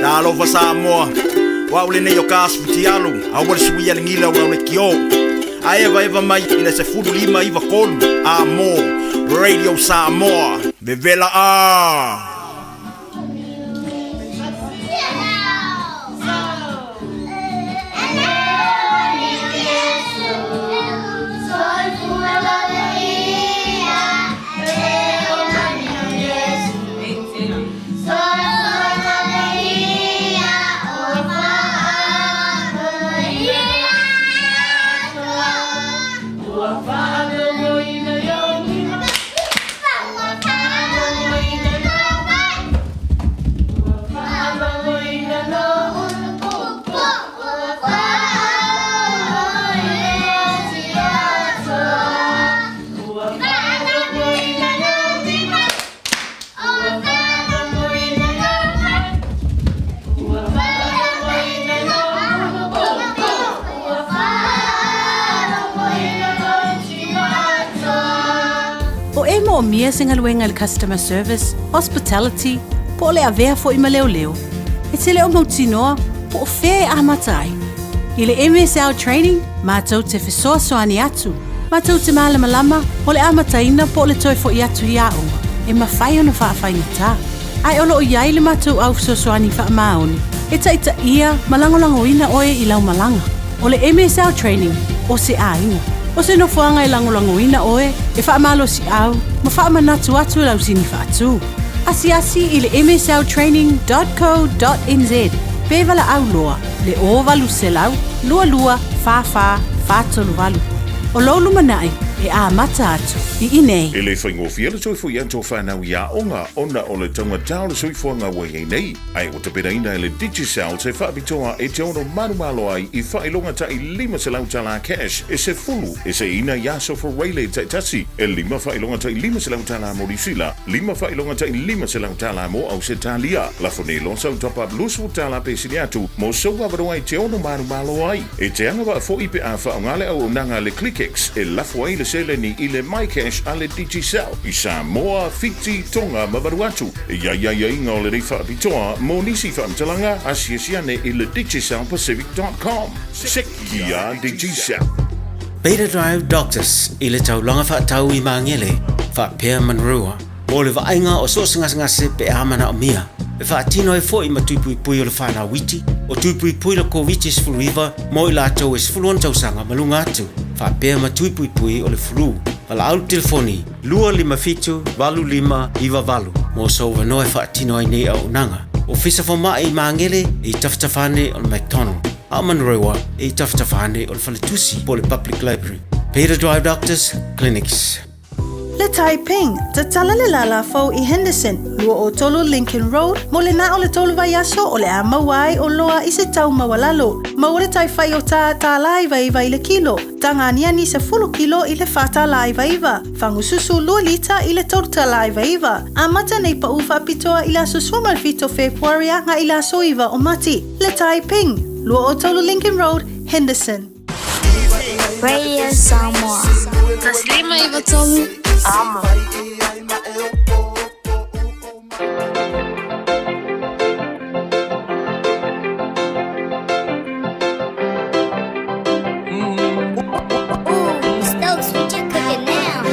Talofa Samoa, o au lenei o ka asu fitialu, aua le suia le gila o lau leitio. Ae evaeva mai i le 15 93 Amo Radio Samoa, vevela a! O e moomia se galuega i le customer service, hospitality, po o le avea foi ma leoleo, e te le o mautinoa po o fea e amata ai. I le MSL Training, matou te fesoasoani atu, matou te malamalama o le amataina po o le toe foi atu i aoga, e mafai ona faafaigata. Ae o lo o i ai le matou au fesoasoani faamaoni e taitaia ma lagolagoina oe i lau malaga. O le MSL Training, o se aiga. O se nofoaga e lagolagoina oe, e faamalosiau ma faamanatu atu lau sini faatu. Asiasi i le msltraining dot co dot nz pe valaau loa le 0800 22 44 438. O lou lumanai e amata atu i inei. E le faigofie le toe foi atu o whanau i aoga ona o le taugata o le soifuaga ua i ai nei. Ae ua tapenaina e le Digicel se faapitoa e te ono manumalo ai i faailoga ta'i $500 cash e sefulu e seiina i aso Fureile taitasi, e lima faailoga ta'i $500 mo Niu Sila, lima faailoga ta'i $500 mo Ausetalia. Lafo nei loa sau top up $20 pe sili atu mo sou avanoa e te ono manumalo ai. E te agavaa fo'i pe a faaaoga le auaunaga a le ClickX e lafo ai le seleni i le MyCash a le Digicel i Samoa, Fiti, Tonga ma Vanuatu. E i ai aiaiga o lenei faapitoa mo nisi faamatalaga, asiasi ane i le digicelpacific.com. Sekia Digicel. Beta Drive Doctors i le taulaga faatau i Magele, faapea Manurewa, mo le vaaiga o so o se gasegase pe a manaomia. E faatino ai foi ma tuipuipui o le whanau iti, o tuipuipui le Koviti-19 mo i latou e 16 tausaga ma luga atu, faapea ma tuipuipui o le flu. Valaau le telefoni 257 8598 mo sou avanoa e faatino ai nei auaunaga. Ofisa Fomai i Magele e i tafatafa ane o le McDonald, a o Manurewa e i tafatafa ane o le Faletusi po o le Public Library. Peter Drive Doctors Clinics. Le Taiping, tatala le lala fou i Henderson, 23 Lincoln Road, mo le na o le tolu vaiaso o le a maua ai o loa i se tau maualalo. Maua le tai fai o ta $1.99 i le kilo, taga aniani sefulu kilo i le $4.99, fagususu lua lita i le $3.99. Amata nei pau faapitoa i le aso 17 o Fepuari agai i le aso 9 o Mati. Le Taiping, 23 Lincoln Road, Henderson. Radio Samoa. 153 Amo. Ooh, Stokes, what you cooking now?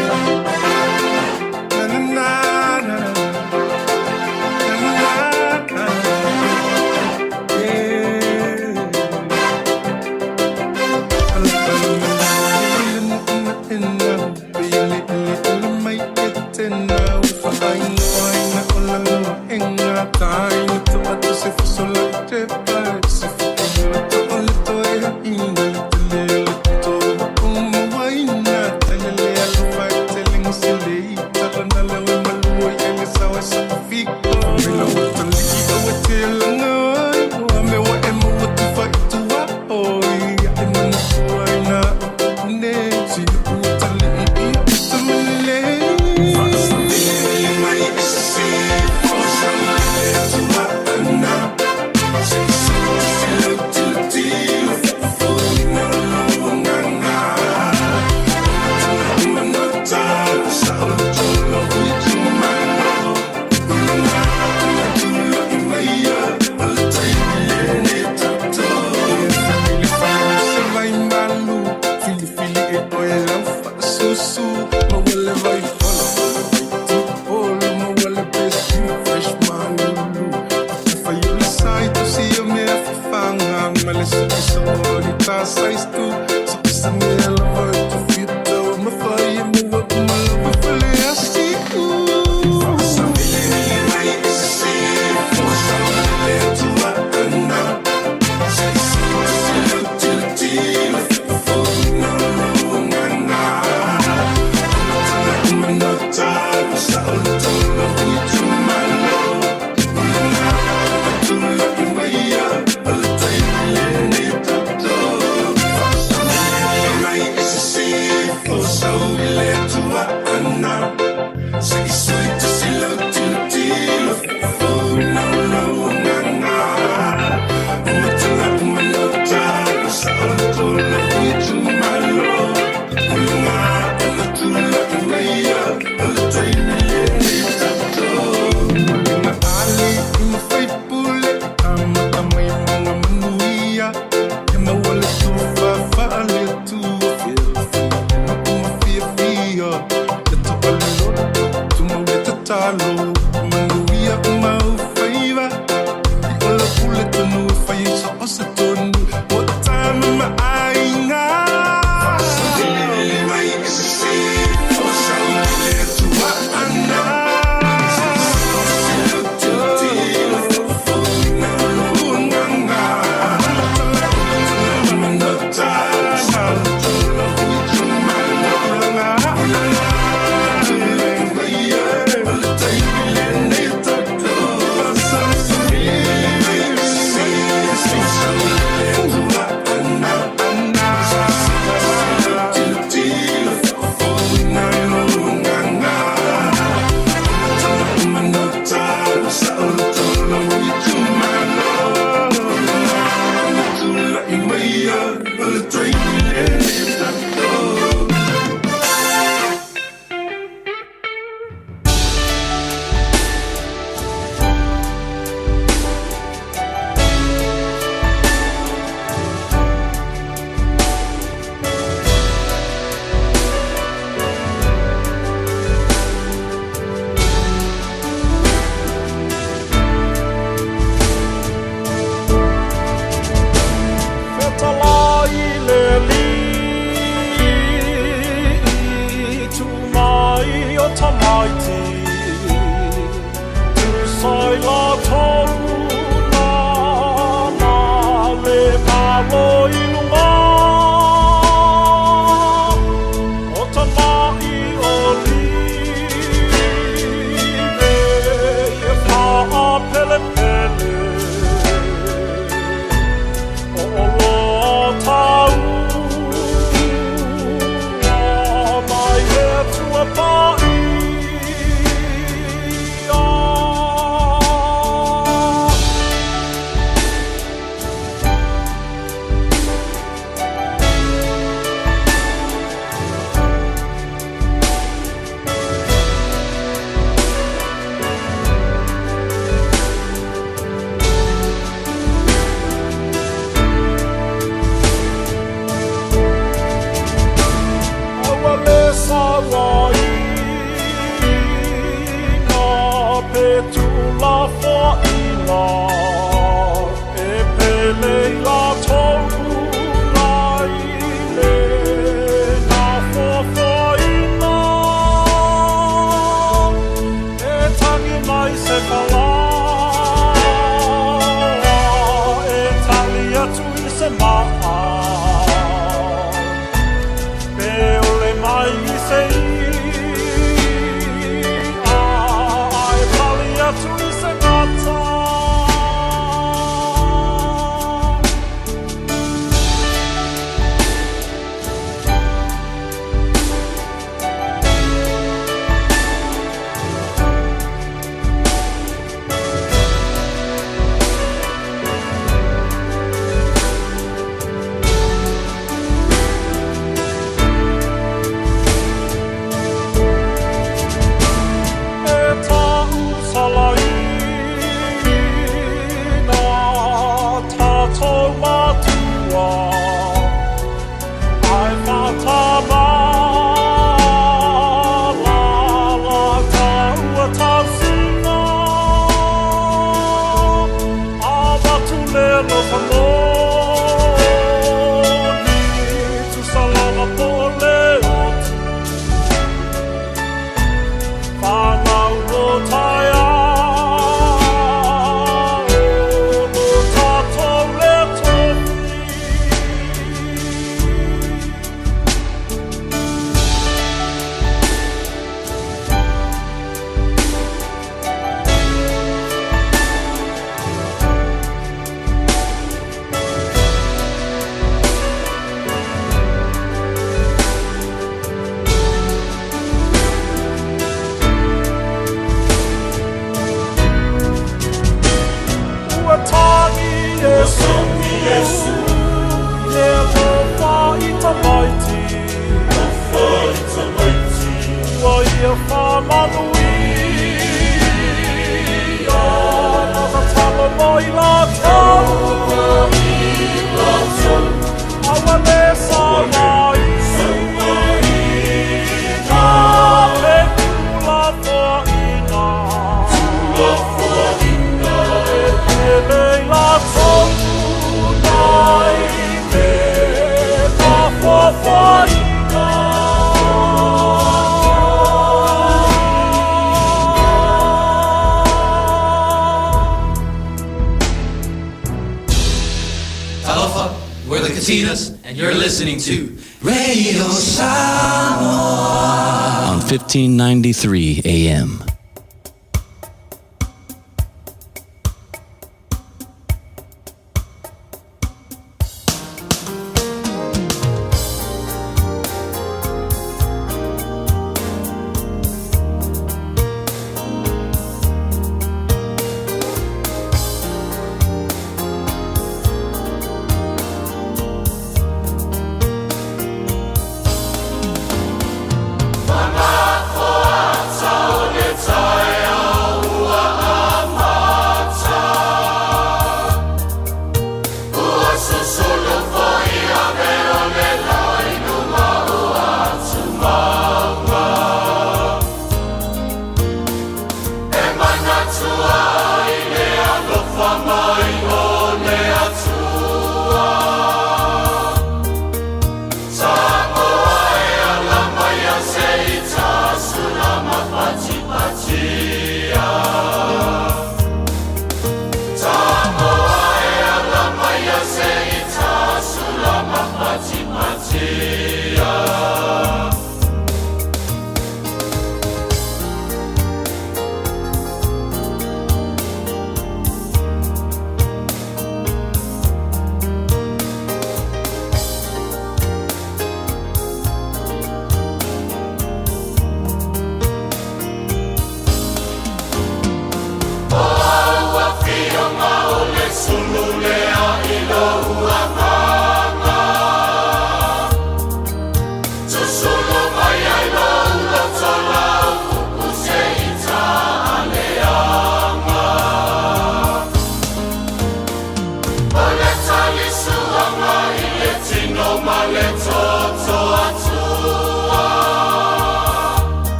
Talofa, we're the Katinas, and you're listening to Radio Samoa on 1593 AM.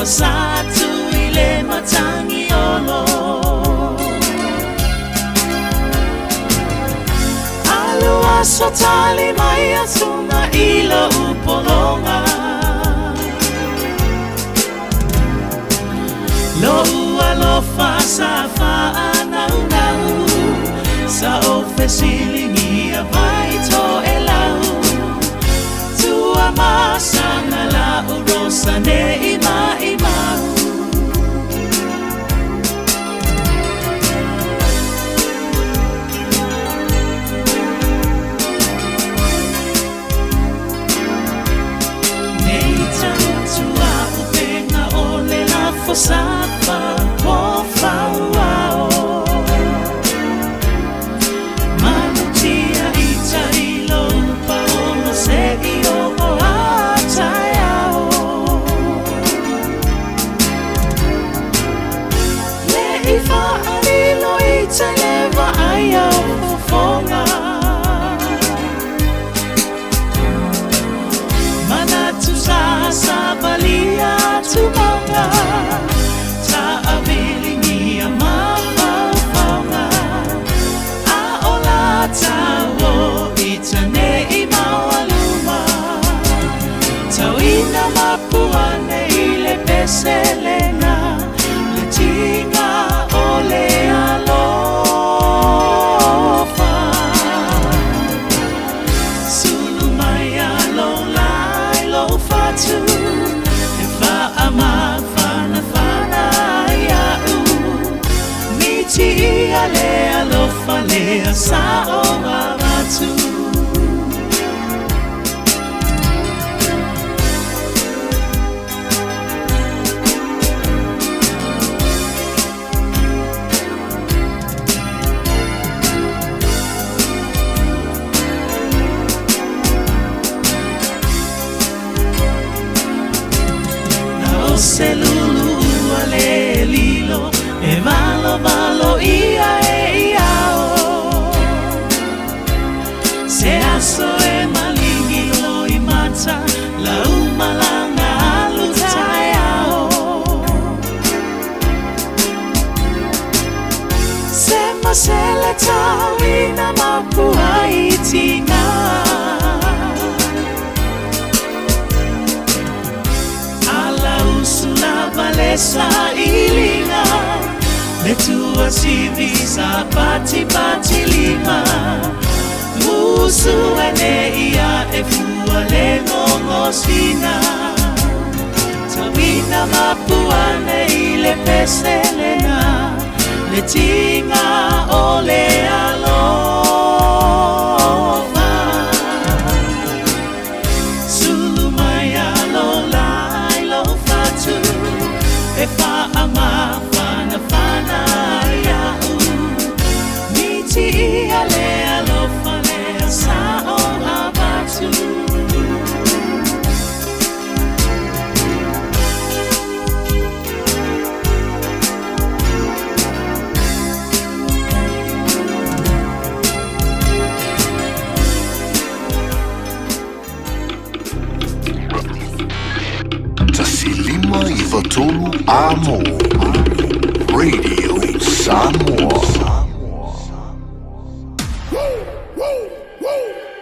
sa tu i le matangi olo. Alu aso tali mai asunga i lo upolonga. Lo alofa sa whaanau nau, sa o fesilingia vai to e lau. Tua masanga la urosa ne i mai mau. Nei tautua o penga o le lafo sa fa po whauao. Manutia i tailo pa o se i o o a tai ao. Le i whaalilo i te lewa ai au fofonga. Manatu sa sa valia tu maunga. Ta avilingia mawhaufaunga. A o la tau o i tane i maualuma. Tau ina mapuane i le peselena. Le tinga o le alofa. Sulu mai alo lai lo fatu. E wha ma whana whana ia u. Miti ia le alofa le sa o avatu. Na o se lulu ua le lilo, e valo valo ia e ia o. Se aso e malingi lo i mata, la umalanga alu tai ao. Se masele tau ina mapua i tinga. Ala usu lava le sa ilinga, le tua sivi sa pati pati lima. Musu ene ia e fua le ngongo sina. Tauina mapuane i le peselena, le tinga o le alofa. Sulu mai alo lai lo fatu, e wha ma whana whana ia u. Miti ia le alofa le sa o avatu. 153 Amo. Radio Samoa.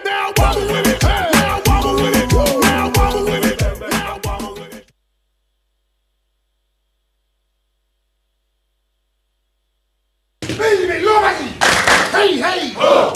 Now wobble with it. Now wobble with it. Now wobble with it. Now wobble with it. Baby, Lomaki! Hey, hey! Oh!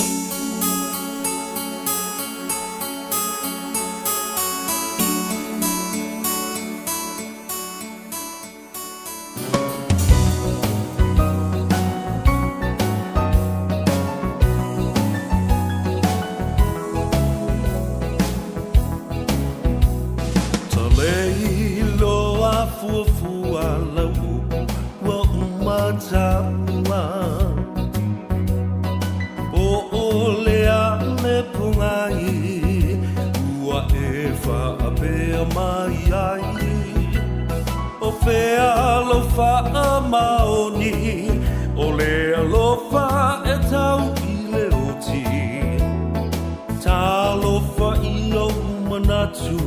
Ta lei loa fuafua lau upu ua uma taua. Po o le a le pugai ua e faapea mai ai. O fea lau faamaoni o le alofa e tau i le oti. Talofa i lou manatu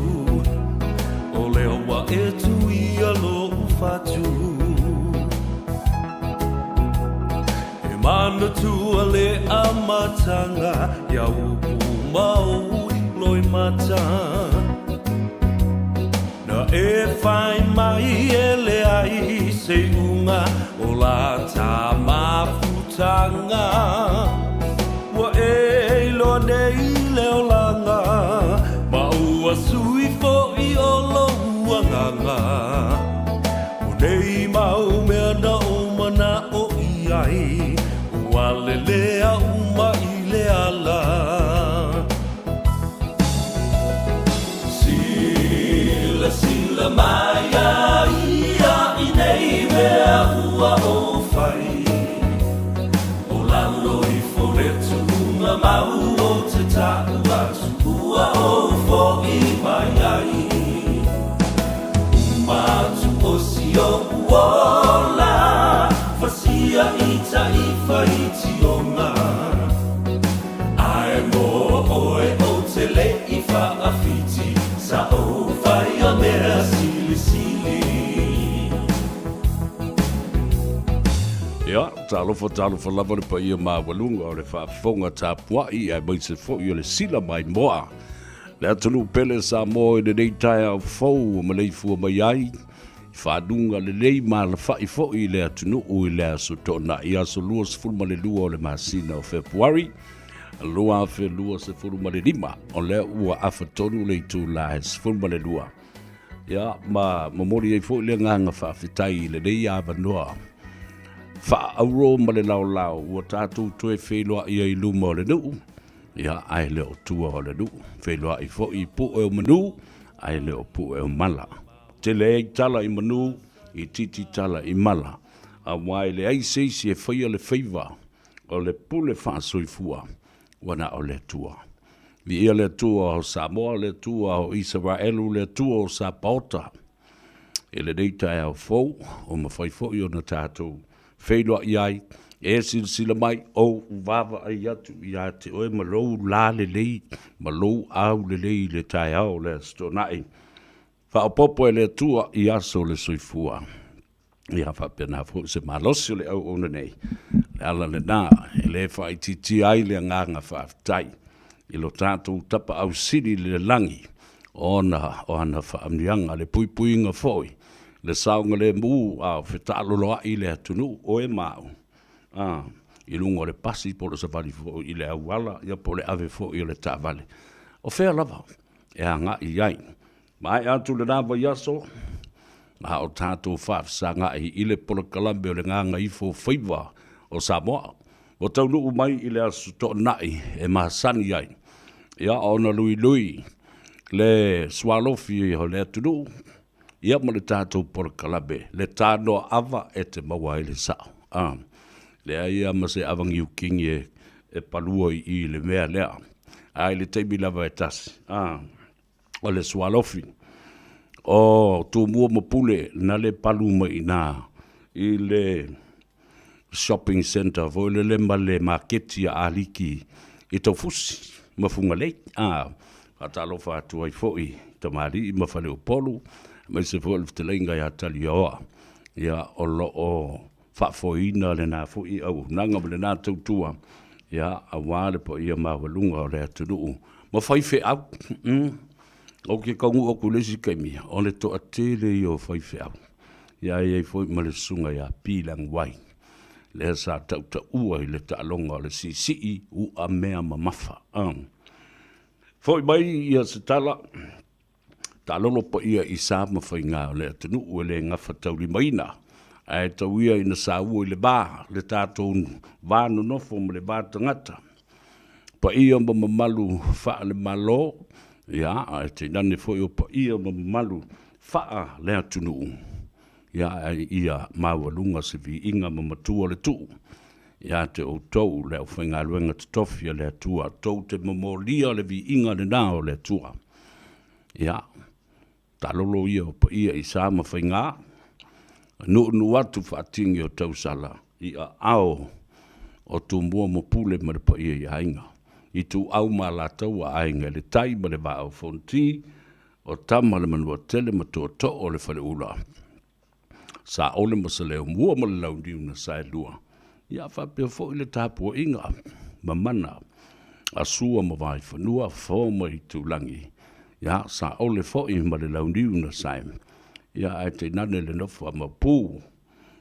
o lea ua e tuia lou alofa atu. E manatua le amataga ia upu ma ou loimata. Na e whai mai e leai se iuga o la ta mafutaga. Ua e iloa nei le olaga ma ua sui foi o lou agaga. O nei mau mea na ou mana'o i ai, ua lelea uma i le ala. Silasila mai a ia i nei mea ua ou fai, O lalo ifo le tuuga mau o te ta'u atu ua ou fo'i mai ai. Uma atu o si o'u ola, fasia i ta'ifaitioga. Ae mo oe ou te le i fa'afiti, sa ou faia mea silisili. Ia, talofa, talofa lava le paia maualuga o le faafofoga tapuai aemaise foi o le sila maimoa. Le atunuu pele Samoa i lenei taeao fou ua maleifua mai ai i faguga lelei ma alafa'i foi i le atunuu i le aso Toonai, aso 22 o le masina o Fepuari 2025. O lea ua afa tonu le itula e 12. Ia, ma momoli ai foi le agaga faafetai i lenei avanoa faaauro ma le laolao ua tatou toe feiloai ai i luma o le nuu, ia, ae le o tua o le nuu. Feiloai foi i pue o manu, ae le o pue o mala. Tele ai tala i manu, itiiti tala i mala, aua e leai se isi e faia le faiva o le pule faasoifua, ua na o le Atua. Viia le Atua o Samoa, le Atua o Isaraelu, le Atua o Sapaota, i lenei taeao fou, ua mafai foi ona tatou feiloai ai, e silasila mai, ou vaavaai atu ia te oe ma lou lalelei ma lou aulelei i le taeao o le Aso Toonai. Faaopoopo e le Atua i aso o le soifua. Ia faapena foi se malosi o le auauna nei. Le ala lena e le faaitiitia ai le agaga faafetai i lo tatou Tapaau Sili i le lagi ona o ana faamanuiaga, le puipuiga foi, le saogalemu a o fetaaloloai le atunuu, oe ma au, a, i luga o le pasi po o le savali foi i le auala, ia po o le ave foi o le taavale. O fea lava e agai i ai. Maea atu lena vaiaso, a o tatou faafesagai i le polokalame o le Gagaifo Faiva o Samoa. Ua taunuu mai i le Aso Toonai e masani ai, ia ona luilui le sualofi o le atunuu, ia ma le tatou polokalame, le tanoa ava e te maua ai le sao. A, leai lava ma se ava niukini e palua i i i le mea lea, a i le taimi lava e tasi, a. o le sualofi o Tumua ma Pule na le palu mai i ina i le shopping centre foi lele ma le maketi a Aliki i Taufusi ma Fugalei. A faatalofa atu ai foi i tamalii ma faleupolu aemaise foi o le fetalaiga ia Taliaoa, ia o lo o faafoeina lena foi auaunaga ma lena tautua, ia, aua le paia maualuga o le atunuu ma faifeau. Ou te taunuu atu i le isi taimi, o le toatele ia o faifeau, ia e i ai foi ma le susuga ia Pilaguai, lea sa tautaua i le taaloga o le siisii uamea mamafa. Foi mai ia se tala. Taalolo paia i sa ma faiga o le atunuu e le gafataulimaina, ae tau ia ina saua i le va le tatou va nonofo ma le va tagata. Paia ma mamalu faale-Malo, ia, ae tainane foi o paia ma mamalu faale-atunuu, ia, ae ia maualuga se viiga ma matua le tuu ia te outou le aufaigaluega totofi a le Atua, tou te momolia le viiga lena o le Atua. Ia, taalolo ia o paia i sa ma faiga, nuunuu atu faatini o tausala i aao o Tumua ma Pule ma le paia i aiga, Ituau ma Alataua, Aiga i le Tai ma le Vaa o Fonoti, o Tama le Manuatele ma Tootoo o le Faleula. Saole ma Saleaaumua ma le Launiu na Saelua, ia faapea foi le tapuaiga mamana a Sua ma Vaifanua, Fofo ma Aitulagi, ia Saole foi ma le Launiu na Sae, ia ae tainane le nofo a Maopu,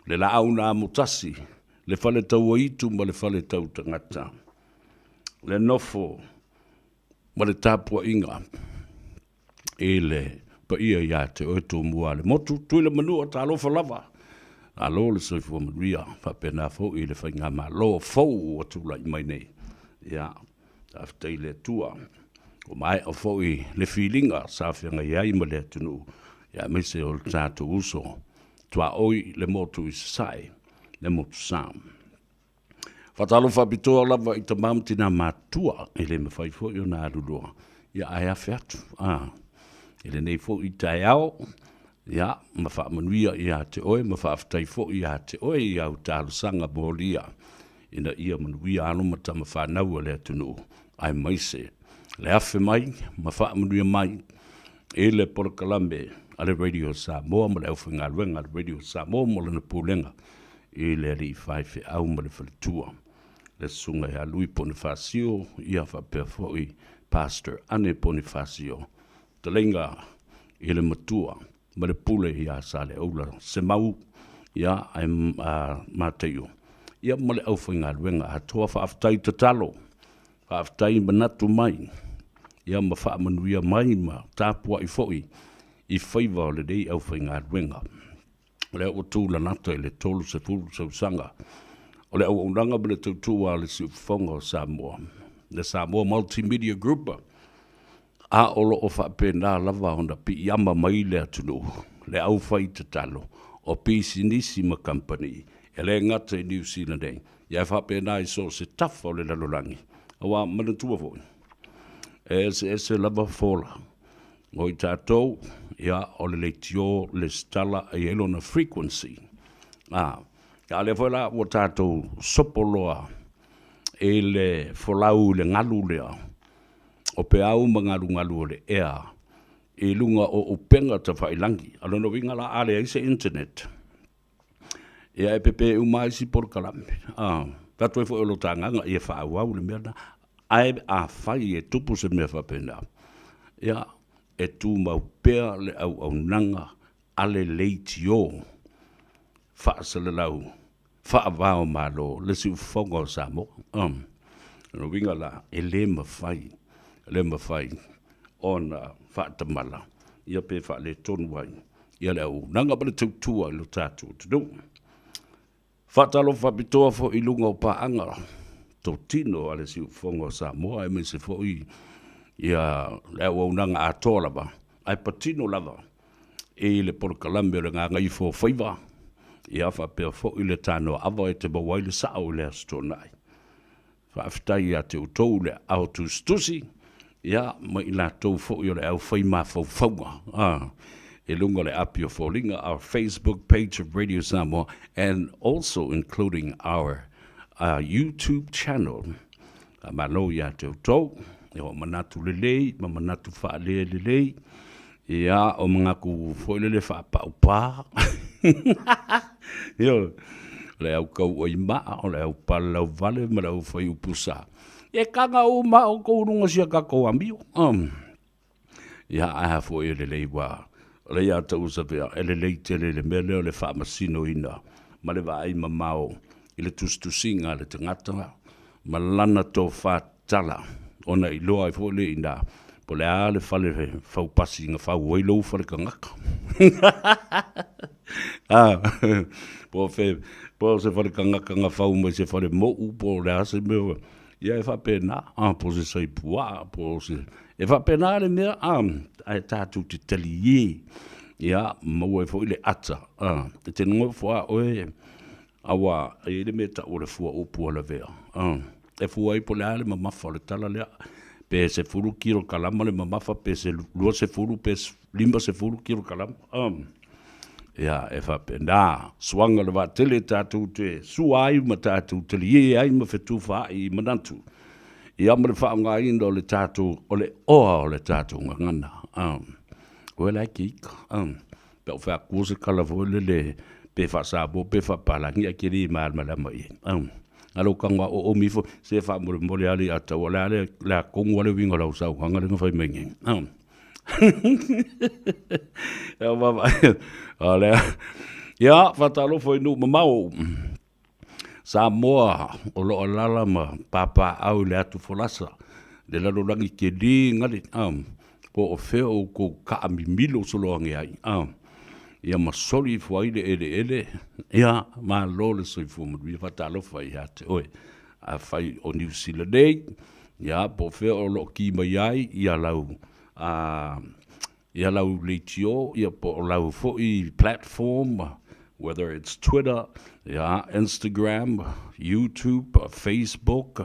le Laau na Amotasi, le Faletauaitu ma le Faletautagata, le nofo ma le tapuaiga i le paia ia te oe Tumua le motu, Tuilamanua, talofa lava, malo le soifua manuia, faapena foi i le faigamalo fou ua tulai mai nei. Ia, faafetai i le Atua, ua maea foi le filiga sa feagai ai ma le atunuu, aemaise o le tatou uso tuaoi le motu i Sasae, le motu sa. Faatalofa faapitoa lava i tama ma tina matutua, e le mafai foi ona alulua, ia ae afe atu a, i lenei foi taeao, ia, ma faamanuia ia te oe ma faafetai foi ia te oe i au talosaga molia ina ia manuia alo ma tama fanau a le atunuu, aemaise le afe mai ma faamanuia mai i le polokalame a le Radio Samoa ma le aufaigaluega a le Radio Samoa ma lana pulega i le alii faifeau ma le faletua, le Susuga ia Lui Ponifasio, ia faapea foi Pastor Ane Ponifasio, fetalaiga i le matua ma le pule ia Saleaula Semau, ia ae Mataio, ia ma le aufaigaluega atoa. Faafetai tatalo, faafetai manatu mai, ia ma faamanuia mai ma tapuai foi i faiva o lenei aufaigaluega. O lea ua tulalata i le 30 tausaga o le auaunaga ma le tautua a le Siufofoga o Samoa, le Samoa Multimedia Group, a o lo o faapena lava ona piiama mai le atunuu, le aufai tatalo o pisinisi ma kamupani, e le gata i Niu Sila nei, ae faapena i so o se tafa o le lalolagi. Aua manatua foi, e eseese lava fola O i tatou, ia, o le leitio lesitala e i ai lona frequency. A, a lea foi la ua tatou sopo loa i le folau i le galu lea o peau ma galugalu o le ea i luga o upega tafailangi. O lona uiga la, a leai se internet, Ia e pepe uma lava isi polokalame. A, fai atu ai foi o lo ta agaga ia faaauau le mea lena. Ae afai e tupu se mea faapena, ia, e tumau pea le auaunaga a le leitio faasalalau faava o Malo le siufofoga o Samoa. O lona uiga la, e le mafai, le mafai ona faatamala ia pe faaletonu ai ia le auaunaga ma le tautua i lo tatou atunuu. Faatalofa faapitoa foi i luga o paaga totino a le Siufofoga o Samoa aemaise foi ia le auaunaga atoa lava, ae patino lava i le polokalame o le Gagaifo o Faiva, ia faapea foi le Tanoaava e te maua ai le sao i le Aso Toonai. Faafetai ia te outou le aao tusitusi, ia, ma i latou foi o le aufai mafaufauga i luga o le api o foliga, our Facebook page of Radio Samoa and also including our YouTube channel. Faamalo ia te outou, e o manatu lelei ma manatu faalea lelei, ia, o manatu foi lele faapaupa. Ioe, o le au kauai maa, o le au palalauvale ma le au fai upu sa. E kaga uma outou i luga o si a tatou amio. Ia, ae a foi e lelei ua, o lea ia tau usa pea, e lelei tele le mea lea o le faamasinoina ma le vaai mamao i le tusitusiga a le tagata ma lana tofa tatala, ona iloa ai foi lea i ina po o le a le fale faupasi na fau ai lou fale tagata. Po o fe, po o se fale tagata na fau mai se fale mou, po o le a se mea, ia e faapena, po o se saipuaa, po o se, e faapena le mea, ae tatou te talie, ia maua ai foi le ata, e te nofo lava oe Aua e i ai le mea e tau o le fua upu a Lavea, e fua ai po o le a le mamafa o le tala lea, pe 10 kilokalama le mamafa pe 20 pe 50 kilokalama. Ia, e faapena, suaga o le vaatele tatou te sua ai ma tatou talie ai ma fetufaai i manatu, ia ma le faaaogaina o le tatou, o le oa o le tatou gagana. Oe la e ke ika. Pe a ou fai atu se tala foi lele. Pe faa-Samoa pe faa-Papalagi ae te le malamalama i ai. A lou tago lava oomi ifo, se faamolemole lava le Ataua, o le a le a tonu lava le uiga o lau saunoaga lea na fai mai nei. Ia vaavaai, o lea. Ia, faatalofa i nuu mamao. Samoa o lo o alaala ma papaaao i le atu folasa, le lalolagi tele gale, po o fea o outou taamimilo solo ane ai, ia ma soli ifo ai le eleele, ia malo le soifua manuia. Faatalofa ia te oe. Afai o Niu Sila nei, ia po o fea o lo o ki mai ai ia lau ia lau leitio, ia po o lau foi platform, whether it's Twitter, ia, Instagram, YouTube, Facebook,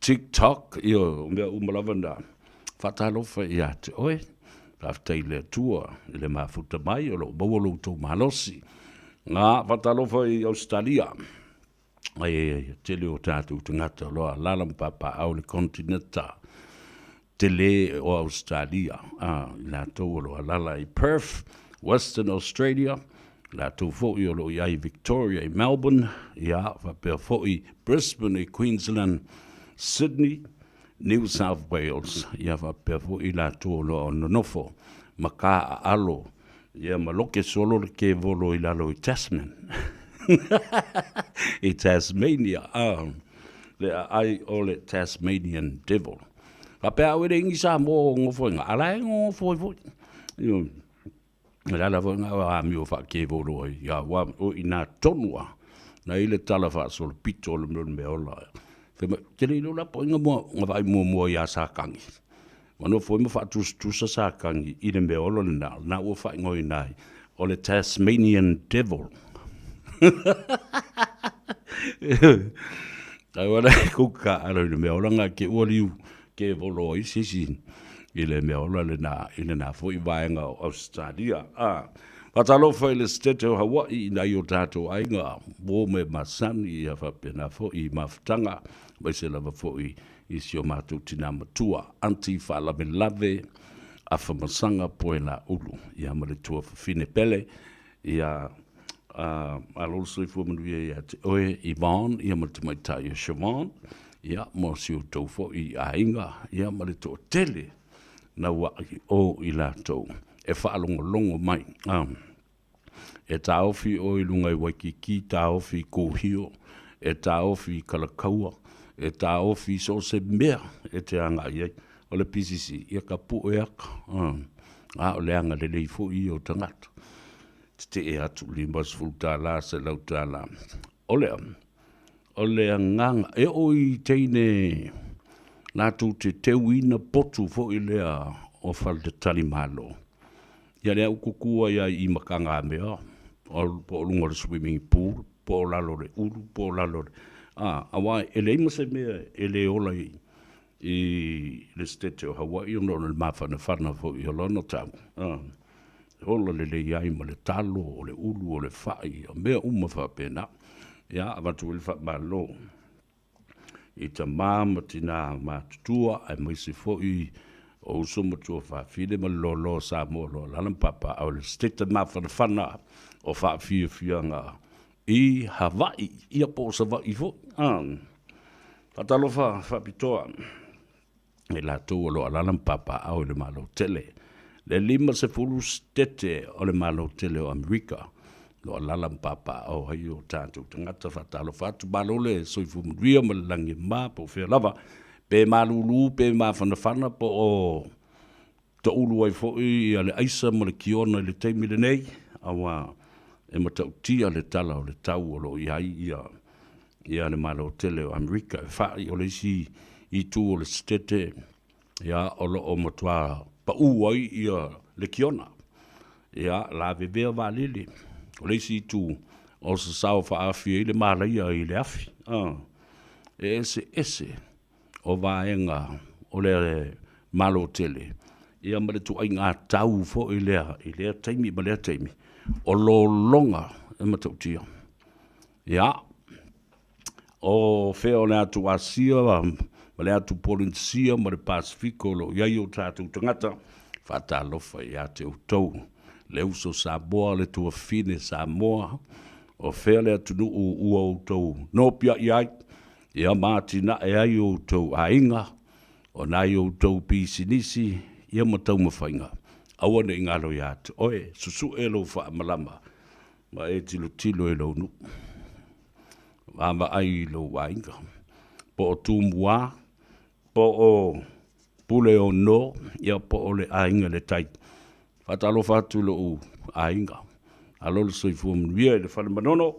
TikTok, ia, o mea uma lava na. Faatalofa ia te oe. Faafetai i le Atua i le mafuta mai o lo o maua lo outou malosi. Nga, faatalofa i Ausetalia. Ai, ai, ai, tele o tatou tagata o lo o alaala ma papaaao i le konetineta tele o Ausetalia, a, i latou o lo o alaala i Perth, Western Australia, latou foi o lo o i ai i Victoria i Melbourne, ia, faapea foi Brisbane i Queensland, Sydney, New South Wales, ia faapea foi i latou o lo o nonofo ma taaalo Ia ma loke solo le kevolo i lalo i Tasman. I Tasmania, ah, le aai o le Tasmanian Devil. Faapea au e le ingi Samoa o nofo i ngā, ala e nofo ai foi. Io, le ala foi ngā o amio whaakevolo ai, ia wā, o i nā tonu a, na i le tala whaasolo pito o le mea o le mea ola. Fai mai, te le ilo la po inga mua, nga vaai muamua ia Sākangi. Ua nofo ai ma faatusatusa Sākangi i le mea ola lena, o lena ua faaigoaina ai o le Tasmanian Devil. Ai wala e kuka alo i le mea ola nga ke ua liu ke volo ai se isi i le mea ola lena i lena foi vaega o Australia. Ah, faatalofa i le Setete o Hawaii i nai o tatou aiga uo me masani ia faapena foi i mafutaga aemaise lava foi i si o matou tina matua, Aunty Faalavelave Afamasaga Poelaulu, ia ma le tuafafine pele, ia malo le soifua manuia ia te oe Yvonne, ia ma le tamaitai o Siobhan, ia mo si outou foi aiga, ia ma le toatele naua'i o i latou e faalogologo mai. E taofi ʻoe i luga i Waikiki, taofi i Kōhio, e taofi i Kalakaua, e taofi i so o se mea e te agai ai. O le PCC, ia ka puʻe aka, a o le agalelei foi ia o tagata. Tetee atu $50, $100. O le a? O le agaga, e oo i teine latou te teuina potu foi lea o faletalimalo. Ia lea ua tutu ai lava i i ma tagamea, po o luga o le swimming pool, po o lalo o le ulu, po o lalo o le, a, aua e leai ma se mea e le ola i le Setete o Hawaii ona o le mafanafana foi o lona tau, a, e ola lelei ai ma le talo, o le ulu, o le fai, o mea uma faapena. Ia, avatu ai le faamalo i tama ma tina matutua aemaise foi o uso ma tuafafine ma le loaloa o Samoa o lo o alaala ma papaaao i le Setete mafanafana o faafiafiaga i Hawaii, ia po o Savaii foi. Faatalofa faapitoa i latou o lo o alaala ma papaaao i le Malo tele. Le 50 Setete o le Malo tele o Amerika o lo o alaala ma papaaao ai o tatou tagata. Faatalofa atu, malo le soifua manuia ma le lagi e mama po o fea lava, pe malulu pe mafanafana po o Taulu ai foi le aisa ma le kiona i le taimi lenei, aua e matautia le tala o le tau o lo o i ai ia ia le Malo tele o Amerika. E fa'i o le isi itu o le Setete, ia, o lo o matua pa'u ai ia le kiona, ia, lavevea vaalele. O le isi itu, o se sao faaafi ai le malaia i le afi, a, e eseese o vaega o le Malo tele, ia ma le ituaiga tau foi lea i lea taimi ma lea taimi, o lologa e matautia. Ia, o fea o le atu Asia ma le atu Polenisia ma le Pasefika o lo o i ai o tatou tagata, faatalofa ia te outou. Le uso Samoa, le tuafafine Samoa, o fea le atunuu ua outou nopiai ai, ia ma atinae ai o outou aiga, o nai outou pisinisi, ia ma taumafaiga. Aua ne i galo ia te oe, susue lou faamalama ma e tilotilo i lou nuu. Vaavaai i lou aiga, po o Tumua, po o Puleono, ia po o le Aiga i le Tai. Faatalofa atu i lou aiga. Malo le soifua manuia i le Fale Manono,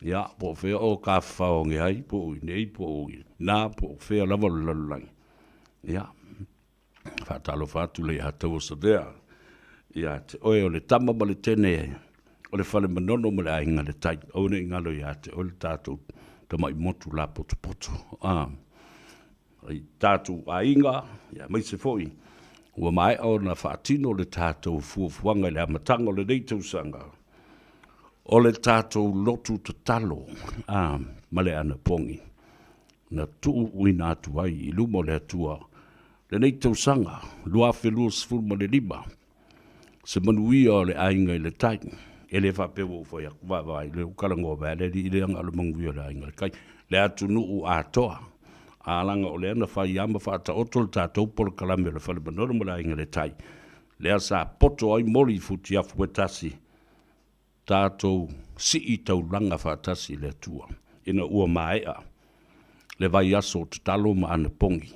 ia po o fea o tafafao age ai, po o i inei po o i ina po o fea lava o le lalolagi. Ia, faatalofa atu le ia Tauasavea ia te oe o le tama ma le tene o le Fale Manono ma le Aiga i le Tai. Aua ne i galo ia te oe le tatou tamai motu lapotopoto. Ah. I tatou aiga, aemaise foi ua maea ona faatino le tatou fuafuaga i le amataga o lenei tausaga, o le tatou lotu tatalo a, ma le anapogi na tuuina atu ai i luma o le Atua lenei tausaga 2025, se manuia o le Aiga i le Tai. E le faapea ua ou fai atu, vaavaai, lea ua talanoa mai lava le alii lea na o le manuia o le Aiga i le Tai, le atunuu atoa. A leaga o lea na fai lava ma faataoto le tatou polokalame o le Fale Manono ma le Aiga i le Tai, lea sa poto ai moli i futiafu e tasi, tatou sii taulaga faatasi i le Atua ina ua maea le vaiaso o tatalo ma anapogi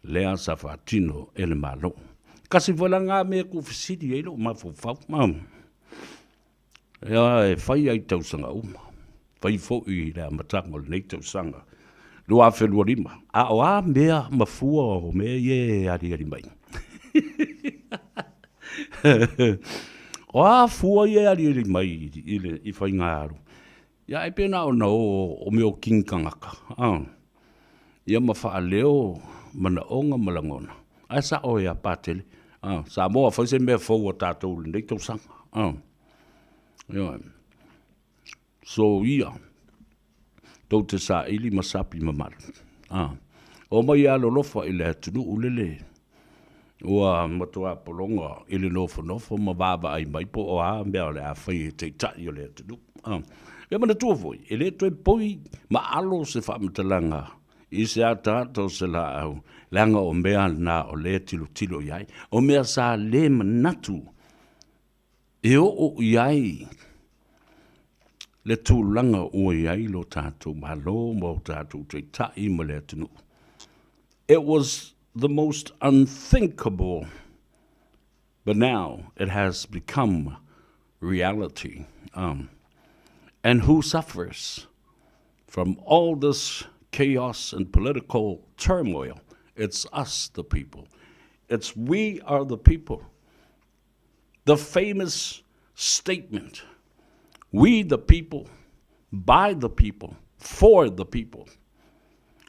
lea sa faatino e le Malo. Kasi foi la lena mea e tuufesili ai lou mafaufau, ia e fai lava i tausaga uma, fai foi i le amataga o lenei tausaga 2025, a o a mea ma fua o mea ia e aliali mai? O a fua ia e aliali mai i le i faiga alu? Ia ai pe na ona o o mea o kini tagata, ia ma faaleo manaoga ma lagona, ae sao ia Patele, Samoa fai se mea fou a tatou i lenei tausaga, ioe. Soia tou te saili ma sapi mamalu. A, omai e alolofa i le atunuu lele ua matua pologa i le nofonofo ma vaavaai mai po o a mea o le a fai e taitai o le atunuu. A, ia manatua foi, e le toe poi ma alo se faamatalaga i se ataata o se laau, leaga o mea na o lea e tilotilo i ai, o mea sa le manatu e oo i ai le tulaga ua i ai lo tatou Malo ma o tatou Taitai ma le atunuu. It was the most unthinkable, but now it has become reality. And who suffers from all this chaos and political turmoil? It's us, the people. It's we are the people. The famous statement, we the people, by the people, for the people.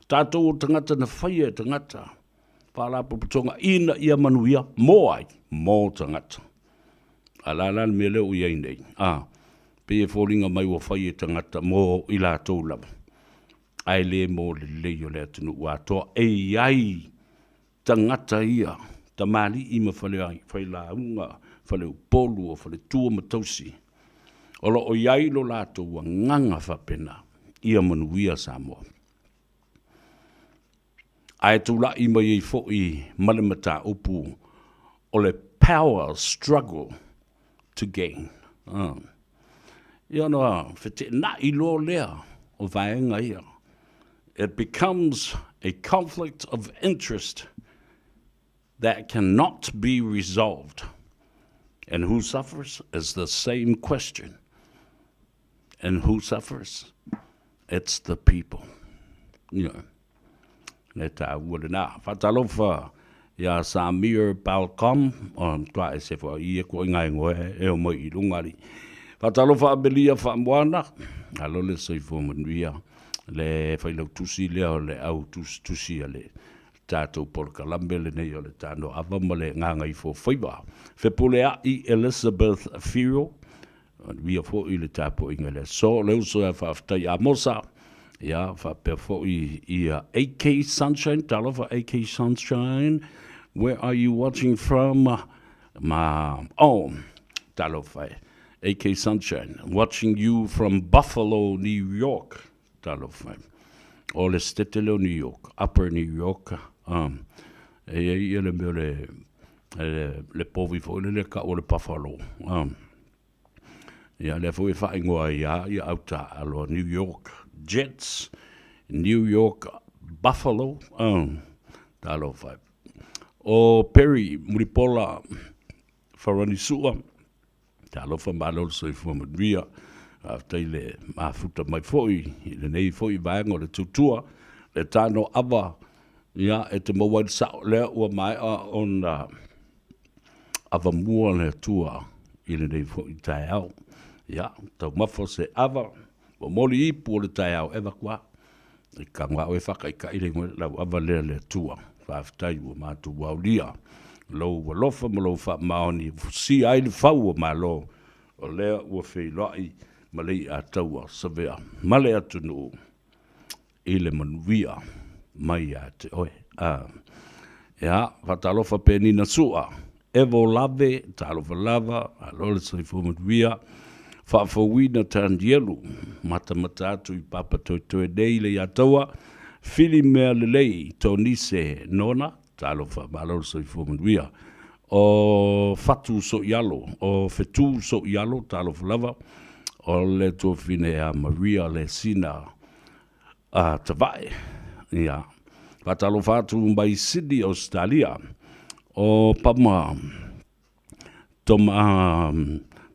Tātou o tangata na whaia e tangata, whālāpopotonga ina ia manuia, mō ai, mō tangata. A la la le mea lea o i ai nei. A, pei e foliga mai ua fai e tangata mō i latou lava. Ae le mō le lelei o le atunuu atoa. E i ai tagata ia, tamalii ma failauga, faleupolu, o faletua ma tausi, o lo o i ai lo latou agaga faapena ia manuia Samoa. Ae tulai mai ai foi ma le mataupu o le power struggle to gain. Ia ona feteenai loa lea o vaega ia. It becomes a conflict of interest that cannot be resolved. And who suffers is the same question. And who suffers? It's the people. Yeah. Le tāua lena. Faatalofa iā Samir Balcom, o matua ese foi i e koe ngai ngoe e o mai i lunga ali. Faatalofa Amelia Faamoana, alo le soifua manuia, le failautusi lea o le au tusitusi a le tatou polokalame lenei o le Tanoava ma le Gagaifofaiva. Fepuleai Elizabeth Whiro, Manuia foi le tapuaiga i le aso. Le uso ia faafetai Amosa, ia faapea foi ia AK Sunshine, talofa AK Sunshine, where are you watching from? Ma, oh, talofa e. AK Sunshine, watching you from Buffalo, New York. Talofa e. O le setete lea o New York, Upper New York, um, e i ai ia le mea o le, le, le povi foi lele e kau o le Buffalo. Um, ia lea foi e faaigoa ai lava ia au taaalo a New York Jets, New York Buffalo, um, talofa e. O Perry Mulipola Farani Sua, talofa malo le soifua manuia. Faafetai le mafuta mai foi i lenei foi vaega o le tutua, le tano ava, ia e te maua ai le sao lea ua maea ona avamua le Atua i lenei foi taeao. Ia, taumafa se ava, momoli ipu o le taeao e avatu lava. E tago oe faataitai le lau ava lea le Atua. Faafetai ua matou aulia lou alofa ma lou faamaoni e fusia ai le fau o Malo, o lea ua feiloai ma le iataua savea ma le atunuu i le manuia mai ia te oe. A. Ia, faatalofa Penina Sua, Evo Lave, talofa lava, malo le soifua manuia, faafouina Tanielu, matamata atu i Papatoetoe nei le iataua, Fili mea lelei, Tonise Nona, talofa, malo le soifua manuia. O Fatu Soialo, o Fetu Soialo, talofa lava, o le tuafafine ia Maria Lesina a Tavae. Ia, faatalofa atu mai Sydney, Ausetalia, o Pama Toma,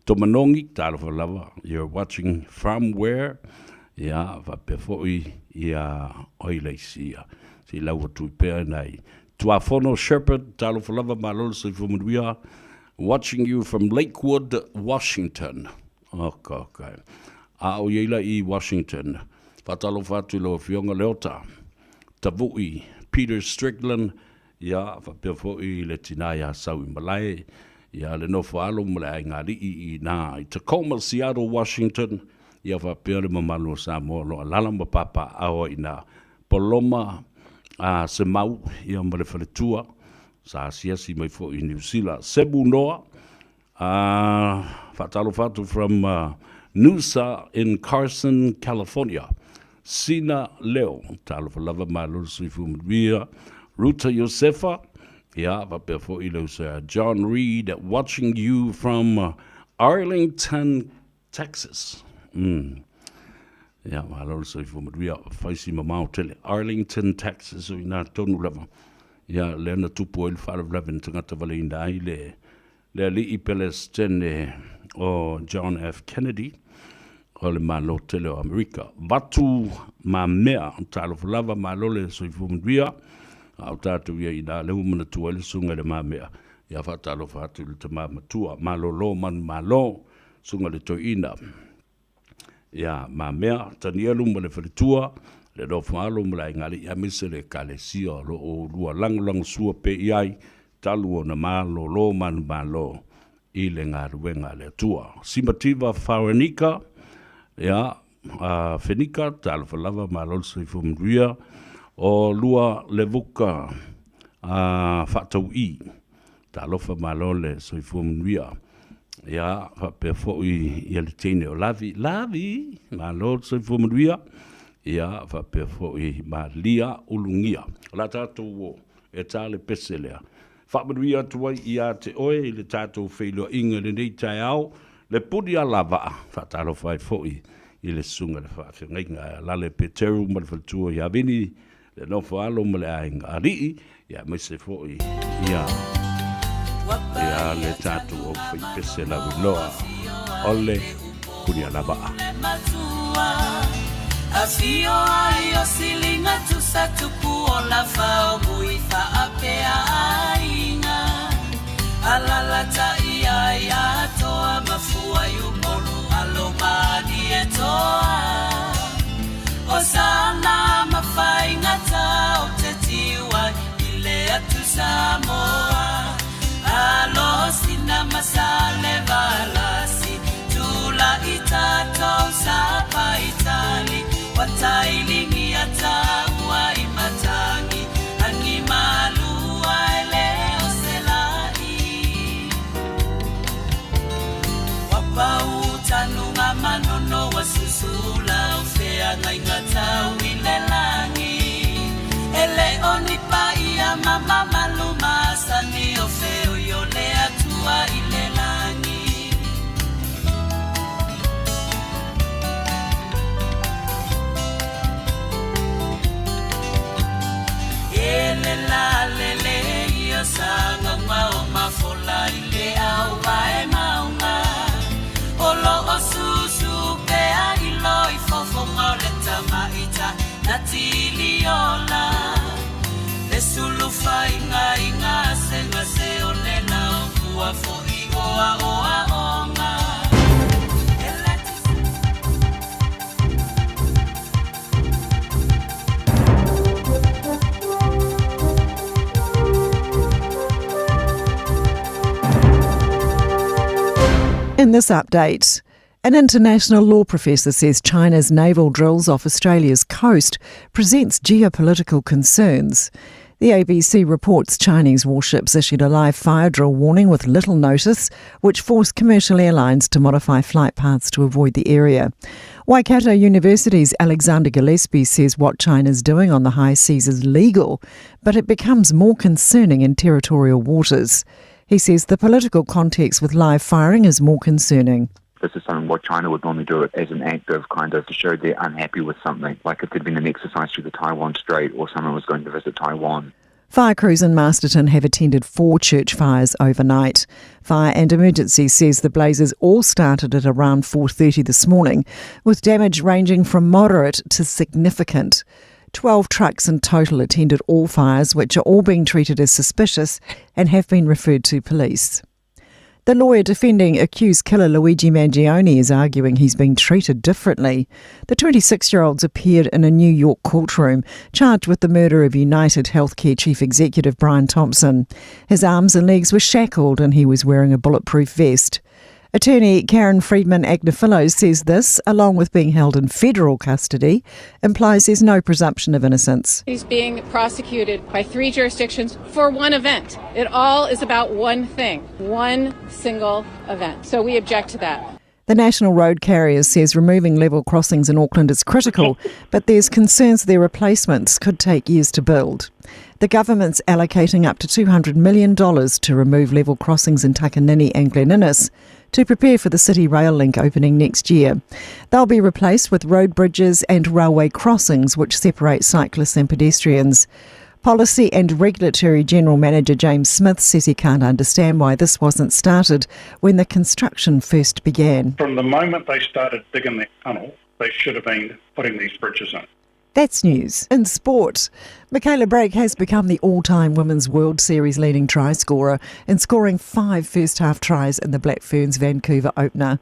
Tomanongi, talofa lava, you're watching from where? Ia, faapea foi ia oi le isi ia. Se i lau atu i pea nai Tuafono Shepherd, talofa lava, malo le soifua manuia, watching you from Lakewood, Washington. Ok, ok. A o i ai la i Washington. Faatalofa atu i lau Afioga Leota Tavui Peter Strickland, ia, faapea foi le tina ia Sauimalae, ia, le nofo alo ma le aiga alii i ina i Tacoma, Seattle, Washington, ia faapea le mamalu o Samoa o lo o alaala ma papaaao ai i ina. Poloma a Semau, ia ma le faletua, sa asiasi mai foi i Niu Sila. Sebu Noa, A faatalofa atu from Noosa in Carson, California. Sina Leo, talofa lava malo le soifua manuia. Ruta Iosefa, ia, faapea foi le uso ia John Reed, watching you from Arlington, Texas. Ia, malo le soifua manuia, fai si mamao tele. Arlington, Texas, o ina tonu lava. Ia, lea na tupu ai le faalavelave na tagata valeina ai le Le alii Pelesitene o John F. Kennedy o le Malo tele o Amerika. Vatu ma mea, talofa lava, malo le soifua manuia, a o tatou ia ina lea ua manatua ai le susuga i le Mamea, ia faatalofa atu i le tama matua, malolo manumalo, susuga i le Toeaina. Ia Mamea, Tanielu ma le faletua, le nofo alo ma le aiga alii aemaise le Ekalesia o lo o oulua lagolagosua pea i ai talu ona malolo manumalo i le galuega a le Atua. Simativa Faranika, ia, a Fenika, talofa lava, malo le soifua manuia, o lua Levuka a Faatau'i, Talofa malo le soifua manuia. Ia, faapea foi ia le teine o Lavi. Lavi, malo le soifua manuia. Ia, faapea foi Malia Ulugia. O le a tatou o e ta le pese lea. Faamanuia atu ai ia te oe i le tatou feiloaiga i lenei taeao, le puni alavaa, faatalofa ai foi i le susuga i le faafeagaiga ia Lale Peteru ma le faletua ia Vini, le nofo alo ma le aiga alii, ia aemaise foi ia ia le tatou aufaipese lauiloa o le Punialavaa. Afio ai o silinga tusa tupu o la fao mui faapea aiga Alalatai ai atoa mafua i Upolu alo mani e toa O sana mafaigata o te tiu ai i le atu Samoa Alo sina masale valasi Tula i tatou sapa itali Wa tailingi ataua i matangi Angi malua e le o selai. In this update, an international law professor says China's naval drills off Australia's coast presents geopolitical concerns. The ABC reports Chinese warships issued a live fire drill warning with little notice, which forced commercial airlines to modify flight paths to avoid the area. Waikato University's Alexander Gillespie says what China's doing on the high seas is legal, but it becomes more concerning in territorial waters. He says the political context with live firing is more concerning. This is something what China would normally do as an act of kind of to show they're unhappy with something, like if there'd been an exercise through the Taiwan Strait or someone was going to visit Taiwan. Fire crews in Masterton have attended four church fires overnight. Fire and Emergency says the blazes all started at around 4:30 this morning, with damage ranging from moderate to significant. 12 trucks in total attended all fires, which are all being treated as suspicious and have been referred to police. The lawyer defending accused killer Luigi Mangione is arguing he's being treated differently. The 26 year olds appeared in a New York courtroom charged with the murder of United Healthcare Chief Executive Brian Thompson. His arms and legs were shackled and he was wearing a bulletproof vest. Attorney Karen Friedman Agnifilo says this, along with being held in federal custody, implies there's no presumption of innocence. He's being prosecuted by three jurisdictions for one event. It all is about one thing, one single event. So we object to that. The National Road Carriers says removing level crossings in Auckland is critical, but there's concerns their replacements could take years to build. The government's allocating up to $200 million to remove level crossings in Takanini and Glen Innes to prepare for the City Rail Link opening next year. They'll be replaced with road bridges and railway crossings, which separate cyclists and pedestrians. Policy and Regulatory General Manager James Smith says he can't understand why this wasn't started when the construction first began. From the moment they started digging that tunnel, they should have been putting these bridges in. That's news. In sport, Michaela Brake has become the all time Women's World Series leading try scorer in scoring five first half tries in the Black Ferns Vancouver opener.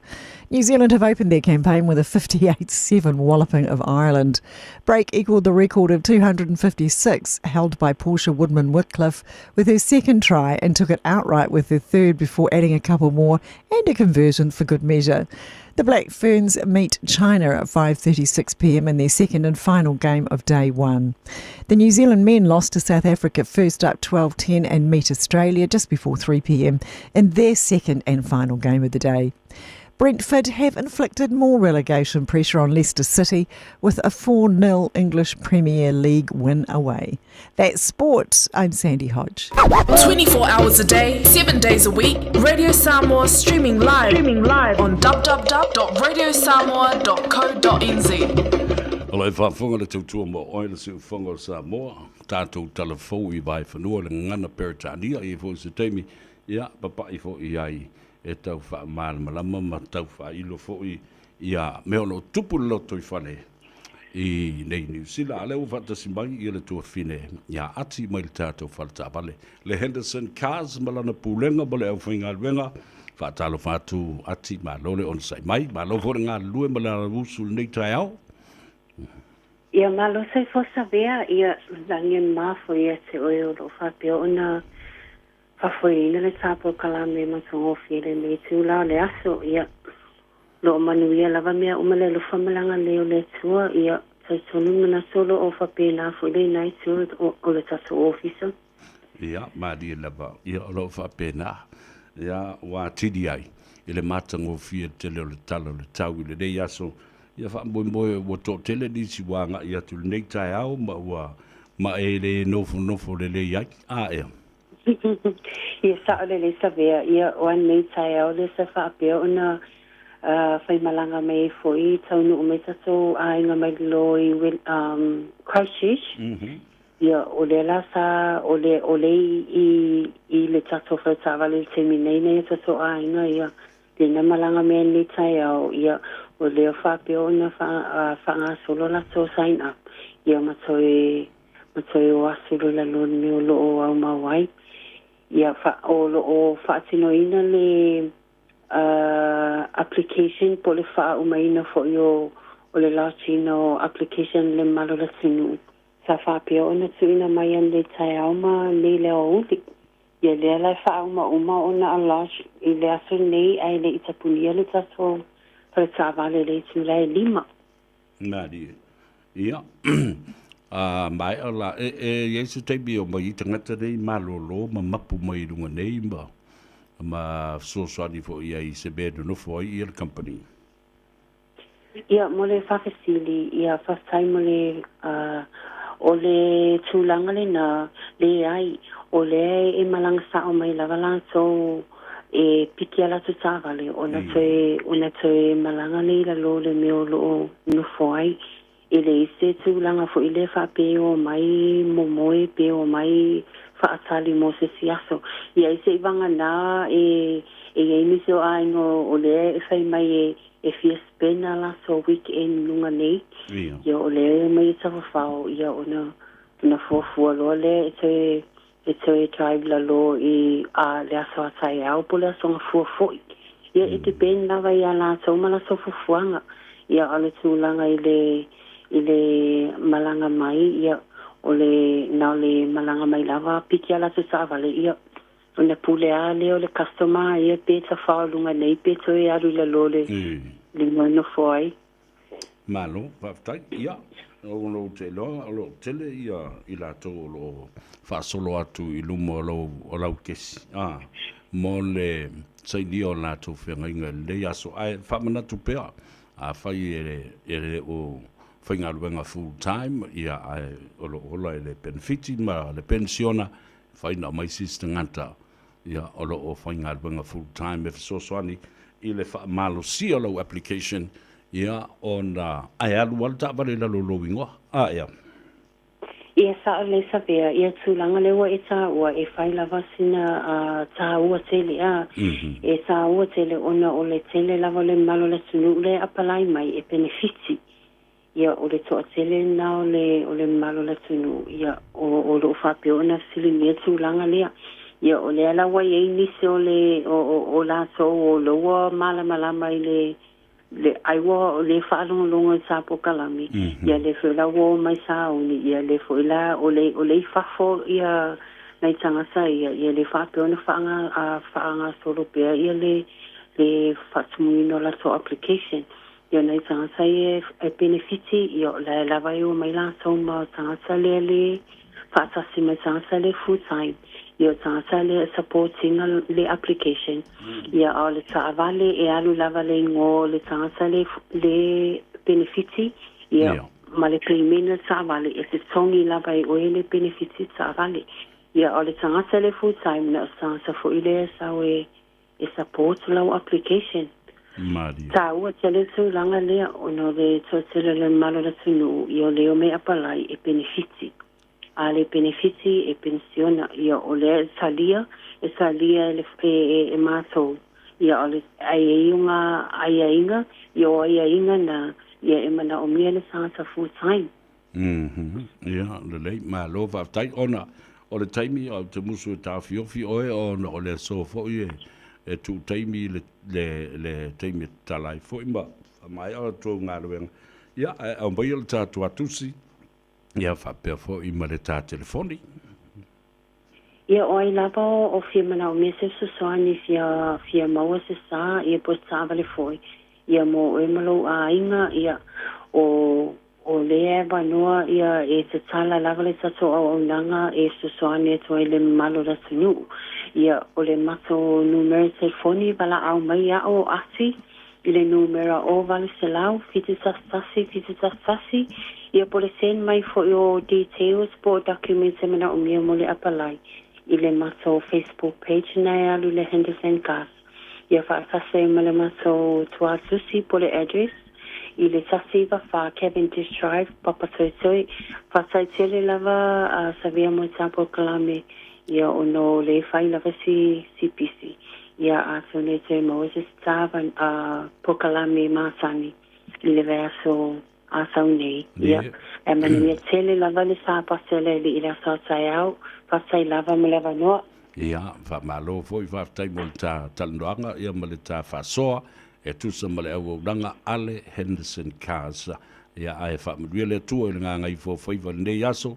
New Zealand have opened their campaign with a 58 7 walloping of Ireland. Brake equalled the record of 256 held by Portia Woodman Wickliffe with her second try and took it outright with her third before adding a couple more and a conversion for good measure. The Black Ferns meet China at 5:36 p.m. in their second and final game of day 1. The New Zealand men lost to South Africa first up 12-10 and meet Australia just before 3 p.m. in their second and final game of the day. Brentford have inflicted more relegation pressure on Leicester City with a 4 0 English Premier League win away. That's sport. I'm Sandy Hodge. 24 hours a day, 7 days a week, Radio Samoa streaming live, streaming live on www.radiosamoa.co.nz. O lo e faafofoga le tautua mo oe le siufofoga o Samoa, tatou talafou i vaefanua le gagana Peretania, e i ai foi se taimi, ia, papai foi i ai e tau faamalamalama ma tau faailo foi ia mea o lo o tupu le lotoifale i nei Niu Sila. A lea ua faatasi mai ia le tuafine ia Ati mai le tatou faletaavale, le Henderson Cars ma lana pulega ma le aufaigaluega. Faatalofa atu Ati, malo le onosai mai, malo foi le galulue ma le alausu i lenei taeao. Ia malo soifua Savea, ia lagi e mafua ia te oe o loo faapea ona faafoeina le ta polokalame matagofie lenei itula o le aso. Ia, o lo o manuia lava mea uma le alofa ma le agalelei o le Atua. Ia, talitonu manatu o lo o faapena foi lena itu o le tatou ofisa. Ia, malie lava, ia, o lo o faapena, ia, ua atili ai i le matagofie tele o le tala o le tau i lenei aso. Ia faamoemoe ua toatele nisi ua agai atu i lenei taeao ma ua ma e le nofonofo lelei ai. A ea? Ia sao lelei Savea, ia o anei taeao lea sa faapea ona faimalaga mai ai foi i taunuu mai tatou aiga mai lalo i Christchurch. Ia o lea la sa o le o le i i le tatou fale taavale i le taimi nei nai o tatou aiga ia lena malaga mai anei taeao ia o lea faapea ona faagasolo latou sign up ia ma toe ma toe o atu loa i lalo o le mea o lo o aumau ai. Ia, fa, o lo o faatinoina le application po o le faaaumaina foi o, o le lodge-ina o application i le mamalu o le atunuu. Sa faapea ona tuuina mai anei taeao ma nei le aoauli. Ia lea la e faaumauma ona a lodge i le aso lenei ae le i tapunia le tatou fale taavale i le itula e 5. Malie. Ia, a maea la, e, e i ai se taimi e omai ai tagata nei malolo ma mapu mai i luga nei ma, ma fesoasoani foi i ai i se mea e nonofo ai ia le company. Ia, mo le faafesili, ia, faafetai mo le, uh, o le tulaga lena, leai, o lea e malaga sao mai lava latou e piki a latou taavale ona toe, ona toe malaga lea i lalo o le mea o lo o nofo ai. E leai se tulaga foi lea faapea e omai momoe pe omai faatali mo se isi aso. Ia ai se i vagana e e i ai nisi o aiga o lea e fai mai e e fia spend a latou weekend i luga nei. Ia o lea e omai e tafafao ia ona ona fuafua loa lea e toe e toe drive lalo i a le aso a taeao po o le aso gafua foi. Ia e depend lava iā latou ma latou fuafuaga. Ia o le tulaga i le i le malaga mai, ia o le na o le malaga mai lava piki a latou taavale, ia ona pule lava lea o le customer ia pe tafao i luga nei pe toe alu i lalo le le mea e nofo ai. Malo, faafetai. Ia, ona ou te iloa o lo o tele ia i latou o lo o faasolo atu i luma o lau, o lau kesi, a, mo le sainia o latou feagaiga i lenei aso. Ae faamanatu pea, afai e, e le o faigaluega full time, ia, ae o lo o ola i le penefiti ma le penisiona, e mafai ona aumai se isi tagata ia, o lo o faigaluega full time e fesoasoani i le faamalosia o lau application, ia, ona ae alu lava le taavale i lalo o lou igoa. A, ea. Ia sao lelei Savea, ia tulaga lea ua e taua, e fai lava sina taua tele, a, e taua tele ona o le tele lava o le mamalu o le atunuu lea e apalai mai e penefiti. Ia, o le toatele lena o le, o le mamalu o le atunuu, ia, o, o lo o faapea ona fesiligia tulaga lea. Ia, o lea la ua i ai nisi o le, o, o, o latou o lea ua malamalama i le, le, ai ua le faalogologo i sa polokalame, ia lea foi la ua omai sauni, ia lea foi la o le, o lea i fafo ia nai tagata ia, ia le faapea ona faaaga, a, faagasolo pea ia le, le faatumuina o latou application. Ia nai tagata ia e penefiti, ia o la e lava e omai latou ma tagata lea le faatasi ma tagata lea full time, ia o tagata lea e support ina le application. Ia a o le taavale e alu lava le igoa o le tagata le le penefiti, ia ma le payment o le taavale e totogi lava e oe le penefiti taavale. Ia a o le tagata lea full time, na o se tagata foi lea e sau e e support lau application. Malie. Taua tele le tulaga lea ona o le toatele o le mamalu o le atunuu ia o lea e omai apalai e penefiti. A le penefiti e penisiona ia o lea e talia e talia e le e e e matou ia o le ai ai o ngā aiaiga ia o aiaiga na ia e manaomia le tagata full time. Mhm. Ia, lelei, malo faafetai. Ona o le taimi ou te musu e taofiofi oe ona o le aso foi e e tuu taimi le le le taimi e tatala ai foi ma faamaea la tou galuega. Ia, ae aumaia le ta tuatusi, ia faapea foi ma le ta telefoni. Ia, o ai lava o fia manaomia se fesoasoani fia fia maua se sa, ia po o se taavale foi, ia mo oe ma lou aiga, ia, o o lea e avanoa ia e tatala lava le tatou auaunaga e fesoasoani atu ai i le mamalu o le atunuu. Ia, o le matou numera telefoni valaau mai a'o o Ati i le numera o 800 711 711, ia po o le send mai foi o details po o documents e manaomia mo le apalai i le matou Facebook page na e alu i le Henderson Gas. Ia faatasi ai ma le matou tuatusi po o le address i le 194 Cavendish Drive, Papatoetoe. Faafetai tele lava a Savea mo le polokalame ia ona o lea e fai lava si si pisi. Ia atonu e toe maua se sta a polokalame masani i le vaiaso a sau nei. Ia, e manuia tele lava le Sapati a le Alii i le aso a taeao. Faafetai lava mo le avanoa. Ia, faamalo foi, faafetai mo le ta talanoaga ia ma le ta faasoa e tusa ma le auaunaga a le Henderson Cars. Ia, ae faamanuia le Atua i le gagaifo o faiva i lenei aso.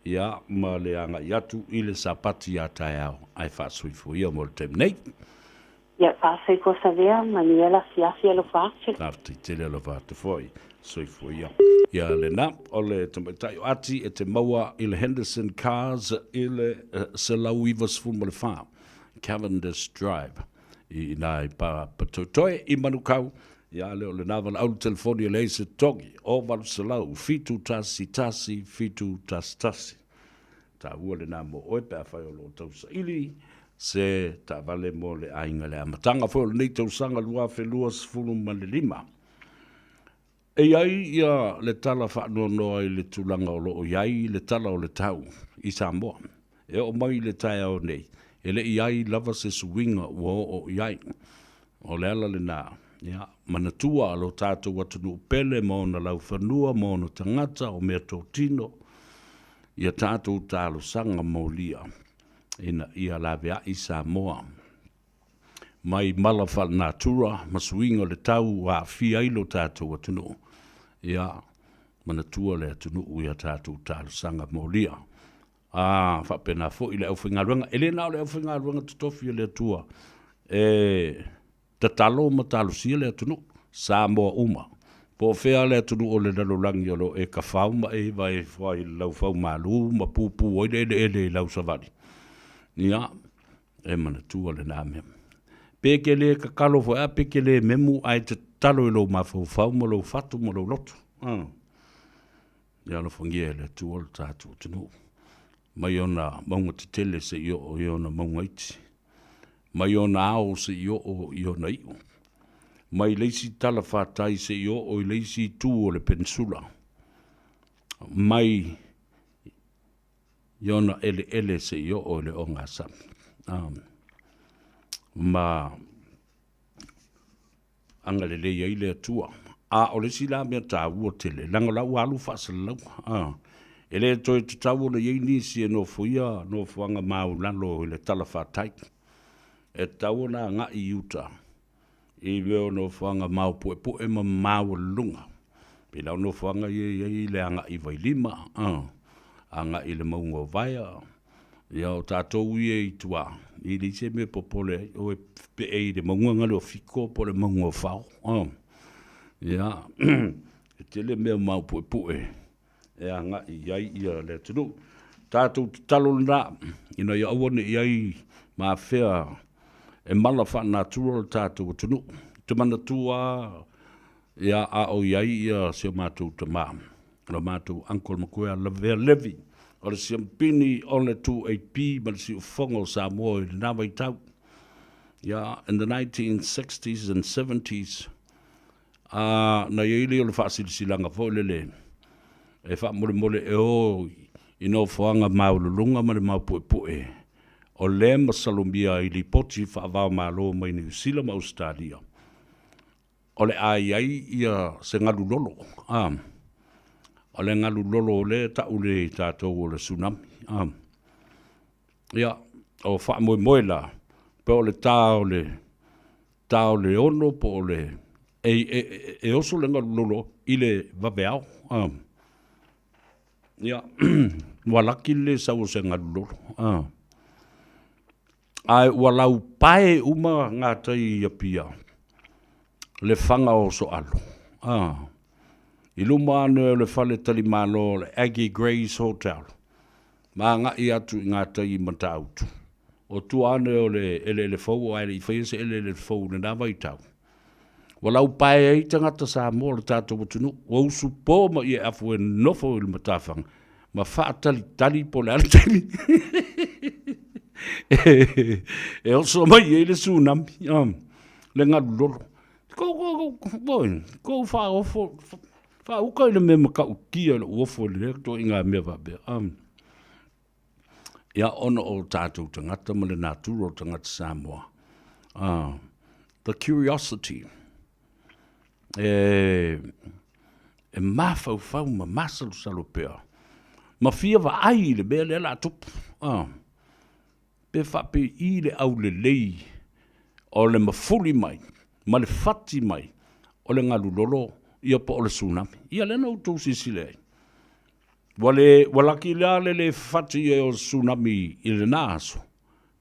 ia ma le agai atu i le Sapati a taeao ae faasoifua ia mo le taimi nei. Ia, faasoifua Savea, manuia le afiafi, alofa atu. Faafetai tele alofa atu foi. Soifua ia. Ia lena, o le tamaitai o Ati e te maua i le Henderson Cars i le 194 Cavendish Drive i ina i Papatoetoe i Manukau. Ia le o lena valaau le telefoni e leai se togi o 800 711 711. Taua lena mo oe pe afai o lo o tausaili se taavale mo le aiga i le amataga foi o lenei tausaga 2025. E i ai ia le tala faanoanoa i le tulaga o lo o i ai le tala o le tau i Samoa. E oo mai i le taeao nei, e le i ai lava se suiga ua oo i ai. O le ala lena, ia, manatua lo tatou atunuu pele ma ona laufanua ma ona tagata o meatotino, ia tatou talosaga molia ina ia laveai Samoa mai mala faalenatura ma suiga o le tau ua aafia ai lo tatou atunuu. Ia, manatua le atunuu i a tatou talosaga molia. A faapena foi le aufaigaluega, e le na o le aufaigaluega totofi a le Atua e tatalo ma talosia le atunuu, Samoa uma. Po o fea le atunuu o le lalolagi o lo o e kafao ma e iva ai i le laufau malu ma pupu ai le eleele i lau savali, ia, e manatua lena mea. Pe ke le kakalo foi a pe ke le memu ae tatalo i lou mafaufau ma lou fatu ma lou loto. Ia alofagia e le Atua lo tatou atunuu, mai ona mauga tetele seia oo i ona mauga iti, mai ona ao seia oo i ona iu, mai le isi talafatai seia oo i le isi itu o le penisula, mai i ona eleele seia oo i le ogasami. Ma agalelei ai le Atua. A o le isi la mea taua tele, leaga o la ua alu faasalalauga, a, e le toe tatau ona i ai nisi e nofoia nofoaga maualalo i le talafatai. E tatau ona agai i uta i mea o nofoaga maopuepue ma maualuluga. Pei la o nofoaga ia e i ai le agai i Vailima, a, agai i le mauga o Vaea, Ia o tatou ia i tua, e leai se mea e popole ai, o e pee i le mauga gale o Fiko po o le mauga o Fao. Ia, e tele mea maopuepue e agai i ai ia le atunuu. Tatou tatalo lena, ina ia aua ne i i ai ma afea e mala faanatura le tatou atunuu. Ou te manatua lava, ia, a o i ai ia si o matou tama, lo matou uncle matua ia Lavea Levi, o le siampini o le 2AP ma le siufofoga o Samoa i lena vaitau. Ia, in the 1960s and 70s, a na i ai lea o le faasilasilaga foi lele e faamolemole e o i nofoaga maualuluga ma le maupuepue o lea masalomia ai lipoti faava-o-Malo mai Niu Sila ma Ausetalia o le a i ai ia se galu lolo, a, o le galu lolo lea e tau nei e tatou o le tsunami, a. Ia, o faamoemoe la, pe o le ta o le, ta o le 6 po o le, e, e, e oso le galu lolo i le vaveao, a. Ia, ua laki le le sau o se galu lolo, a. Ae ua laupae uma gatai i Apia, le faga o Soalu. A. I luma ane o le fale talimalo o le Aggie Grey's Hotel, ma agai atu i gatai i Matautu. O tua ane o le eleele fou, ae le i faia se eleele fou i lena vaitau. Ua laupae ai tagata Samoa o le tatou atunuu, ua usupo ma ieafu e nofo i le matafaga ma faatalitali po o le a le taimi e oso mai ai le tsunami, le galu lolo. Kou faaofo, faauka i le mea matautia i lou ofo i lea ituaiga mea faapea. Ia, ona o tatou tagata ma le natura o tagata Samoa, the curiosity, e, e mafaufau ma masalosalo pea, ma fia vaai i le mea lea o le a tupu, pe faapei le aulelei o le mafuli mai ma le fati mai o le galu lolo, ia po o le tsunami. Ia lea na outou silasila i ai. Ua le, ua laki la le le fati e o tsunami i lena aso,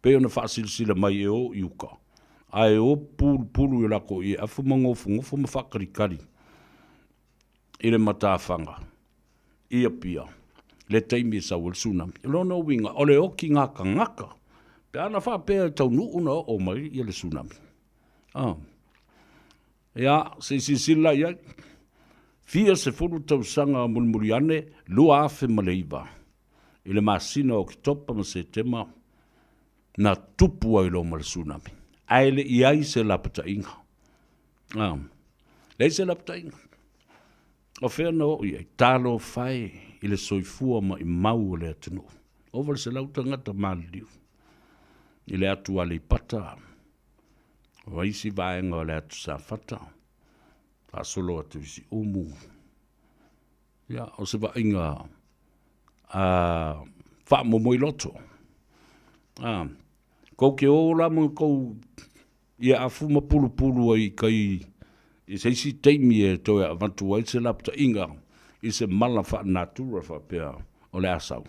pei ona faasilasila mai e o i uka, ae o pulupulu i o lakou ieafu ma gofogofo ma faakalikali i le matafaga i Apia le taimi e sau ai le tsunami. O lona uiga, o le oki gakagaka pe ana faapea e taunuu ona oo mai le tsunami. Ah. Ia, se i silasila la i ai. Fia sefulu tausaga mulimuli ane, 2009, i le masina o Oketopa ma Setema, na tupu ai loa ma le tsunami, ae le i ai se lapataiga. Ah, leai se lapataiga. O fea na oo i ai? Talofa e i le soifua maimau o le atunuu. Ova le 100 tagata maliliu i le atu Aleipata, O isi vaega o le atu Safata, faasolo atu i Siumu, ia, o se vaaiga faamomoe loto. A, kou te o la ma kou ia afu ma pulupulu ai i kai i se isi taimi e toe avatu ai se lapataiga i se mala faalenatura faapea o le a sau.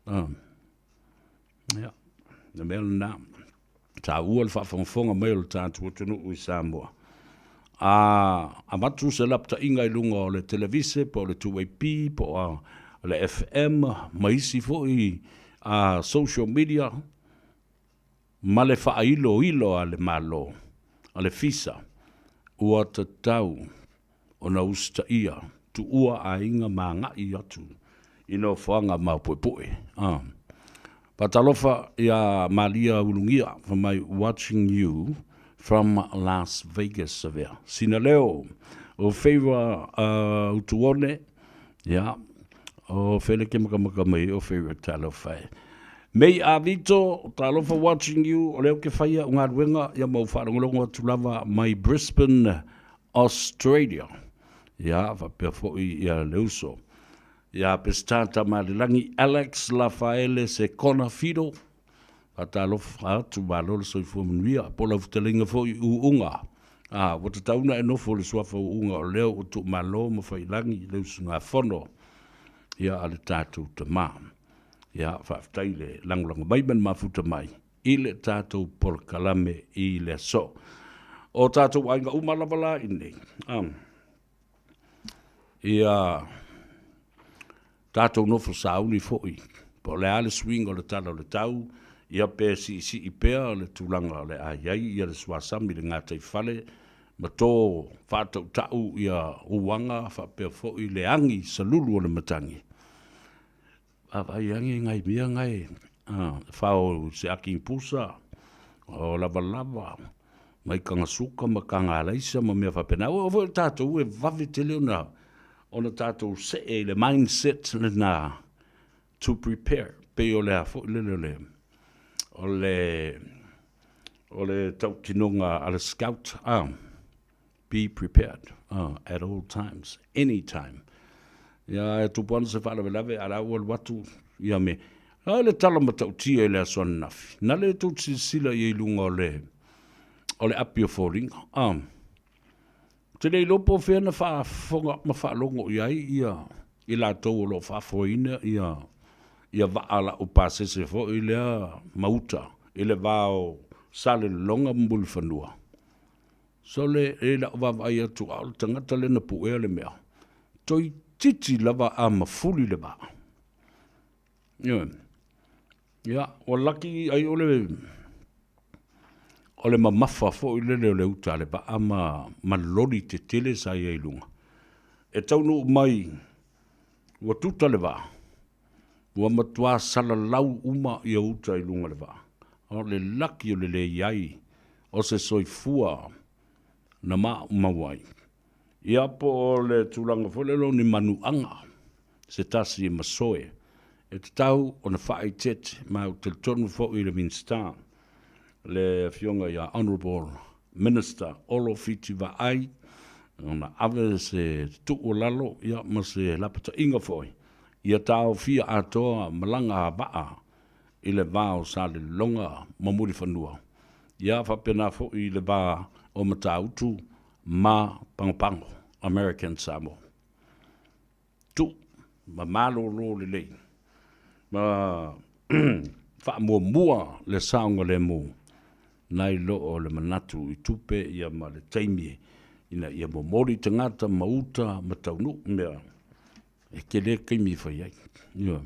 A, ia, le mea lena. Taua le faafogafoga mai o le tatou atunuu i Samoa. A avatu se lapataiga i luga o le televise po o le 2AP po o le FM ma isi foi social media ma le faailoilo a le Malo, a le FISA, ua tatau ona usitaia, tuua aiga ma agai atu i nofoaga maopuepue. A. Faatalofa ia Malia Ulugia fai mai watching you from Las Vegas Avea. Sina leo o Favor Utuone, ia, o Feleke Makamaka mai o Favor talofa e. Mei a Vito, talofa watching you, o lea ou te faia au galuega, ia ma ou faalogologo atu lava mai Brisbane, Australia. Ia, faapea foi ia le uso. Ia Peseta Tamalelagi, Alex Lafaele Sekona Fido, faatalofa atu, malo le soifua manuia. Po o lau fetalaiga foi Uuga. A, ua tatau ona e nofo i le suafa Uuga o lea ua tuumalo ma Faiilagi le usugafono ia a le tatou tama. Ia, faafetai le lagolago mai ma le mafuta mai i le tatou polokalame i le aso. O tatou aiga uma lava la i nei, ia tatou nofo sauni foi, po o le a le suiga o le tala o le tau, ia pe siisii pea le tulaga o le a i ai ia le suasami i le gataifale, ma to faatautau ia uaga faapea foi le agi salulu o le matagi. Vaavaai ane nai mea na e fao i se ati pusa, o lavalava, mai kagasuka ma kagalaisa ma mea faapena. Ua oo foi o tatou e vave tele ona tatou see i le mindset lena to prepare. Pei o le a foi lele o le o le tautinoga a le scout, Be prepared at all times, any time. Ia, e tupu ana se faalavelave, a la ua alu atu ia me. A le tala matautia i le aso ananafi, na le tou silasila i ai i luga o le, o le api o foliga. Ou te le iloa po o fea na faafofoga ma faalogo i ai ia i latou o lo o faafoeina ia, ia vaa laupasese foi lea ma uta i le va o Salelologa ma Mulifanua. Sole, e lau vaavaai atu a o le tagata lea na puea le mea, toeitiiti lava a mafuli le vaa. Ioe. Ia, ua laki ai o le o le mamafa foi lele o le uta a le vaa ma, ma loli tetele sa i ai i luga. E taunuu mai ua tuta le vaa, ua matua salalau uma ia uta i luga o le vaa. O le laki o le le i ai o se soifua na maumau ai. Ia po o le tulaga foi lele o ni manuaga se tasi e masoe e tatau ona faaeteete, ma ou te talitonu foi i le Minisita, le Afioga ia Honourable Minister Olo Fiti Vaai, ona ave se tuualalo ia ma se lapataiga foi ia taofia atoa malaga a vaa i le va o Salelologa ma Mulifanua, ia faapena foi i le va o Matautu ma Pagopago, American Samoa. Tuu. ma malōlō lelei ma faamuamua le saogalemu nai lo o le manatu i tupe ia ma le taimi ina ia momoli tagata ma uta ma taunuu mea e tele taimi e fai ai. Ioe.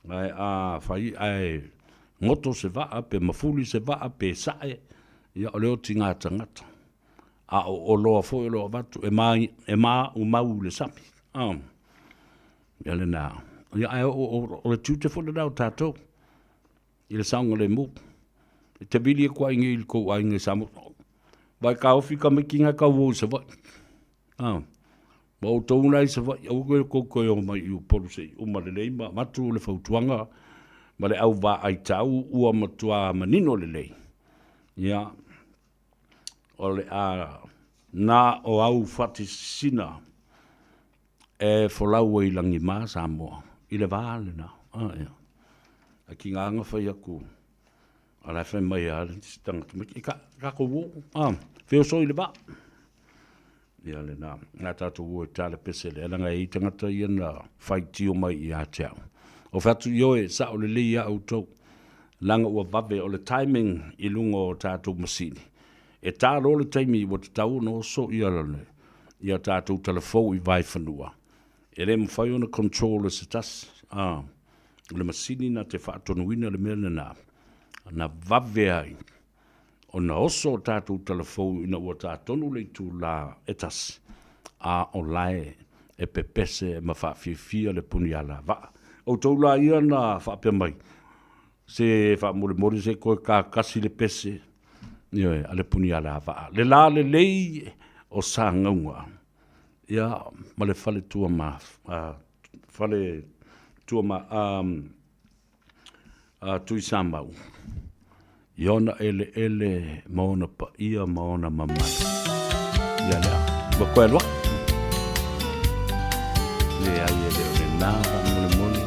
Ae a fai ae goto se vaa pe mafuli se vaa pe sae, ia o le otiga tagata. A o oloa foi o lo o avatu e ma e maumau i le sami. Ah. Ia lena. Ia ae o le tiute foi lena o tatou i le saogalemu. E te vili atu ai nei i le tou aiga i Samoa. Vai taofi tamaiti na tau o i Savaii. Ah. Ma outou la i Savaii, aua toe tou toe o mai i Upolu se i uma lelei ma avatu le fautuaga ma le au vaai tau ua matua manino lelei. Ia, o le a na o au faatisisina e folau ai i lagima Samoa i le va lena. Ah, ia. Ae tiga na fai atu, a la e fai mai lava le isi tagata mai, e tatou o, ah, feoso i le vaa. Ia lena, na tatou o e tala pese lea, leaga e i ai tagata ia na faitio mai ia te au. O fai atu, ioe, sao lelei ia outou, leaga ua vave, o le timing i luga o tatou masini, e ta loa le taimi ua tatau ona oso ia, ia tatou talafou i vaefanua, e le mafai ona control e se tasi, a, o le masini na te faatonuina le mea lena, na vave ai ona oso o tatou talafou ina ua ta tonu le itulā e tasi, a o lae e pepese ma faafiafia le puni alavaa. Outou la ia na faapea mai, se faamolemole se toe kakasi le pese, ioe, a le puni alavaa. Le la lelei o Sagauga, ia, ma le fale tua ma, fale tua ma, a Tuisamau i ona eleele ma ona paia ma ona mamalu. Ia lea, ua toe alu atu. Leai e le o lena faamolemole,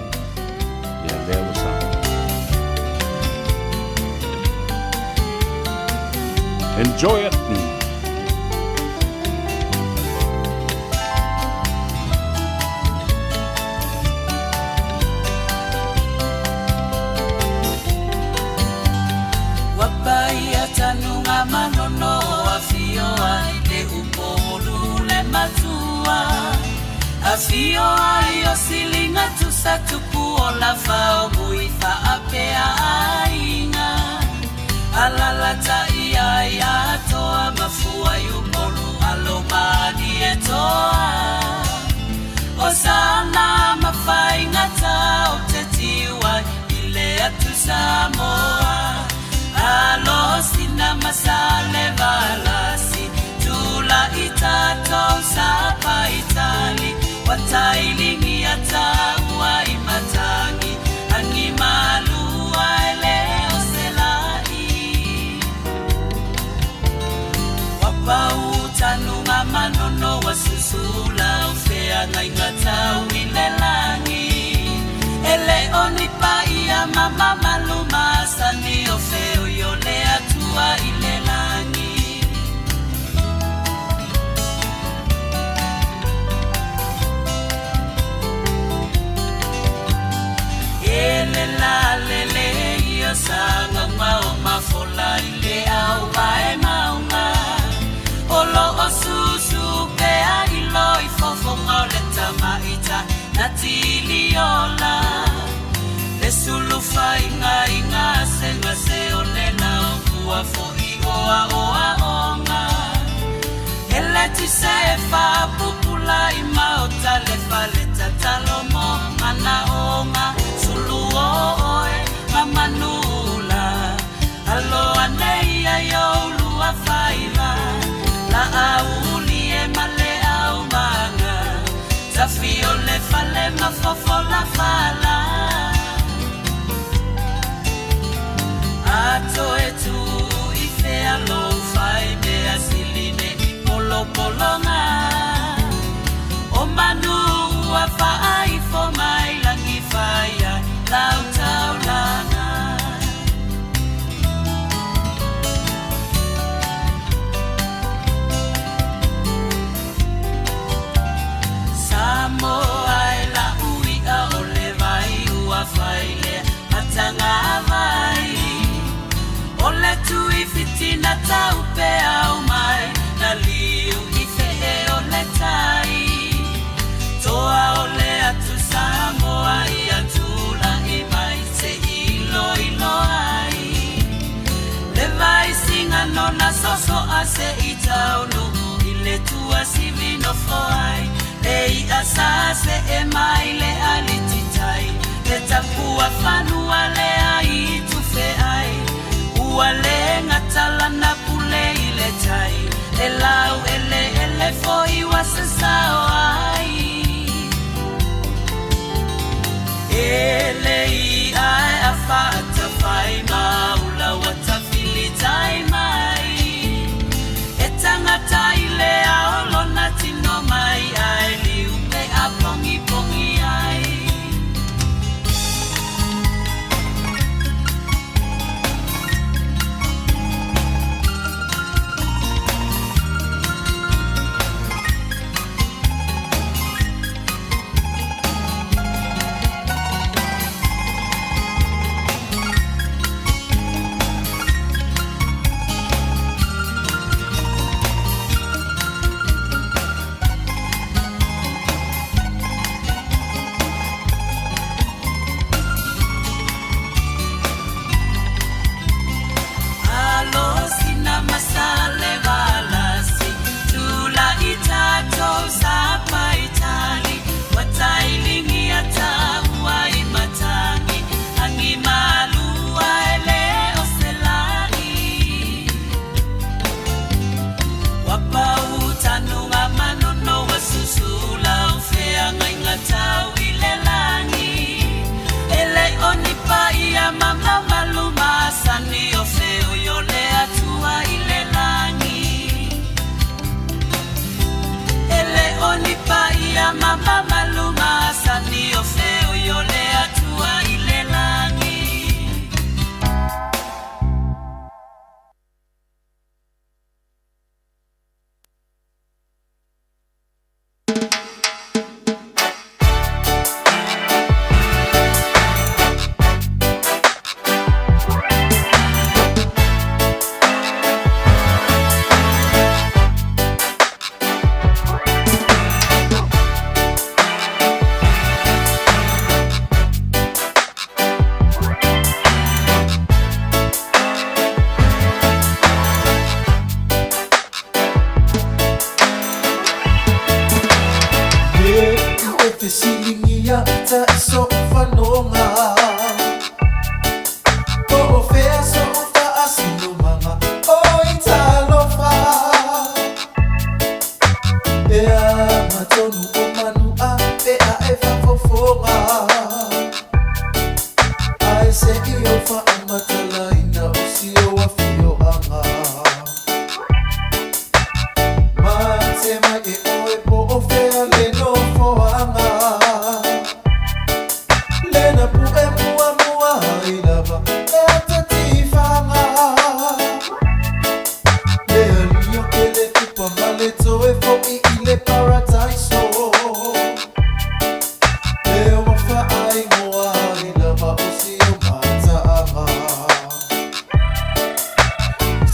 ia lea ua sa. Enjoy it! Ua paia tanuga manono afio ai le upolu le matua Afio ai o silinga tusa tupu o lafa o mui faapea aiga Alalatai ai atoa mafua i Upolu alo malie toa O sana mafaigata o te tiu ai i le atu Samoa Alo sina masale valasi tula i tatou sapa itali Wa tailingi ataua i matangi angi malua e le o selai Ua pau tanuga manono ua susula o feagaiga tau i le lagi E le o ni paia ma mamalu masani o feoi o le Atua i le lagi. E le la lele ia sagauga o mafola i le au vae maunga O lo o susu pea i lo i fofoga o le tamaita na tiliola Le sulufainga i gasegase o le lao ua fo'i oa oa onga E le tise e faapupula i maota le fale tatalo mo manaoga Sulu o oe ma manula Alo ane ia i ou lua faiva La auli e ma le aumaga Tafi o le fale ma fofola fala A toe tu i fea lou fai mea sili ne i polopologa O manu ua faaifo mai lagi fai le tai. Toa o le atu Samoa ia tula'i mai se iloilo ai. Le vaisiga nona soso'a se'i taunuu i le tuasivi nofo ai. Le i'a sa se'e mai le alititai, le tapua fanua lea i tufeai. Ua le gatalana pule i le tai, e lau eleele fo'i ua sasao ai. E le i'a e afaatafai ma ula ua tafilitai mai. E tagata i le ao lona tino mai ae liupe a pogipogi ai. Alo sina masale valasi, tula'i tatou sapaitali, ua taua i matagi, agi malua e lē o sela'i. Ua pautanuga manono ua susula o feagaiga tau i le lagi. E lē o ni paia ma mamalu masani o feoi o le Atua i le lagi. E lē o ni paia ma mamalu masani o feoi o le Atua i le lagi. E fesiligia ta so'ofanoga po o fea so'u fa'asinomaga o i talofa e a matonu o manu'a pe a e fa'afofoga ae se'i o fa'amatalaina o sio afio'aga mate mai e oe po o fea le nofoaga lena pu'e muamua ai lava le atatifaga le alio ke le tupa ma le toe fo'i i le parataiso le ua fa'aigoa ai lava o sio mata'aga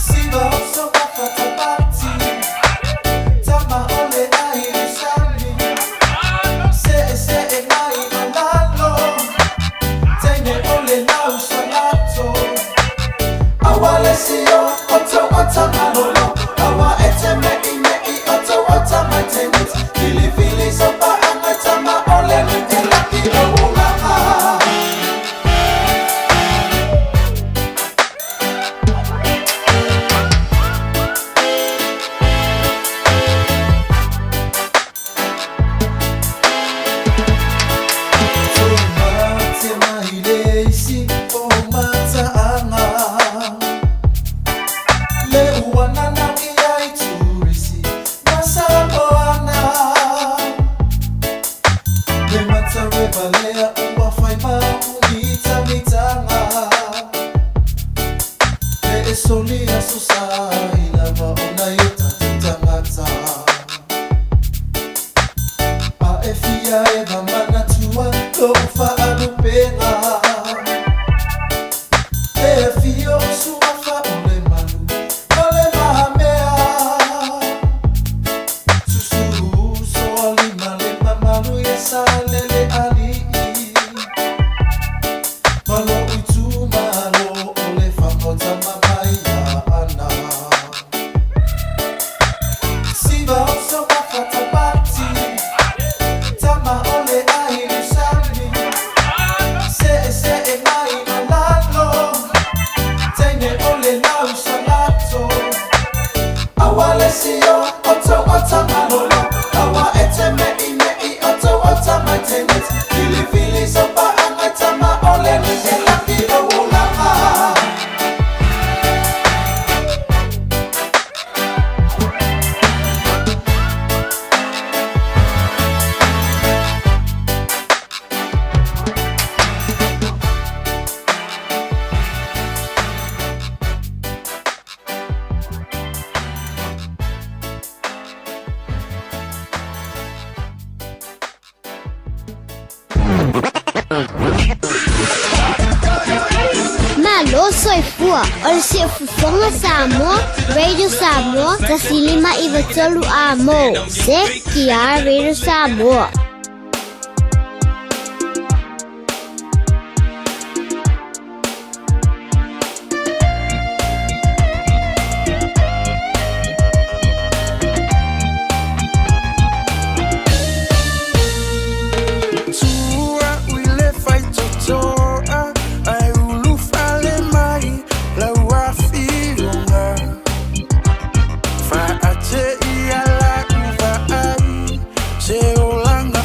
siva o so'afatapati tama o le ai sami se'ese'e mai malalo teine o le lausalato aua le sio o tou otamalolo aua e te me'ime'i o tou otamaitenit filifili sopa'aga tama o le nu'ulaki o ulaga. Mate mai le isi o mata'aga le uanana ia i turisi ma Samoana le matarevalea ua fai maumitamitaga le esoli aso sa i lava ona i o tatou tagata a e fia e vamanatua lo'u fa'alupega e afio o suafa o le malu ma le mahamea susuu. Salele alii Ma lou itumalo o le fagota ma mai Aana. Siva o Saumafa Tapati, Tama o le Ailusami, Seesee mai ma lalo, Teine o le Lausalato. Aua le sio o tau o Tamalolo, Aua e te mei mei o tau o Tamaitenet, Filifili sa paanga tama o le ni e laki o olanga. Malo soifua o le Siufofoga Samoa, Radio Samoa, 105 93 Amo. Se ki Radio Samoa. Tua ui le faitotoa Ae ulu fale mai lau afioga Faate ia lau vaai Se olaga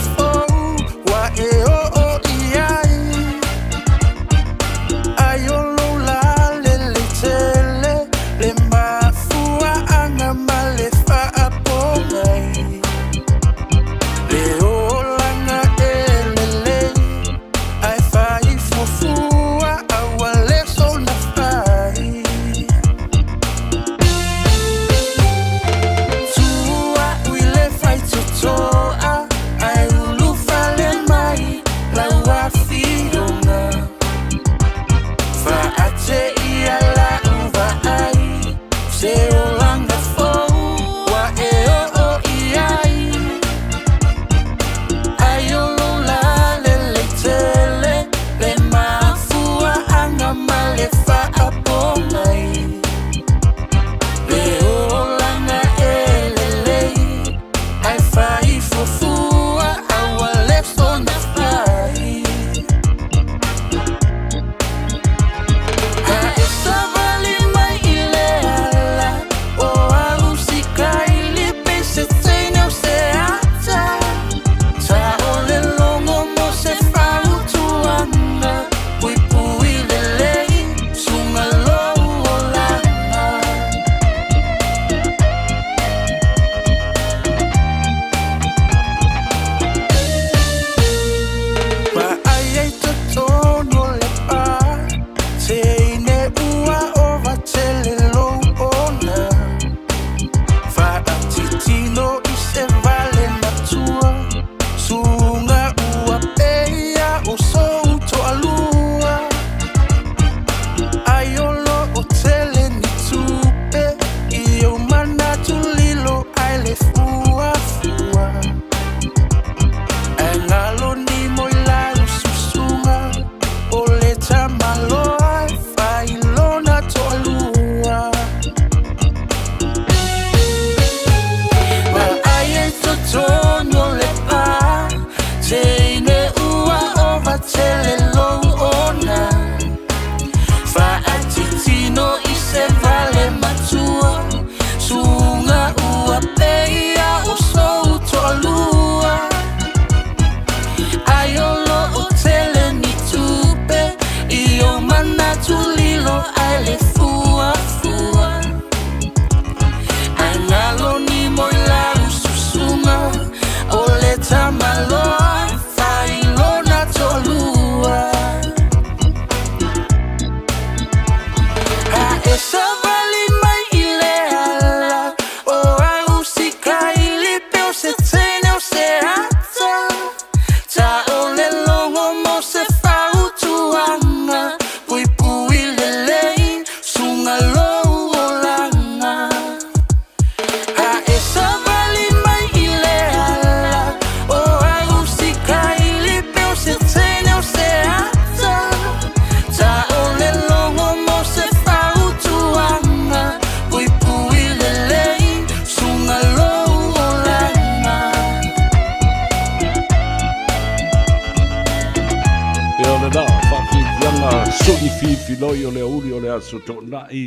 Tu'i fifiloi o le aoauli o le aso Toonai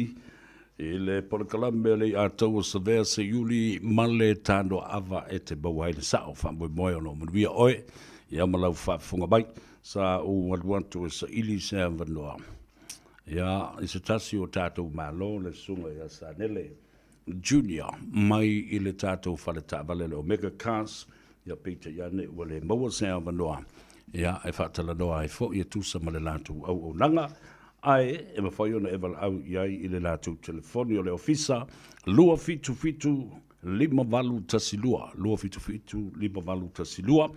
i le polokalame o le Iataua Savea Seiuli ma le Tanoaava e te maua ai le sao faamoemoe o lo o manuia oe ia ma lau faafofoga mai. Sa ou alu atu e saili se avanoa ia i se tasi o tatou Malo le Susuga ia Sanele Junior mai i le tatou fale taavale le Omega Cars, ia peitai ane ua le maua se avanoa ia e faatalanoa ai foi e tusa ma le latou auaunaga, ae e mafai ona e valaau i ai i le latou telefoni o le ofisa 277 5812, 277 5812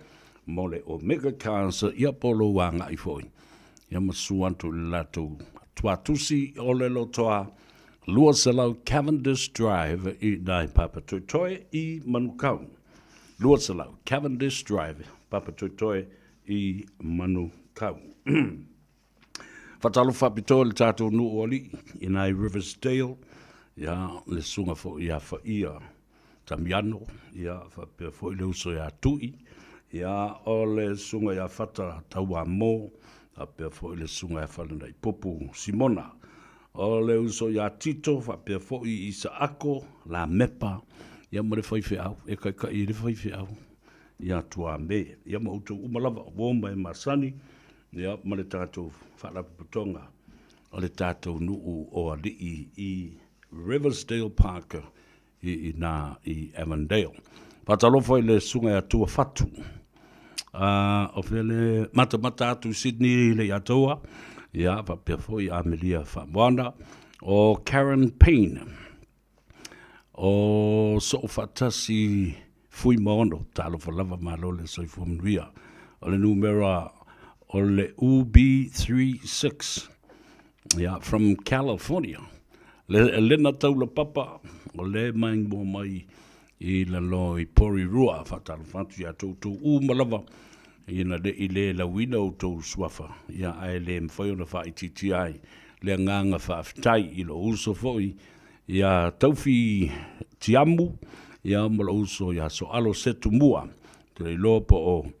mo le Omega Cars, ia po o lou agai foi ia ma susu atu i le latou tuatusi o le lotoa 200 Cavendish Drive i nai Papatoetoe i Manukau. 200 Cavendish Drive, Papatoetoe i Manukau. Faatalofa faapitoa i le tatou nuu o alii i nai Riversdale, ia, le susuga foi ia Faia Tamiano, ia, faapea foi le uso ia Tui, ia, o le susuga ia Fata Tauamo, faapea foi le susuga ia Falenaipupu Simona, o le uso ia Tito, faapea foi Isaako Lamepa, ia ma le faifeau, e kaikai i le faifeau ia Tuame, ia ma outou uma lava, uo ma e masani, ia ma le tatou faalapotopotoga o le tatou nuu o alii i Riversdale Park i inā i Avondale. Faatalofa i le susuga ia Tua Fatu. O fea le matamata atu i Sydney i le Iataua, ia faapea foi Amelia Faamoana, o Karen Payne, o Soofaatasi Fuimaono, talofa lava malo le soifua manuia. O le numera o le UB36, yeah, from California. Le, lena taula papa, o le mai mua mai i lalo i Porirua, faatalofa atu ia toutou uma lava, ina ne i le lauina outou suafa, ia ae le mafai ona faaitiitia ai le agaga faafetai i lou uso foi ia Taufi Tiamu, ia ma lou uso ia Soalo Setumua. Ou te le iloa po o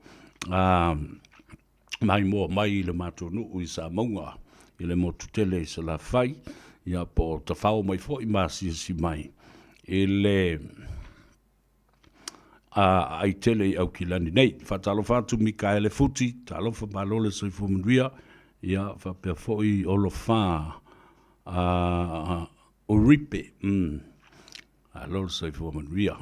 maimoa mai i le matou nuu i Samauga i le motu tele i Salafai, ia po o tafao mai foi ma asiasi mai i le aai tele i Aukilani nei. Faatalofa atu Mikaele Futi, talofa malo le soifua manuia, ia faapea foi Olofa Uripe, malo le soifua manuia.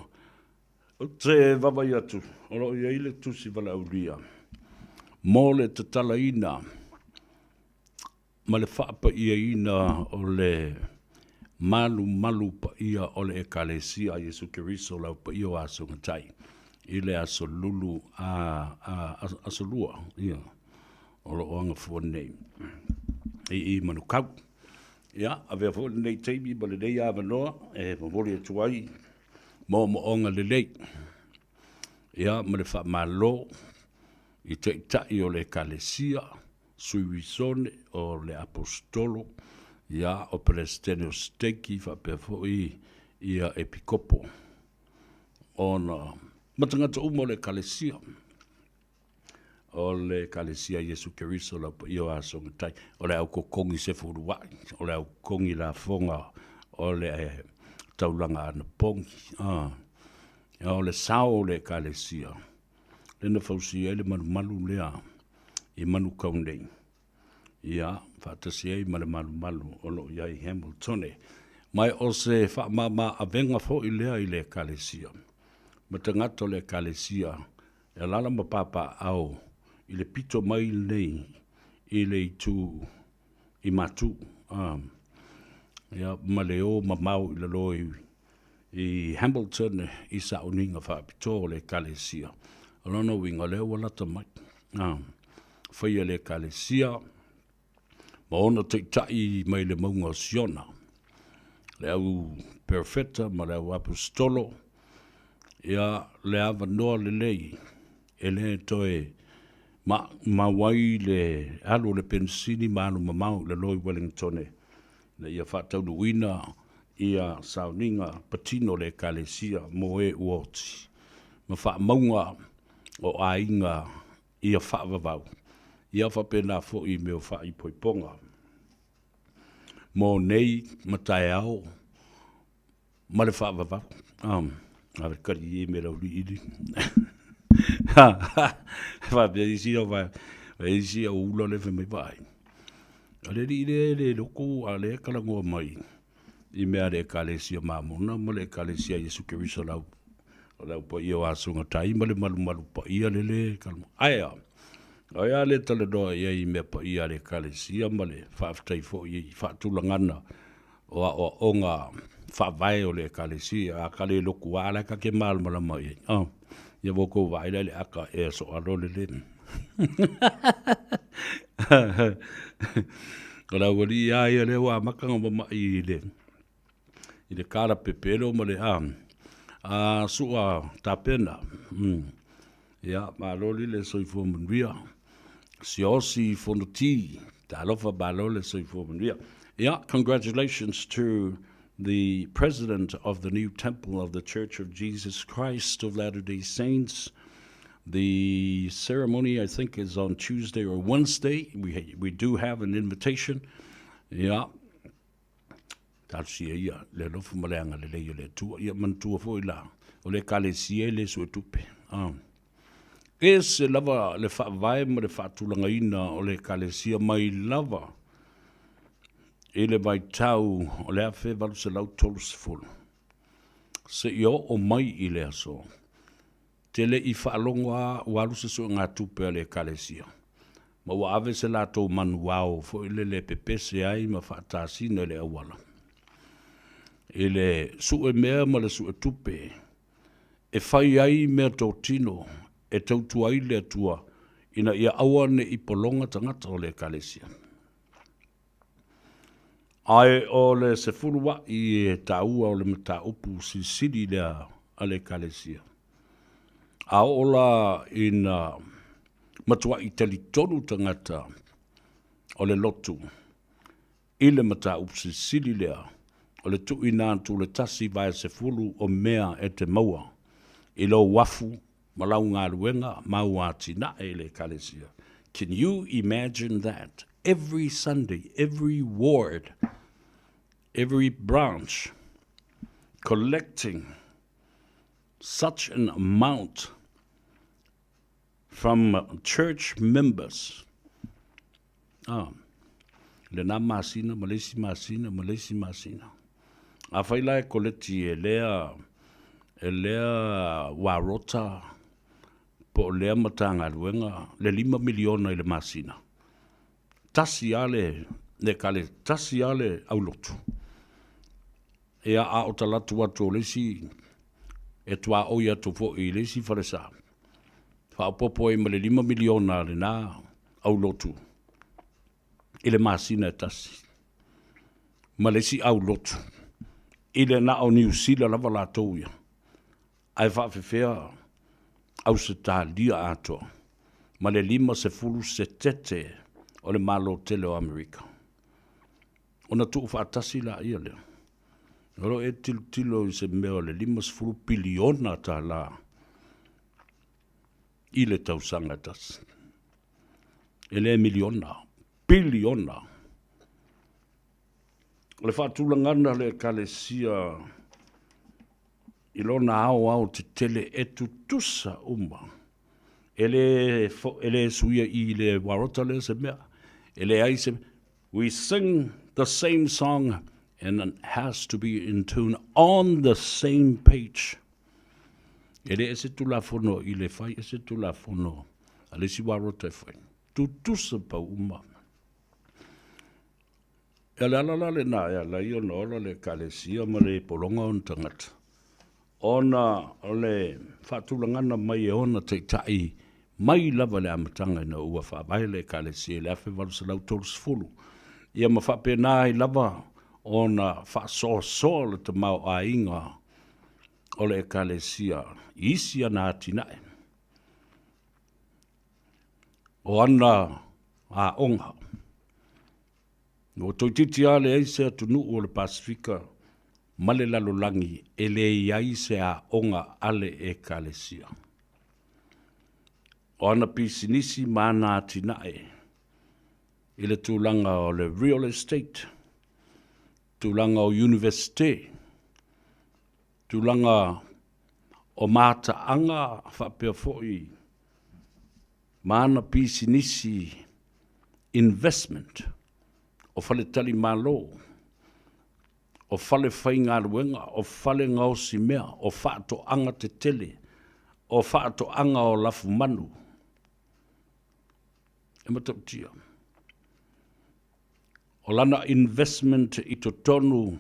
Ou te vaavaai atu, o lo o i ai le tusi valaaulia mo le tatalaina ma le faapaiaina o le malumalu paia o le Ekalesia a Iesu Keriso le Au Paia o Aso Matai i le aso Lulu a, a, aso Lua, ia, o lo o agafua nei i i Manukau. Ia, avea foi lenei taimi ma lenei avanoa e momoli atu ai moomooga lelei, ia, ma le faamalo i taitai o le Ekalesia, Sui Uisone o le Aposetolo, ia, o Peresetene o Seteki faapea foi ia Epikopo, ona ma tagata uma o le Ekalesia, o le Ekalesia Iesu Keriso le Au Paia o Aso Matai, o le au kokogi sefuluai, o le au kokogi lafoga o le taulaga anapogi, o le sao o le Ekalesia, lea na fausia ai le malumalu lea i Manukau nei, ia, faatasi ai ma le malumalu o lo o i ai i Hamiltone. Ma o se faamama avega foi lea i le Ekalesia, ma tagata o le Ekalesia e alaala ma papaaao i le pito mai lenei i le itu i Matu, ia, ma le o mamao i lalo i Hamilton i sauniga faapitoa o le Ekalesia. O lona uiga, o lea ua lata mai. Faia le Ekalesia ma ona taitai mai le mauga o Siona, le au perofeta ma le au aposetolo, ia le avanoa lelei e le toe maumau ai le alu o le penisini ma alu mamao i lalo i Wellingtone ina ia faataunuuina ia sauniga patino o le Ekalesia mo e ua oti ma faamauga o aiga ia faavavau, ia faapena foi i mea o faaipoipoga. mo nei ma taeao ma le faavavau. Ave kali e me lau liili. Faapea isi au vai, isi au ula le fai mai vaai. O le alii lea e le loko a lea e talanoa mai i mea a le Ekalesia Mamona ma le Ekalesia Iesu Keriso lau o le au paia o Asogatai ma le malumalu paia lele kalama. Ae a, o ai a le talanoa i ai i mea paia a le Ekalesia ma le faafetai foi i faatulagana o aoaoga faavae o le Ekalesia, a ka le loku a la ka ke malamalama i ai. Oh, ia ua kou vaai la i le aka e so alo le le. O la ua li ia ia le ua amata nga mama'i i le i le kala pepelo ma le a a sua tapena. Ia, malo li le soifua manuia. Siaosi Fonoti, talofa malo le soifua manuia. Ia, congratulations to the president of the new temple of the Church of Jesus Christ of Latter-day Saints. The ceremony, I think, is on Tuesday or Wednesday. We, we do have an invitation. Yeah. Talosia ia le alofa ma le agalelei o le Atua. Ia manatua foi la, o le Ekalesia e le suetupe. Ah. Ese lava le faavae ma le faatulagaina o le Ekalesia mai lava i le vaitau o le 1830 seia oo mai i le aso. Te le i faalogo a ua alu se suegatupe a le Ekalesia, ma ua ave se latou manuao foi lele e pepese ai ma faatasina i le auala. I le sue mea ma le sue tupe e fai ai mea totino e tautua ai le Atua ina ia aua ne i pologa tagata o le Ekalesia. Ae o le sefuluaʻi e taua o le mataupu silisili lea a le Ekalesia. A oo la ina matuaʻi talitonu tagata o le lotu i le mataupu silisili lea o le tuuina atu o le 1/10 o mea e te maua i lou afu ma lau galuega ma au atinae i le Ekalesia. Can you imagine that? Every Sunday, every ward, every branch collecting such an amount from church members. Ah, lena masina ma le isi masina ma le isi masina. Afai la e koleti e lea, e lea warota po o lea Matagaluega le $5 miliona i le masina. Tasi lava le, le kale, tasi lava le aulotu. Ia, a o talatu atu o le isi, e tuaoi atu foi i le isi falesa, faaopoopo ai ma le $5 miliona a lena aulotu i le masina e tasi, ma le isi aulotu i le na o Niu Sila lava latou ia, ae faafefea Ausetalia atoa ma le 50 setete o le Malo tele o Amerika. Ona tuufaatasi laia lea. O lo o e tilotilo i se mea o le $50 piliona tala i le tausaga e tasi. E le miliona, piliona. O le faatulagana le Ekalesia i lona aoao tetele e tutusa uma. E le, e le suia i le warota lea se mea. E leai se We sing the same song and it has to be in tune on the same page. E le ese tulafono i le fai, ese tulafono a le isi warota e fai. Tutusa pau uma. E le ala la lena e ala ai ona ola le Ekalesia ma le pologa o ona tagata, ona o le faatulagana mai e ona taitai mai lava i le amataga ina ua faavae le Ekalesia i le 1830, ia ma faapena ai lava ona faasoasoa le tamaoaiga o le Ekalesia i isi ana atinae o ana aoga. Ua toeitiiti lava leai se atunuu o le Pasefika ma le lalolagi e leai ai se aoga a le Ekalesia. O ana pisinisi ma ana atinae i le tulaga o le real estate. Tulaga o Iunivesite, tulaga o mataaga faapea foi ma ana pisinisi investment o faletalimalo, o fale faigaluega, o fale gaosi mea, o faatoaga tetele, o faatoaga o lafumanu. E matautia. O lana investment i totonu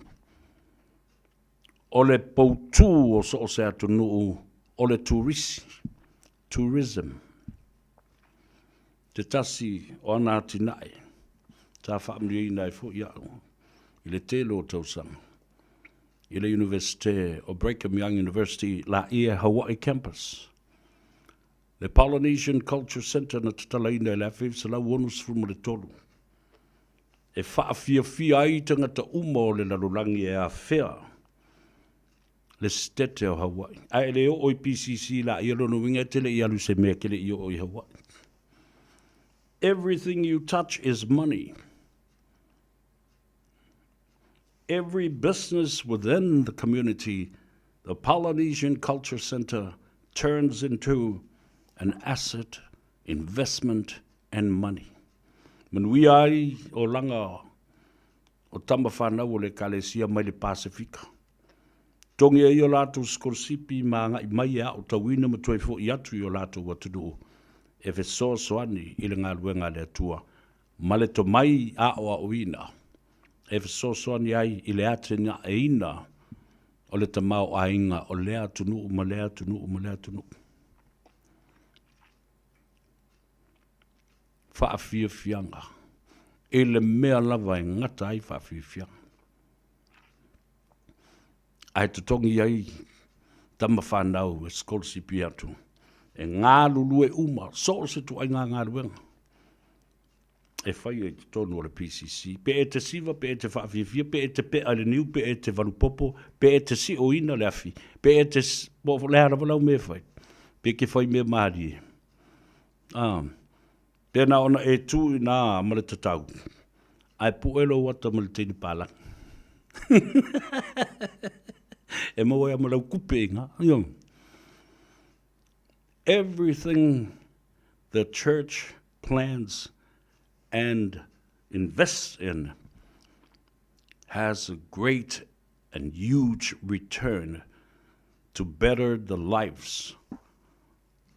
o le poutū o so o se atunuu o le turisi, tourism, te tasi o ana atinae sa faamanuiaina ai foi au i le tele o tausaga i le Iunivesite o Brigham Young University Laie Hawaii Campus. Le Polynesian Culture Centre na tatalaina i le 1963 e faafiafia ai tagata uma o le lalolagi e afea le Setete o Hawaii. Ae e le oo i PCC laia lona uiga e te le i alu i se mea e te le i oo i Hawaii. Everything you touch is money. Every business within the community, the Polynesian Culture Center turns into an asset, investment and money. Manuia ai olaga o tama whanau o le Ekalesia mai le Pasefika. Togi ai o latou sikolasipi ma agai mai e aotauina ma toe fo'i atu i o latou atunuu e fesoasoani i le galuega a le Atua ma le tomai aoaoina e fesoasoani ai i le atinaeina o le tamaoaiga o lea atunuu ma lea atunuu ma lea atunuu. Faafiafiaga i le mea lava e gata ai faafiafiaga. Ae totogi ai tama fanau e sikolasipi atu e galulue uma so o se ituaiga galuega e faia i totonu o le PCC. Pe e te siva, pe e te faafiafia, pe e te pea i le niu, pe e te valupopo, pe e te sioina le afi, pe e te, po o le a lava lau mea e fai, pe e te fai mea malie. Ah, pēnā ona e tū i nā ma le tatau, ae puʻe lou ata ma le teine palagi. e maua ai ma lau kupe i ngā. Io. Everything the church plans and invests in has a great and huge return to better the lives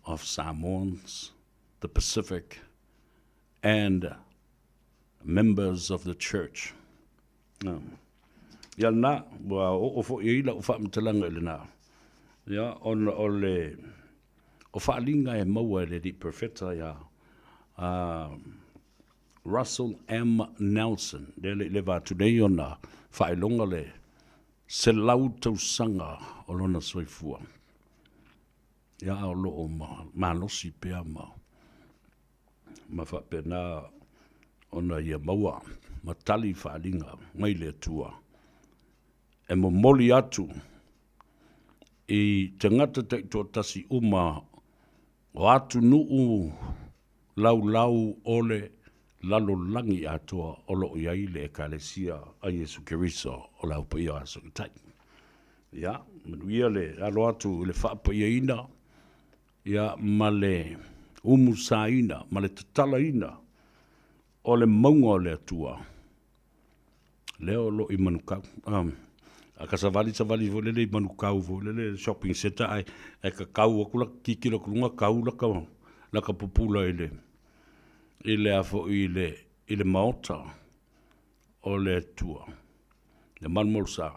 of Samoans, the Pacific, and members of the church. Ia lena, ua oo foi ai lau faamatalaga i lena, ia, ona o le, o faaaliga e maua e le alii Perofeta ia Russell M. Nelson, lea e le i leva atu nei ona faailoga le 100 tausaga o lona soifua. Ia, a o lo o malosi pea ma, ma faapena ona ia maua ma tali faaaliga mai le Atua e momoli atu i tagata taitoatasi uma o atunuu laulau o le lalolagi atoa o lo o i ai le Ekalesia a Iesu Keriso o le Au Paia o Aso i Tai. Ia, manuia le alo atu i le faapaiaina, ia, ma le umusaina, ma le tatalaina o le mauga o le Atua, lea o lo o i Manukau. Um, a ka savali savali foi lele i Manukau foi lele shopping centre ae, ae ka kau aku la kikilo aku luga kau la ka, la ka pupula i le, i le a foi i le, i le maota o le Atua. Le malumalu sa,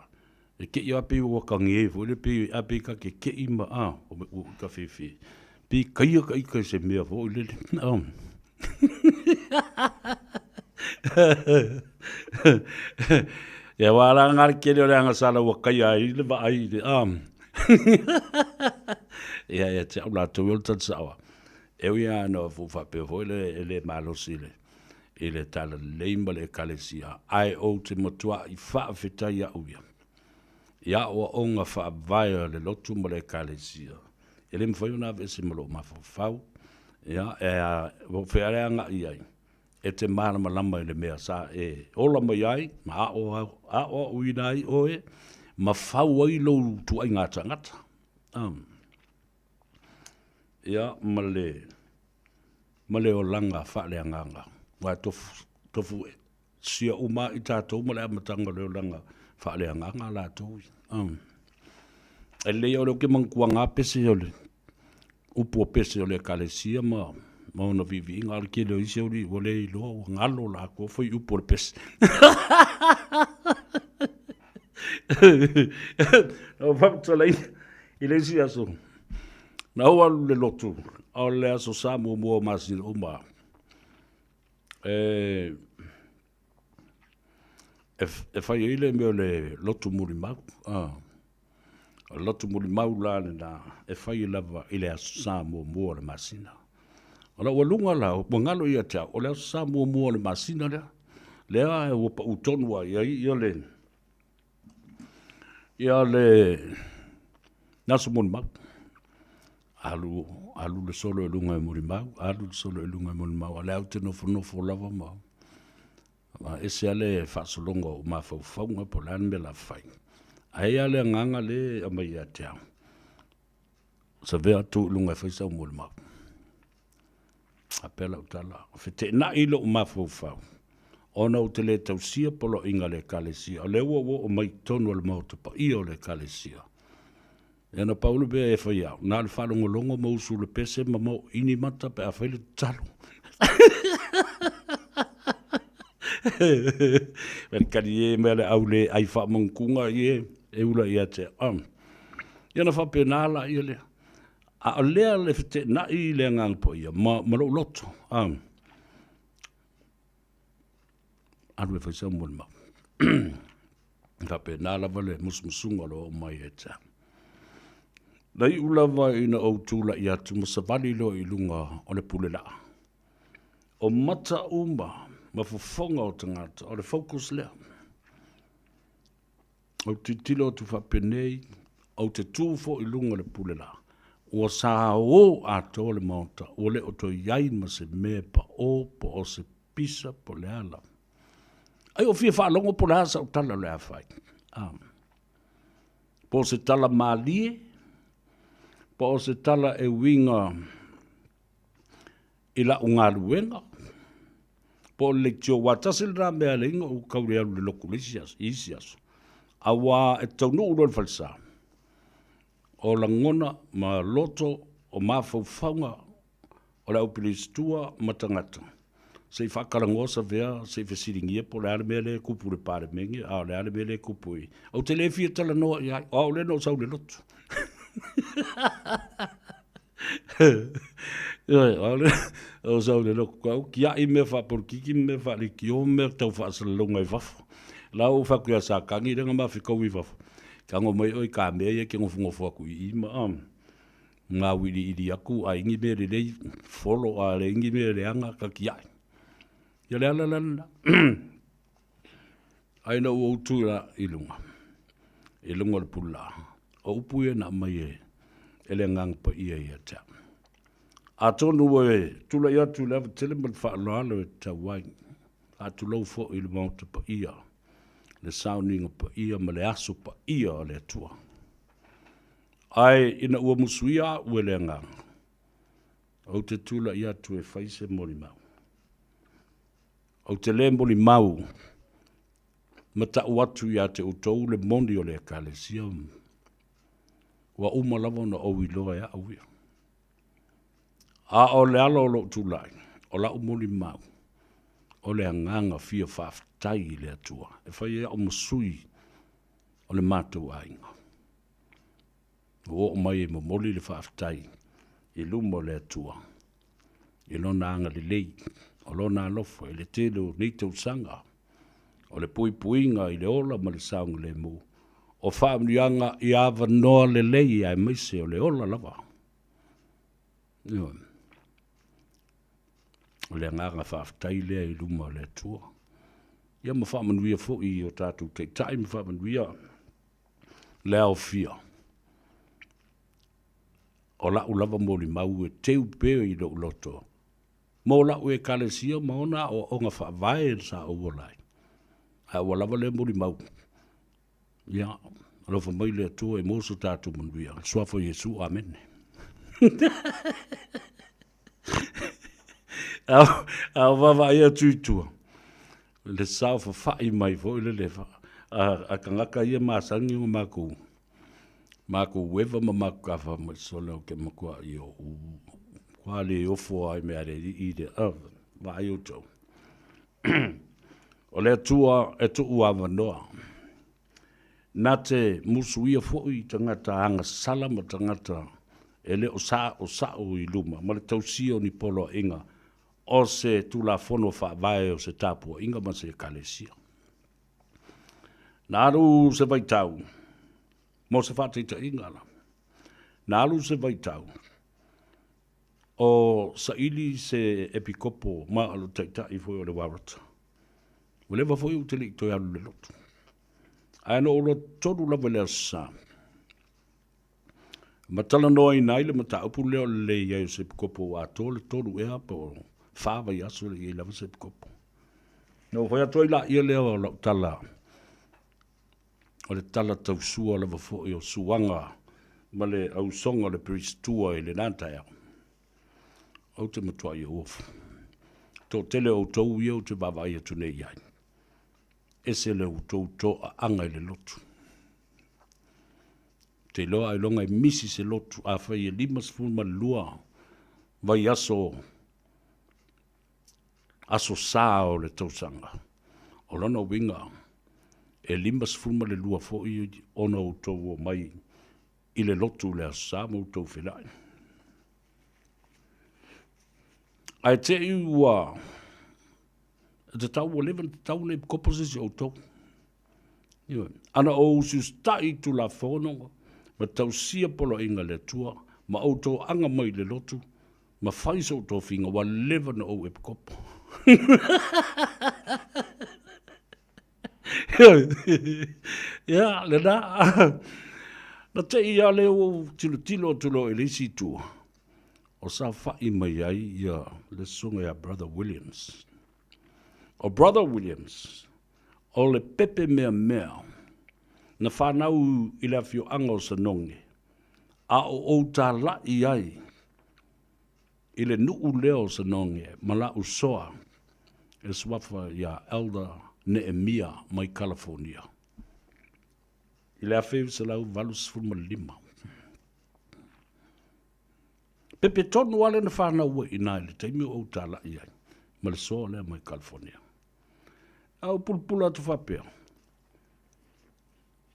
e keʻi a pei ua kagi foi le pei a pei ka ke keʻi ma a o me u ka fefe. Pei kaia ka ika se mea foi lele. Ia wa la ngā kele o le anga sala ua kaia ai le vaai le a. Ia ia te au lātou i o le tata saoa. E ui a no fu whapea foi le e le malosi le i le Talalelei ma le Ekalesia, ae ou te matuaʻi faafetai au ia, i aʻoaʻoga faavae a le lotu ma le Ekalesia, e le mafai ona aveese ma lou mafaufau, ia, e, a, o fea le agaʻi ai? E te malamalama i le mea sa e ola mai ai ma aoaoina ai oe ma fau ai lou ituaiga tagata. Ia, ma le, ma le olaga faaleagaga, aua e tofu, tofu sia uma lava i tatou ma le amataga o le olaga faaleagaga a latou ia. E lelei o lea ou te manatua na pese o le upu o pese o le Ekalesia ma ona viiviiga, a o le tele o isi aualii ua le iloa, ua galo latou foi upu o le pese. Na ou faamatalaina i le isi aso, na ou alu i le lotu, o le aso Sa muamua o masina uma, e fai ai le mea o le lotu mulimau. O le lotu mulimau la lena e fai lava i le Aso Sa muamua o le masina. O lou aluga la, ua galo ia te au, o le Aso Sa muamua o le masina lea, lea ua pau tonu lava i ai ia le, ia le aso mulimau. Alu, alu le solo i luga e molimau, alu le solo i luga e molimau, a o lea ou te nofonofo lava ma Ma ese lava le faasologa o mafaufauga po o le a le mea o le a fai. Ae i ai lava le agaga lea e aumai ia te au, savea atu i luga e fai sau molimau. Faapea lau tala, feteenai lou mafaufau ona ou te le tausia poloaiga a le Ekalesia, o lea ua ou oo mai i totonu o le Maota Paia o le Ekalesia. Ia na pau le mea e fai au, na o le faalogologo ma usu le pese ma moini mata pe a fai le tatalo. Well, kali e mea le au le ai faamanukuga i e, e ula ia te au. Ia na faapena la ia lea. A o lea le feteenai i le Agaga Paia ma lou loto. Alu e fai sau molimau. Faapena lava le musumusuga o lo o mai ia te au. Na iu lava ina ou tulai atu ma savali loa i luga o le pule laa. O mata uma ma fofoga o tagata, o le focus lea. Ou tilotilo atu faapenei, ou te tu foi i luga o le pule laa. Ua saō atoa le maota, ua le o toe i ai ma se mea paʻō po o se pisa po o le a lava. Ai o fia faalogo po o le a sau tala o le a fai. Po o se tala malie, po o se tala e uiga i lau galuega, po o le leitio, aua tasi lena mea e ala ai ona ou tau le alu i le lotu i le isi aso, aua e taunuu loa i le falesa, o lagona ma loto o mafaufauga o le au Pilisitua ma tagata, se i faatalanoa Savea se i fesiligia po o le a le mea lea e tupu i le Palemene, a o le a le mea lea e tupu i... Ou te le fia talanoa i ai, o au lea na ou sau i le lotu. Ioe, o au lea na ou sau i le lotu, au tiai mea faapolokiki ma mea faaleitio ma mea tau faasalalauga i fafo. La ua ou fai atu ia Satani lea na ma fetaui i fafo, tago mai oe i ta mea ia e te nofonofo atu i i ma... Gauiliili atu ai ni mea lelei, folo a leai ni mea leaga, ta tiai. Ia le ala la lena. Ae ina ua ou tu la i luga, i luga o le pulaa, o upu ia na aumai e, e le Agaga Paia ia te au. Atonu ua e tulai atu i le ava tele ma le faaaloalo e tatau ai, faatulou foi i le Maota Paia, le sauniga paia ma le aso paia o le Atua. Ae ina ua musuia au e le Agaga, ou te tulai atu e fai se molimau. Ou te le molimau ma tau atu ia te outou le moni o le Ekalesia, ua uma lava ona ou iloa e au ia. A o le ala o lou tulai, o lau molimau, o le agaga fia faafetai i le Atua, e fai ai au ma sui o le matou aiga. Ua oo mai e momoli le faafetai i luma o le Atua i Lona agalelei, o Lona alofa i le tele o nei tausaga, o le puipuiga i le ola ma le saogalemu, o faamanuiaga i avanoa lelei aemaise o le ola lava. Ioe. O le agaga faafetai lea i luma o le Atua. Ia ma faamanuia foi i o tatou taitai ma faamanuia le aofia. O la'u lava molimau e teu pea i lou loto. Mo la'u Ekalesia ma ona aoaoga faavae sa ou ola ai. Ae ua lava lea molimau. Ia, alofa mai le Atua e maua so tatou manuia. I le Suafa o Iesu, Amene. A o vaavaai atu i tua, le saofafai mai foi le le a tagata ia masani ona matou matou eva ma matou tafa mai sole o te matua i o ua le ofo ai mea le i le vaai outou. O le Atua e tuu avanoa na te musuia foi tagata agasala ma tagata e le o saosao i luma ma le tausia o ni poloaiga o se Tulafono Faavae o se tapuaiga ma se Ekalesia. Na alu se vaitau, mo se faataitaiga la, na alu se vaitau o saili se epikopo ma o le taitai foi o le Warata. Ua leva foi ou te le i toe alu i le lotu. Ae na ou alu atu lava i le Aso Sa, ma talanoaina ai le mataupu lea o le leai o se epikopo ua atoa le 3 ea po o 4 vaiaso e le i i ai lava se epikopo. Na ou fai atu ai laia lea o lau tala, o le tala tausua lava foi o suaga ma le ausoga o le Peristua i lena taeao. Ou te matuai ou ofo. Toatele o outou ia ou te vaavaai atu nei i ai. Ese le outou toaaga i le lotu. Ou te iloa ailoga e misi se lotu afai e 52 vaiaso aso sa o le tausaga. O lona uiga, e 52 foi ona outou omai i le lotu i le aso sa ma outou felai. Ae te i ua E tatau ua leva ona tatau ona epikopo se isi o outou. Ioe. Ana ou usiusitai i Tulafono ma tausia poloaiga a le Atua ma outou aga mai i le lotu ma fai sou tofiga, ua leva ona ou epikopo. Ioe. Ia, lena. Na te i lava lea ua ou tilotilo atu loa i le isi itu, o saofai mai ai ia le susuga ia Brother Williams. O Brother Williams, o le pepe meamea na fanau i le afioaga o Sanoge, a o ou talai ai i le nuu lea o Sanoge ma la'u soa e suafa ia Elder Neemia mai Kalafonia i le 1985. Pepe tonu lava lea na fanau ai i ina i le taimi o ou talai ai ma le soa lea mai California. A ou pulapula atu faapea,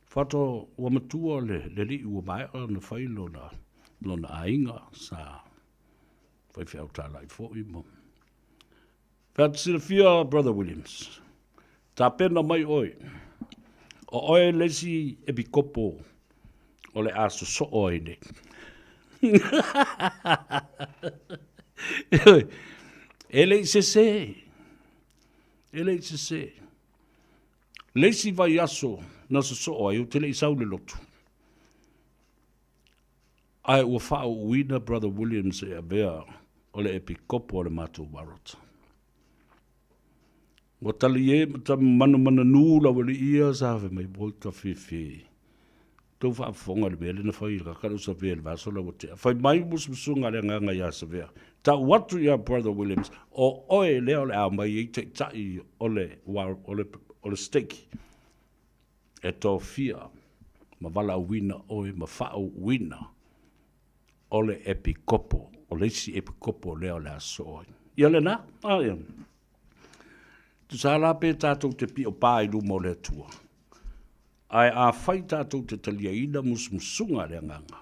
faatoa ua matua le, le alii ua maea ona fai lona, lona aiga sa faifeau talai foi ma Fai atu, Silafia Brother Williams, tapena mai oe, o oe le isi epikopo o le a sosoo ai nei. E le i sese, e le i sese. Le isi vaiaso na sosoo ai, ou te le i sau i le lotu. Ae ua faauuina Brother Williams e avea o le epikopo a le matou Warota. Ua talie ma ta manumananū lau alii ia sa fai mai, Oi ka fefe. Tou faafofoga i le mea lea na fai i le kaka lea o Savea i le vaiaso lea ua tea. Fai mai musumusuga a le Agaga ia Savea, Tau atu ia Brother Williams, o oe lea o le a omai ai taitai o le, o le, o le stake. E tofia ma valaauina oe ma faauuina o le epikopo, o le isi epikopo lea o le a sosoo ai. Ia lena, a ia. Tusa la pe tatou te pio pa i luma o le Atua, ae afai tatou te taliaina musumusuga a le Agaga,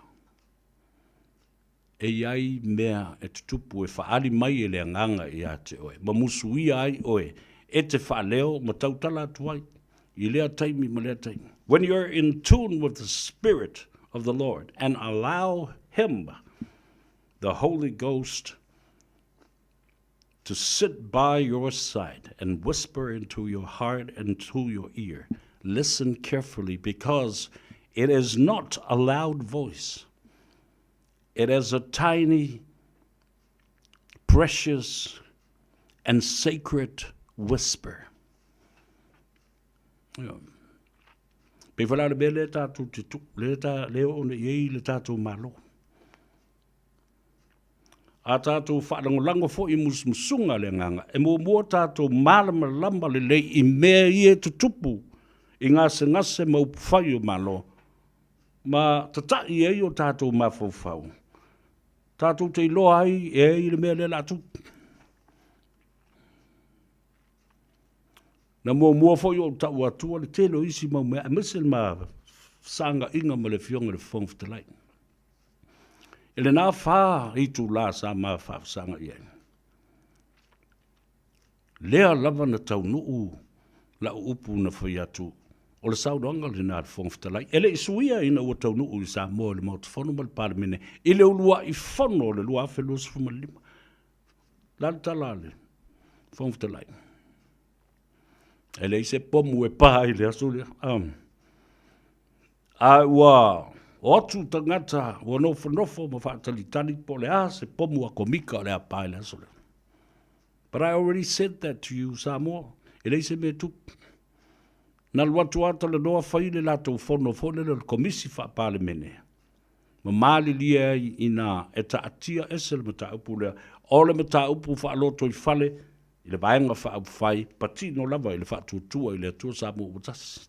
E i ai mea e tutupu e faaali mai e le Agaga ia te oe, ma musuia ai oe e te faaleo ma tautala atu ai i lea taimi ma lea taimi. When you're in tune with the Spirit of the Lord and allow Him, the Holy Ghost, to sit by your side and whisper into your heart and to your ear, listen carefully because it is not a loud voice. It is a tiny, precious and sacred whisper. Ia. Pei foi la o le mea lea tatou te tu, lea ta, lea oo nei i ai le tatou Malo. A tatou faalagolago foi i musumusuga a le Agaga, e muamua tatou malamalama lelei i mea ia e tutupu i gasegase ma upufai o Malo, ma tata'i ai o tatou mafaufau, tatou te iloa ai e ai le mea lea o le a tupu. Na muamua foi ou tau atua le tele o isi mau mea, aemaise le ma fesaagaiga ma le Afioga i le Fofoga Fetalai. I lena fa itulā sa ma faafesagai ai, lea lava na taunuu lau upu na fai atu, o le saunoaga lena a le Fofoga Fetalai, e le i suia ina ua taunuu i Samoa i le Maota Fono ma le Palemene i le uluai fono o le 2025. Le a le tala a le Fofoga Fetalai? E leai se pomu e pā i le aso lea. Um, a ua o atu tagata ua nofonofo ma faatalitali po o le a se pomu akomika o le a pā i le aso lea. But I already said that to you, Samoa. E leai se mea e tupu. Na alu atu lava talanoa fai le latou fono foi lele o le Komisi Faa-Palemene ma malilie ai inā e taatia ese le mataupu lea, o le mataupu faalotoifale i le Vaega Faaupufai patino lava i le faatuatua i le Atua Samoa ua tasi.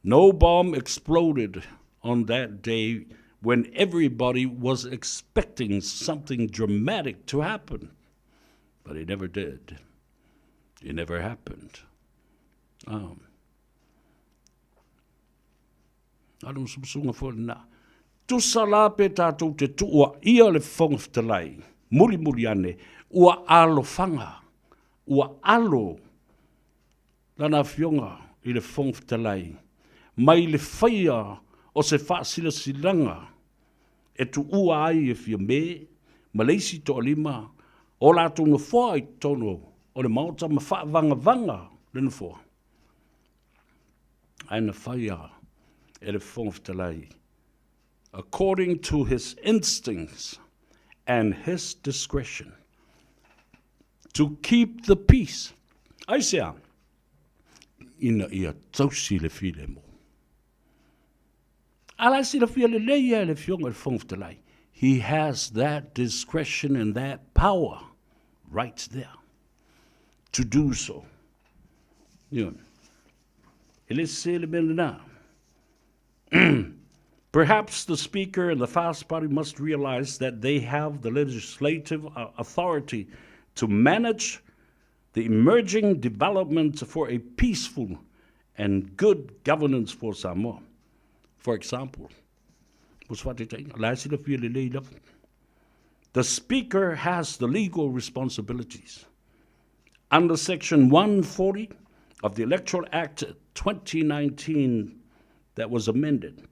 No bomb exploded on that day when everybody was expecting something dramatic to happen. But it never did. It never happened. Um, A le musumusuga foi lena. Tusa la pe tatou te tuuaia le Fofoga Fetalai, mulimuli ane, ua alofaga, ua alo Lana Afioga i le Fofoga Fetalai mai le faia o se faasilasilaga e tuua ai e Fiame ma le isi toalima o latou nofoa i totonu o le Maota ma faavagavaga le nofoa. Ae na faia e le Fofoga Fetalai according to his instincts and his discretion to keep the peace. Aisea? Ina ia tausi le filemu. A la e silafia lelei e le Afioga i le Fofoga Fetalai, he has that discretion and that power right there to do so. Ioe. E le sese le mea lena. Perhaps the Speaker and the Fast Party must realize that they have the legislative uh, authority to manage the emerging development for a peaceful and good governance for Samoa. For example, the Speaker has the legal responsibilities. Under Section 140 of the Electoral Act 2019 that was amended,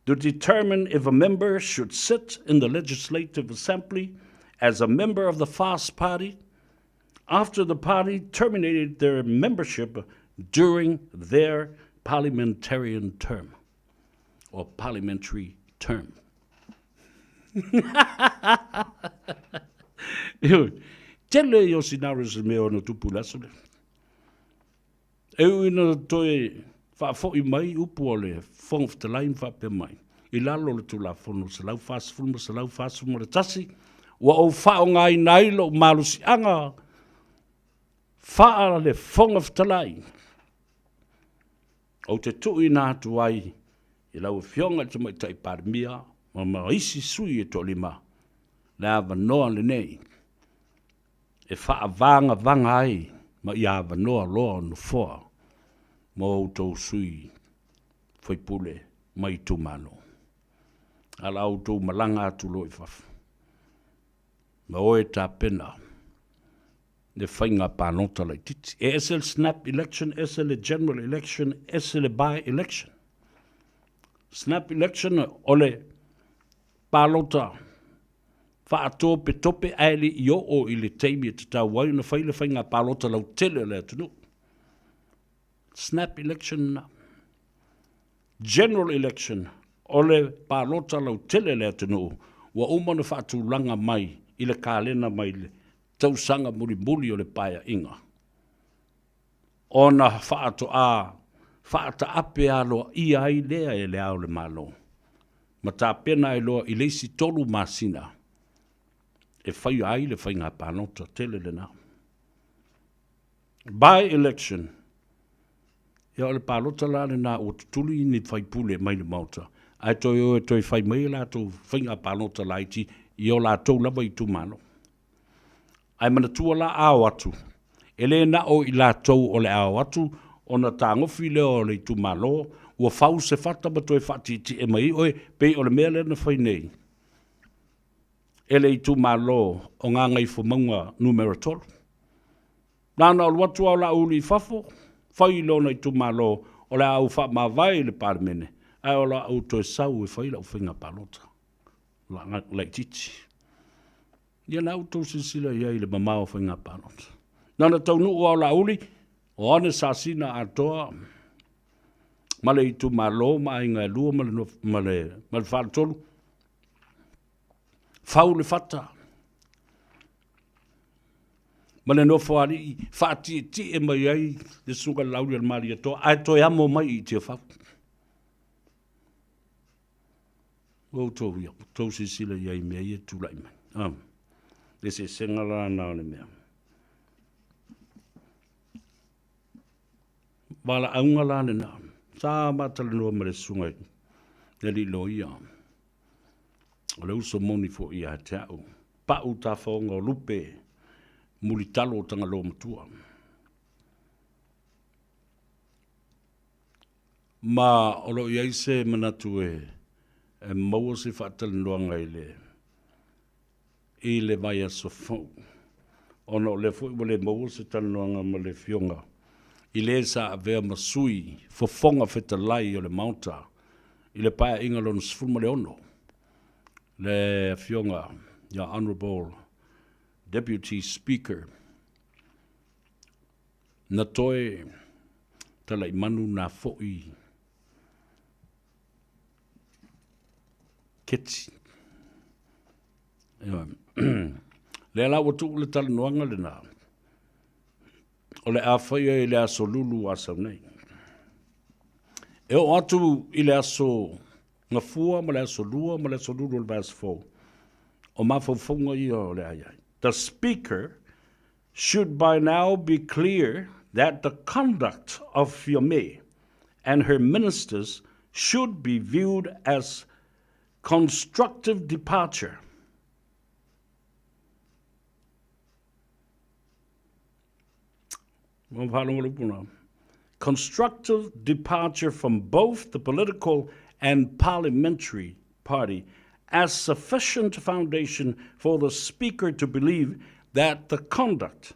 to determine if a member should sit in the Legislative Assembly as a member of the FAST Party after the party terminated their membership during their parliamentarian term or parliamentary term. Tele i o scenarios i mea ona tupu le aso lea. E ui ina toe faafoi mai upu a le Fofoga Fetalai ma faapea mai, i lalo o le Tulafono 140 ma 141, ua ou faaaogaina ai lou malosiaga faa le Fofoga Fetalai, ou te tuuina atu ai i lau Afioga i le Tamaitai Palemia ma ma isi sui e toalima le avanoa lenei e faavagavaga ai ma ia avanoa loa o nofoa mo outou sui faipule mai itumalo. A la outou malaga atu loa i fafo, ma o e tapena le faiga palota laitiiti. E ese le snap election, ese le general election, ese le by election. Snap election o le palota faatopetope ae le i oo i le taimi e tatau ai ona fai le faiga palota lautele o le atunuu. Snap election na. General election o le palota lautele o le atunuu ua uma ona faatulaga mai i le kalena mai le tausaga mulimuli o le Paeaiga ona faatoa faataape aloaia ai lea e Le Ao o le Malo ma tapena ai loa i le isi 3 masina e faia ai le faiga palota tele lena. By election, ia o le palota la lena ua tutuli ni faipule mai le Maota ae toe o e toe fai mai a latou faiga palota laiti i o latou lava itumalo. Ae manatua la a o atu, e le na o i latou o le a o atu ona tagofi lea o le itumalo ua fau se fata ma toe faatietie mai ai oe pei o le mea lea na fai nei e le itumalo o Gagaifomauga Numera 3. Na ona alu atu lava o Laauli i fafo, fai i lona itumalo, o le a ou faamavae i le Palemene, ae o le a ou toe sau e fai lau faiga palota laitiiti. Ia na outou silasila i ai i le mamao o faiga palota. Na ona taunuu lava o Laauli, o ana sasina atoa ma le itumalo ma aiga e lua ma le faletolu, fau le fata ma le nofoalii faatietie mai ai le Susuga i le Laaulialemalietoa ae toe amo mai i Tiafau. Ua outou ia, outou silasila i ai i mea ia e tulai mai. Ah, le eseesega la na o le mea. Valaauga la lena. Sa matalanoa ma le susuga i le alii loia. O le uso moni foi ia te au. Pau tafaoga o lupe, mulitalo o Tagaloa matua. Ma o lo o i ai se manatu e maua se faatalanoaga i le i le vaiaso fou, ona o lea foi ua le maua se talanoaga ma le Afioga i le sa avea ma Sui Fofoga Fetalai o le Maota i le Paeaiga Lona 16, le Afioga ia Honourable Deputy Speaker na toe talaimanu na foi Keti. Lea la ua tuu le talanoaga lena, o le a faia i le aso Lulu a sau nei. E oo atu i le aso Gafua ma le aso Lua ma le aso Lulu o le vaiaso fou, o mafaufauga ia o le a i ai. The Speaker should by now be clear that the conduct of Fiame and her ministers should be viewed as constructive departure. Constructive departure from both the political and parliamentary party as sufficient foundation for the Speaker to believe that the conduct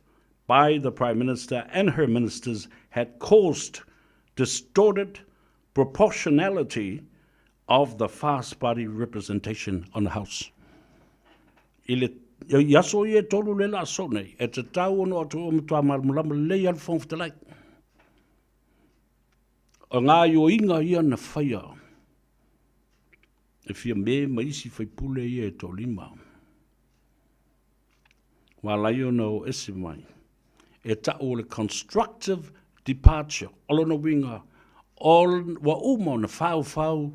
by the Prime Minister and her ministers had caused distorted proportionality of the fast party representation on the House. I le i aso ia e tolu le la aso nei, e tatau ona o atu o matua malamalama lelei a le Fofoga Fetalai. O ngā ioinga ia na whaia e fia me ma isi faipule ia e tolima. Ua ala ai ona o ese mai, e taʻu o le constructive departure, o lona uiga, ua uma ona faufau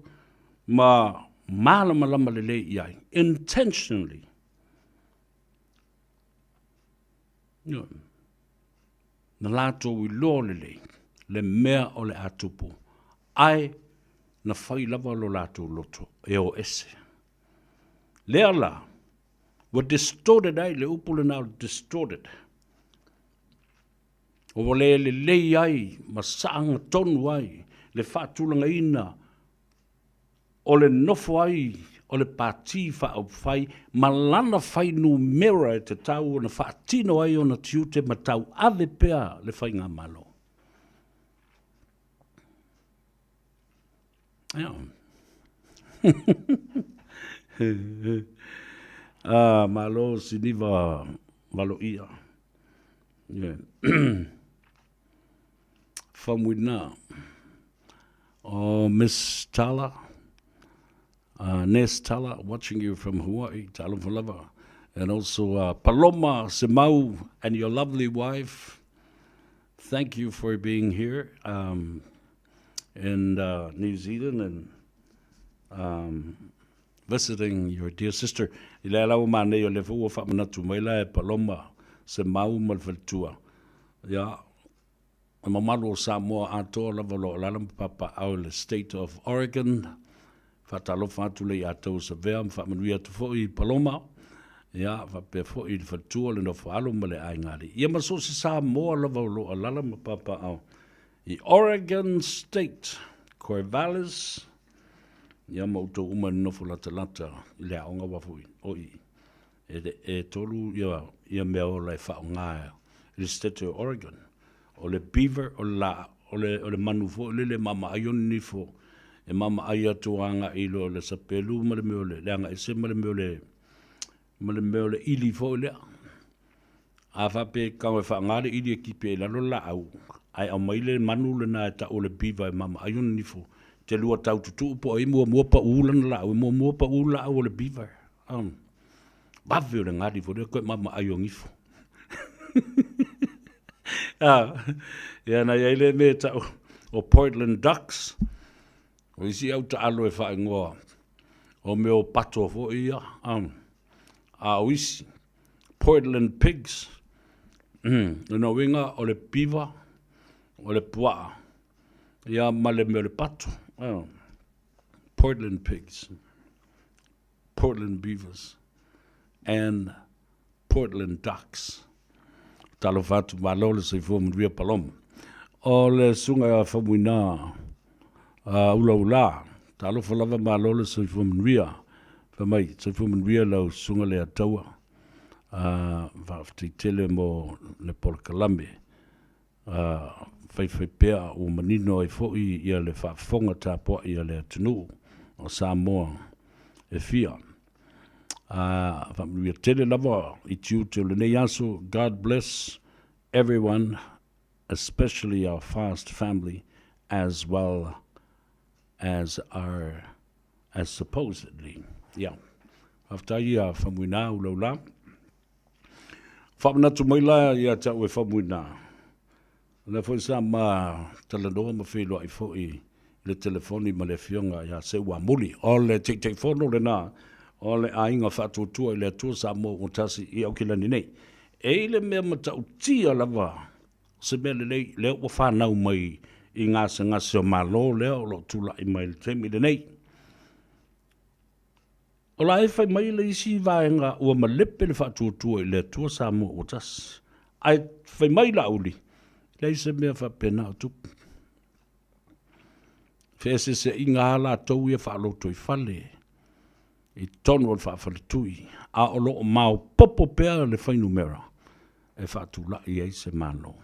ma malamalama lelei i ai, intentionally. Na latou iloa lelei le mea o le a tupu, ae na fai lava lo latou loto e o ese. Lea la, Ua distorted ai, le upu lena o le distorted. Ua le lelei ai ma saaga tonu ai le faatulagaina o le nofo ai o le Pati Faaupufai ma lana fuainumera e tatau ona faatino ai ona tiute ma tauave pea le Faigamalo. Ia. Ah, malo Siniva Valoia. Yeah. Faumuina. Oh, Miss Tala. Nurse Tala, watching you from Hawaii. Talofa lava. And also uh, Paloma Semau and your lovely wife. Thank you for being here um, in uh, New Zealand and um, visiting your dear sister. I le ala o mānei o le fua whaamanatu mai la e Paloma Semau ma le faletua. Ia, le mamalu o Samoa atoa lava o lo o alaala ma papaaao i le State of Oregon. Faatalofa atu lea ia outou o Savea ma faamanuia atu foi i Paloma, ia, faapea foi i le faletua, le nofoaalo ma le aiga alii. Ia ma so o se Samoa lava o lo o alaala ma papaaao i Oregon State, Corvallis, ia ma outou uma e nonofo latalata i le aoga aua foi o i E, e tolu ia, ia mea ola e faaaoga i le State of Oregon. O le beaver, o le la, o le, o le manu foi lele e maamaai ona nifo, e maamaai atu agai i lo le sapelu ma le mea o le, le agaese ma le mea o le, ma le mea o le ili foi lea. A faapea e tago e faaaoga le ili e tipi ai i lalo le laau, ae aumai le manu lena e tau o le beaver e maamaai ona nifo, te lua tau tutuu po o ai muamua pau lana laau, e muamua pau le laau o le beaver. Um, vave o le gali foi lea koe maamaai o gifo. ah, ia na iai le mea e tau o Portland Ducks. O isi au taalo e faaigoa o mea o pato foi ia. Um, a o isi, Portland Pigs. Mm, lona uiga o le piva, o le puaa, ia ma le mea o le pato. Portland Pigs. Portland Beavers and Portland Ducks. Talofa atu, malo le soifua manuia Paloma. O le susuga ia Faumuina uh, Ulaula, talofa lava malo le soifua manuia. Fai mai, soifua manuia lau susuga le Ataua. Uh, faafetai tele mo le polokalame. Uh, faifai pea ua manino ai foi ia le faafofoga tapuai a le atunuu o Samoa e fia. Uh, faamanuia tele lava i tiute o lenei aso. God bless everyone, especially our fast family, as well as our, as supposedly. Yeah. Faafetai ia Famuina Ulaula. Faamanatu mai la ia te au e Faumuina. O lea foi sa ma talanoa ma feiloai foi i le telefoni ma le Afioga ia Seuamuli. O le Taitaifono lena o le Aiga Faatuatua i le Atua Samoa ua tasi i Aukilani nei. E i le mea matautia lava se mea lelei lea ua fanau mai i gasegase o Malo lea o lo o tulai mai i le taimi lenei. O la e fai mai le isi vaega ua malepe le faatuatua i le Atua Samoa ua tasi. Ae fai mai Laauli, leai se mea faapena o tupu. Feeseeseaiga lava latou ia faalotoifale i totonu o le faafaletui, a o lo o maopoopo pea le fuainumera e faatulai ai se Malo.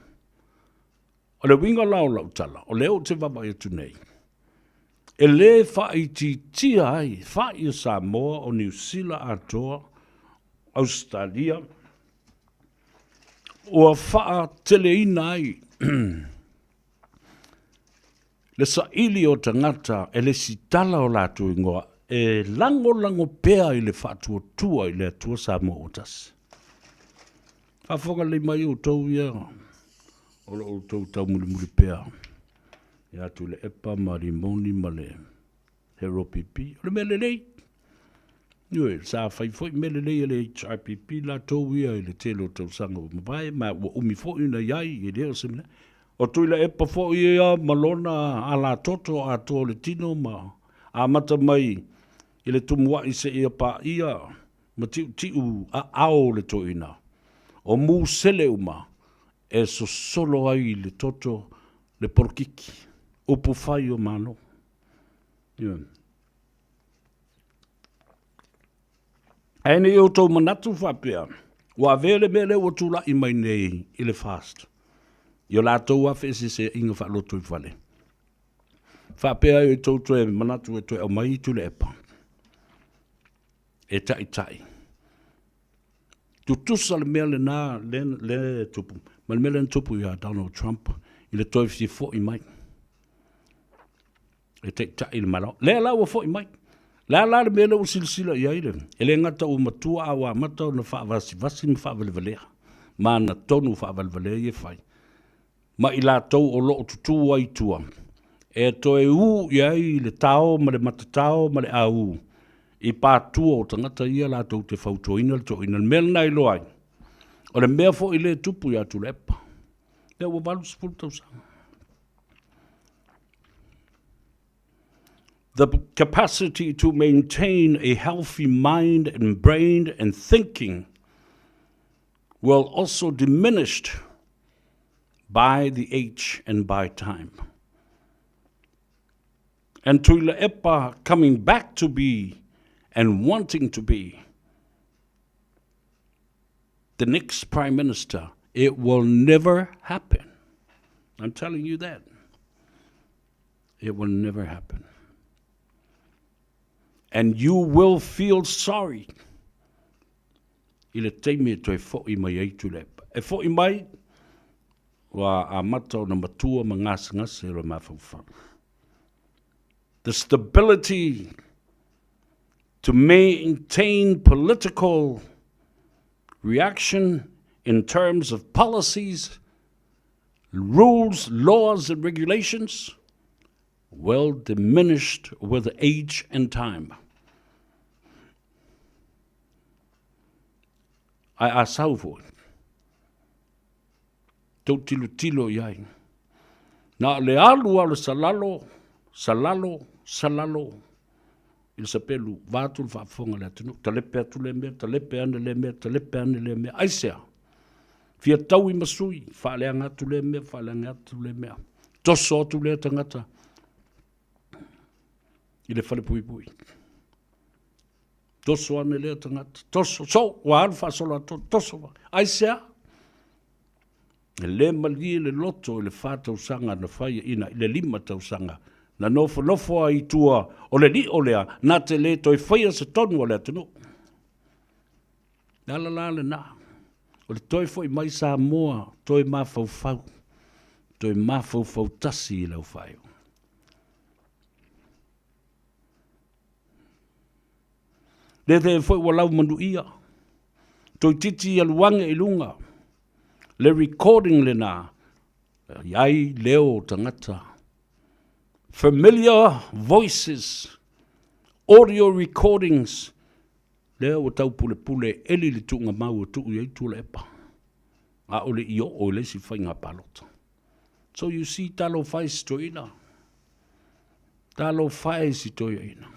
O le uiga la o lau tala, o lea ou te vaavaai atu nei, e lē faaitiitia ai fai o Samoa, o Niu Sila atoa, Ausetalia, ua faateleina ai le saili o tagata e lesitala o latou igoa e lagolago pea i le faatuatua i le Atua Samoa ua tasi. Faafofoga lelei mai outou ia o lo outou taumulimuli pea ia Tuilaepa ma Rimoni ma le HRPP. O le mea lelei. Ioe, sa fai foi mea lelei a le HRPP latou ia i le tele o tausaga ua mavae, ma ua umi foi ona i ai, e le o se mea. O Tuilaepa foi ia ma lona alatoto atoa o le tino ma amata mai i le tumuai seia paia ma tiutiu aao o le toeaina, o musele uma e sosolo ai le toto le polokiki, upu fai o Malo. Ioe. Ae ne i outou manatu faapea, ua avea le mea lea ua tulai mai nei i le FAST, i o latou lava feeseeseaiga faalotoifale, faapea ai outou toe manatu e toe aumai Tuilaepa e taitai. Tutusa le mea lena le tupu ma le mea lea na tupu ia Donald Trump i le toe fia foi mai e taitai le Malo. Lea la ua foi mai. Le a la le mea lea ua silasila i ai le, e le gata ua matua a ua amata ona faavasivasi ma faavalevalea, ma ana tonu faavalevalea ia e fai, ma i latou o lo o tutū ai i tua, e toe ū i ai le tao ma le matatao ma le aū i pātua o tagata ia latou te fautuaina le toeaina. O le mea lena e iloa ai, o le mea foi lea e tupu ia Tuilaepa, lea ua 80 tausaga. The capacity to maintain a healthy mind and brain and thinking will also diminished by the age and by time. And Tuilaepa coming back to be and wanting to be the next prime minister, it will never happen. I'm telling you that. It will never happen. And you will feel sorry i le taimi e toe fo'i mai ai Tuilaepa. E fo'i mai, ua amata ona matua ma gasegase o le mafaufau. The stability to maintain political reaction in terms of policies, rules, laws and regulations well diminished with age and time. Ae a sau foi, tou tilotilo i ai. Na o le alu lava o le salalo, salalo, salalo i le sapelu, vaeatu le faafofoga a le atunuu, talepe atu lea mea, talepe ane lea mea, talepe ane lea mea. Aisea? Fia taui ma sui, faaleaga atu lea mea, faaleaga atu lea mea. Toso atu lea tagata i le falepuipui. Toso ane lea tagata, toso, so, ua alu faasolo atu, toso. Aisea? E le malie le loto i le fa tausaga na fai ina i le lima tausaga na nofonofo ai i tua o le lio lea na te le toe faia se tonu a le atunuu. Le ala la lena, o le toe foi mai Samoa, toe mafaufau, toe mafaufau tasi i lau faaiuga. Le te foi ua lau manuia, toeitiiti alu ane i luga, le recording lena, i ai leo o tagata. Familiar voices, audio recordings, lea ua taupulepule e eli le tuugamau ua tuu i ai Tuilaepa, a o le i oo i le isi faiga palota. So you see, talofa e si toeaina. Talofa e si toeaina.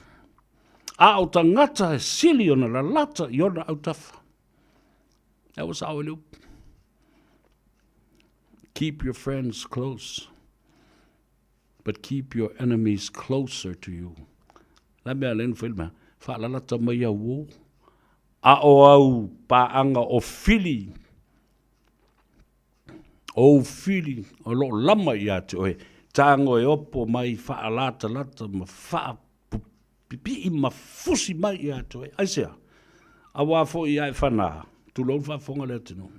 A o tagata e sili ona lalata i ona autafa. That was our loop. Keep your friends close, but keep your enemies closer to you. La mea le na mea, faalalata mai au uō, a o au paaga o fili, o ou fili o lo o lama ia te oe, tago e opo mai faalatalata ma faapipii ma fusi mai ia te oe. Aisea? Auā foi a e whanā, tulou le faafofoga a le atunuu.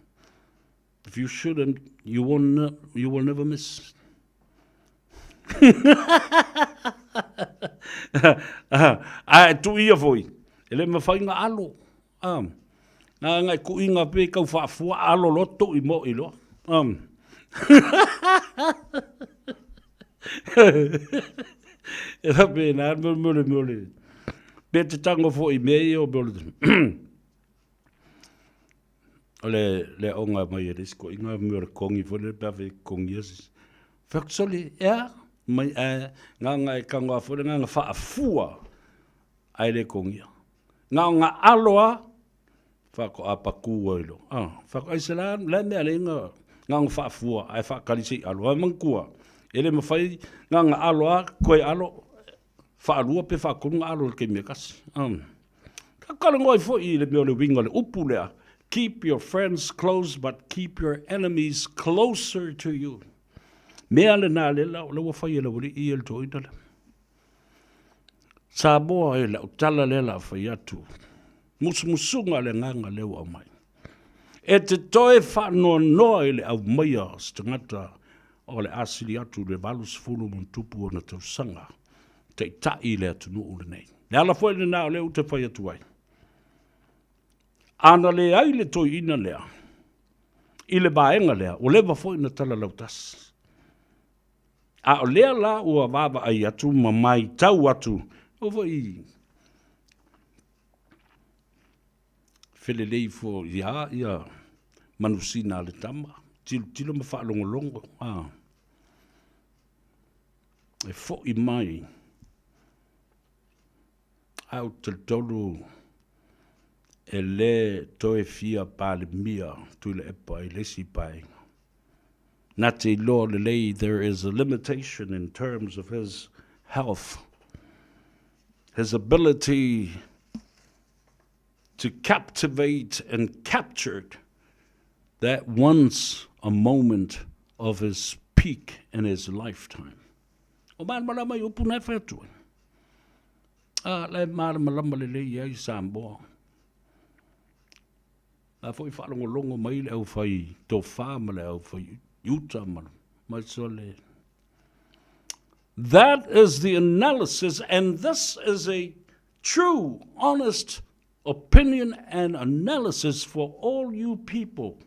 If you shouldn't, you will, you will never miss. Ae tuia foi, e le mawhai nga alo. Nga nga e kui nga pe kau whaafua alo loa toi mo i loa. E whapena, mole mole. Pe te tango foi mea ia o mole. O le le aoga mai e le isi koiga mea o le kongi foi lele pe a fai e kongia se isi. Fai atu, sole, ea, mai ae gaga e tago lava foi le agaga faafua ae le kongia. Na o na alo lava faatoa patu ai loa. A, fai atu, aisea la le mea e ala ai ona na ona faafua ae faatali se i alo. Ae manatua, e le mafai na ona alo lava toe alo faalua pe faatolu ona alo i le taimi e tasi. Ka talanoa ai foi i le mea o le uiga o le upu lea, keep your friends close but keep your enemies closer to you. Mea lena lea o lea ua fai e le aualii ia le toeaina lea. Samoa e lau tala lea la fai atu, musumusuga a le agaga lea ua aumai. E te toe faanoanoa i le aumaia o se tagata o le a sili atu i le 80 ma ona tupu ona tausaga, taitai i le atunuu lenei. Le ala foi lena o lea ou te fai atu ai. A na leai le toeaina lea i le vaega lea, ua leva foi ona tala lautasi. A o lea la ua vaavaai atu ma maitau atu, ua foi felelei foi ia ia manusina a le tama, tilotilo ma faalogologo, a, e foi mai. Ae ou te talitonu e le toe fia Palemia Tuilaepa i le isi Paeaiga. Na te iloa lelei there is a limitation in terms of his health, his ability to captivate and captured that once a moment of his peak in his lifetime. O malamalama i upu na e whai atu ai. A, la e malamalama lelei ai Samoa. La foi whaalongolongo mai le au whai tofa ma le au whai uta ma mai sole. That is the analysis and this is a true, honest opinion and analysis for all you people.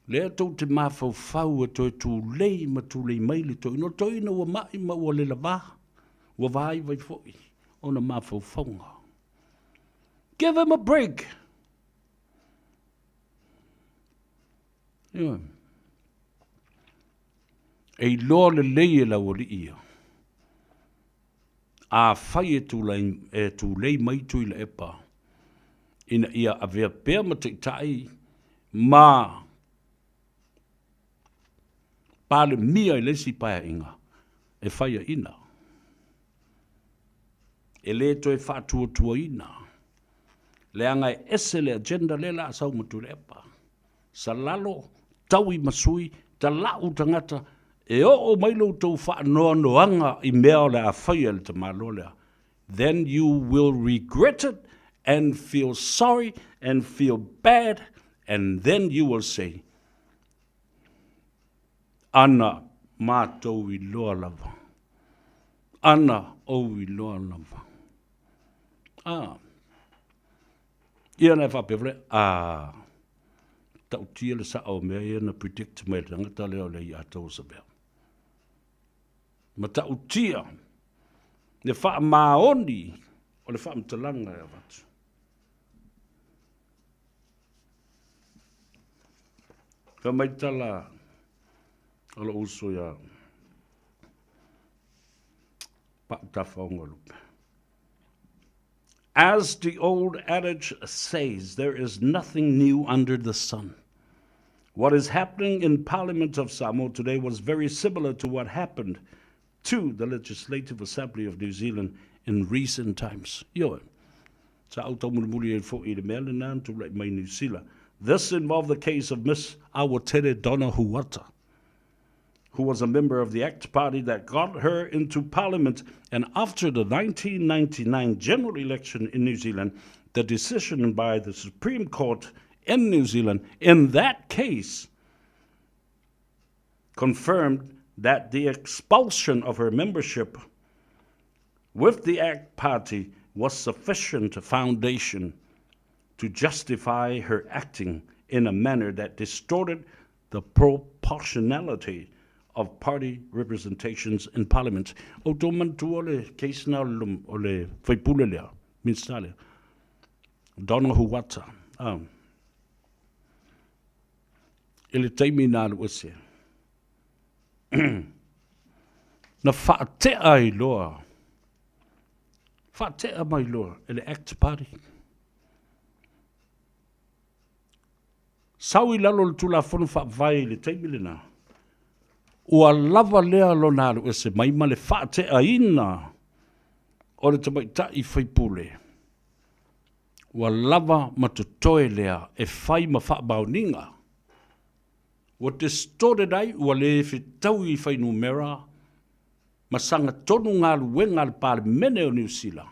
Lea tou te mafaufau e toe tulei ma tulei mai le toeaina. O le toeaina ua ma'i ma ua lelavā, ua vaivai foi ona mafaufauga. Give him a break. Ioe. E iloa lelei e le aualii ia. Afai e tulai, e tulei mai Tuilaepa ina ia avea pea ma taitai ma Palemia i le isi paeaiga, e faiaina. E le toe faatuatuaina, leaga e ese le agenda lea o le a sau ma Tuilaepa. Salalo, taui ma sui, tala'u tagata, e oo mai lo outou faanoanoaga i mea o le a faia e le tamaloa lea, then you will regret it and feel sorry and feel bad and then you will say, Ana matou iloa lava. Ana ou iloa lava. Ah. Ia na e faapea foi, a ta'utia le sa'o o mea ia na predict mai e le tagata lea o le Ai'atau Sabea. Mata'utia le faamaoni o le faamatalaga e avatu. Fai mai tala o lo'u uso ia Pa'u Tafaoga Lupe. As the old adage says, there is nothing new under the sun. What is happening in Parliament of Samoa today was very similar to what happened to the Legislative Assembly of New Zealand in recent times. Ioe. Sa ou taumulimuli ai foi i le mea lena na tulai mai Niu Sila. This involved the case of Miss Awatere Donna Huata, who was a member of the ACT Party that got her into Parliament. And after the 1999 general election in New Zealand, the decision by the Supreme Court in New Zealand in that case confirmed that the expulsion of her membership with the ACT Party was sufficient foundation to justify her acting in a manner that distorted the proportionality of party representations in Parliament. O tou manatua le case na o le faipule lea, Minista lea, Donna Huata. Ah. I le taimi na alu ese. Na faatea ai loa, faatea mai loa e le ACT Party. Sau i lalo o le Tulafono Faavae i le taimi lena, ua lava lea lona alu ese mai ma le faateaina o le tamaitai faipule. Ua lava ma totoe lea e fai ma faamaoniga. Ua distorted ai, ua le fetaui i fuainumera ma sagatonu galuega a le Palemene o Niu Sila.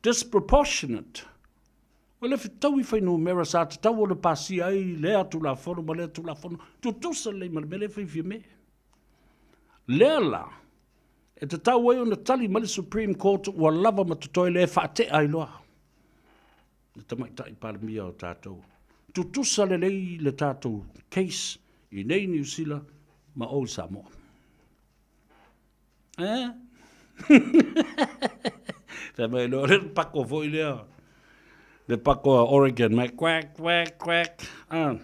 Disproportionate. Ua le fetaui fuainumera sa tatau ona pasia ai lea Tulafono ma lea Tulafono, tutusa lelei ma le mea lea e fai Fiame. Lea la, E tatau ai ona tali mai le Supreme Court ua lava ma totoe lea e faatea ai loa le Tamaitai Palemia o tatou. Tutusa lelei le tatou case i nei Niu Sila ma o i Samoa. Eh? Fai mai loa le pako foi lea. Le pako a Oregon mai quack, quack, quack. Ah.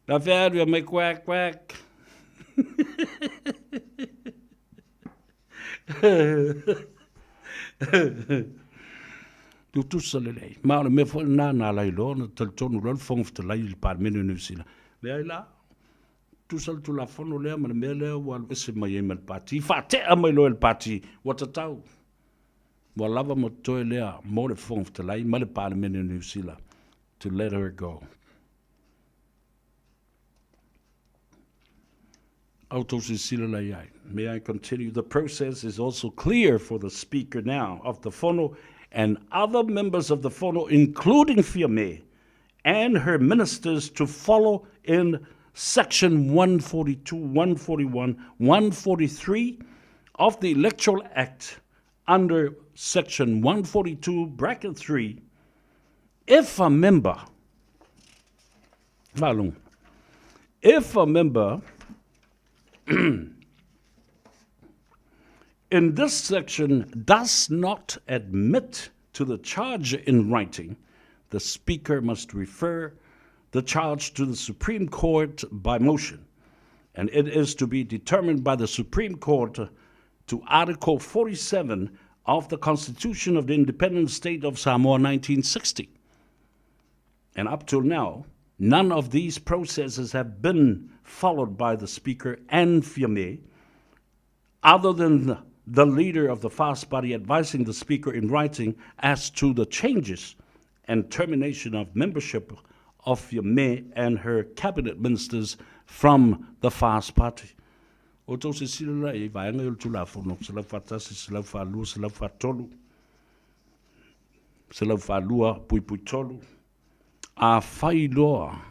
La fea alu mai quack, quack. Tutusa lelei. Ma o le mea foi lena na ala ai loa ona talitonu loa le Fofoga Fetalai i le Palemene o Niu Sila. Leai la, tusa le Tulafono lea ma le mea lea ua alu ese mai ai ma le Pati, faatea mai loa e le Pati, ua tatau. Ua lava ma totoe lea mo le Fofoga Fetalai ma le Palemene o Niu Sila to let her go. May I continue? The process is also clear for the speaker now of the Fono and other members of the Fono, including Fiame and her ministers, to follow in Section 142, 141, 143 of the Electoral Act under Section 142, bracket 3, if a member, if a member in this section does not admit to the charge in writing, the Speaker must refer the charge to the Supreme Court by motion, and it is to be determined by the Supreme Court to Article 47 of the Constitution of the Independent State of Samoa 1960. And up till now, none of these processes have been followed by the Speaker and Fiame, other than the leader of the Fast Party advising the Speaker in writing as to the changes and termination of membership of Fiame and her cabinet ministers from the Fast Party. O tou silasila la i vaega i o le Tulafono 141, 142, 143, 142.3, afai loa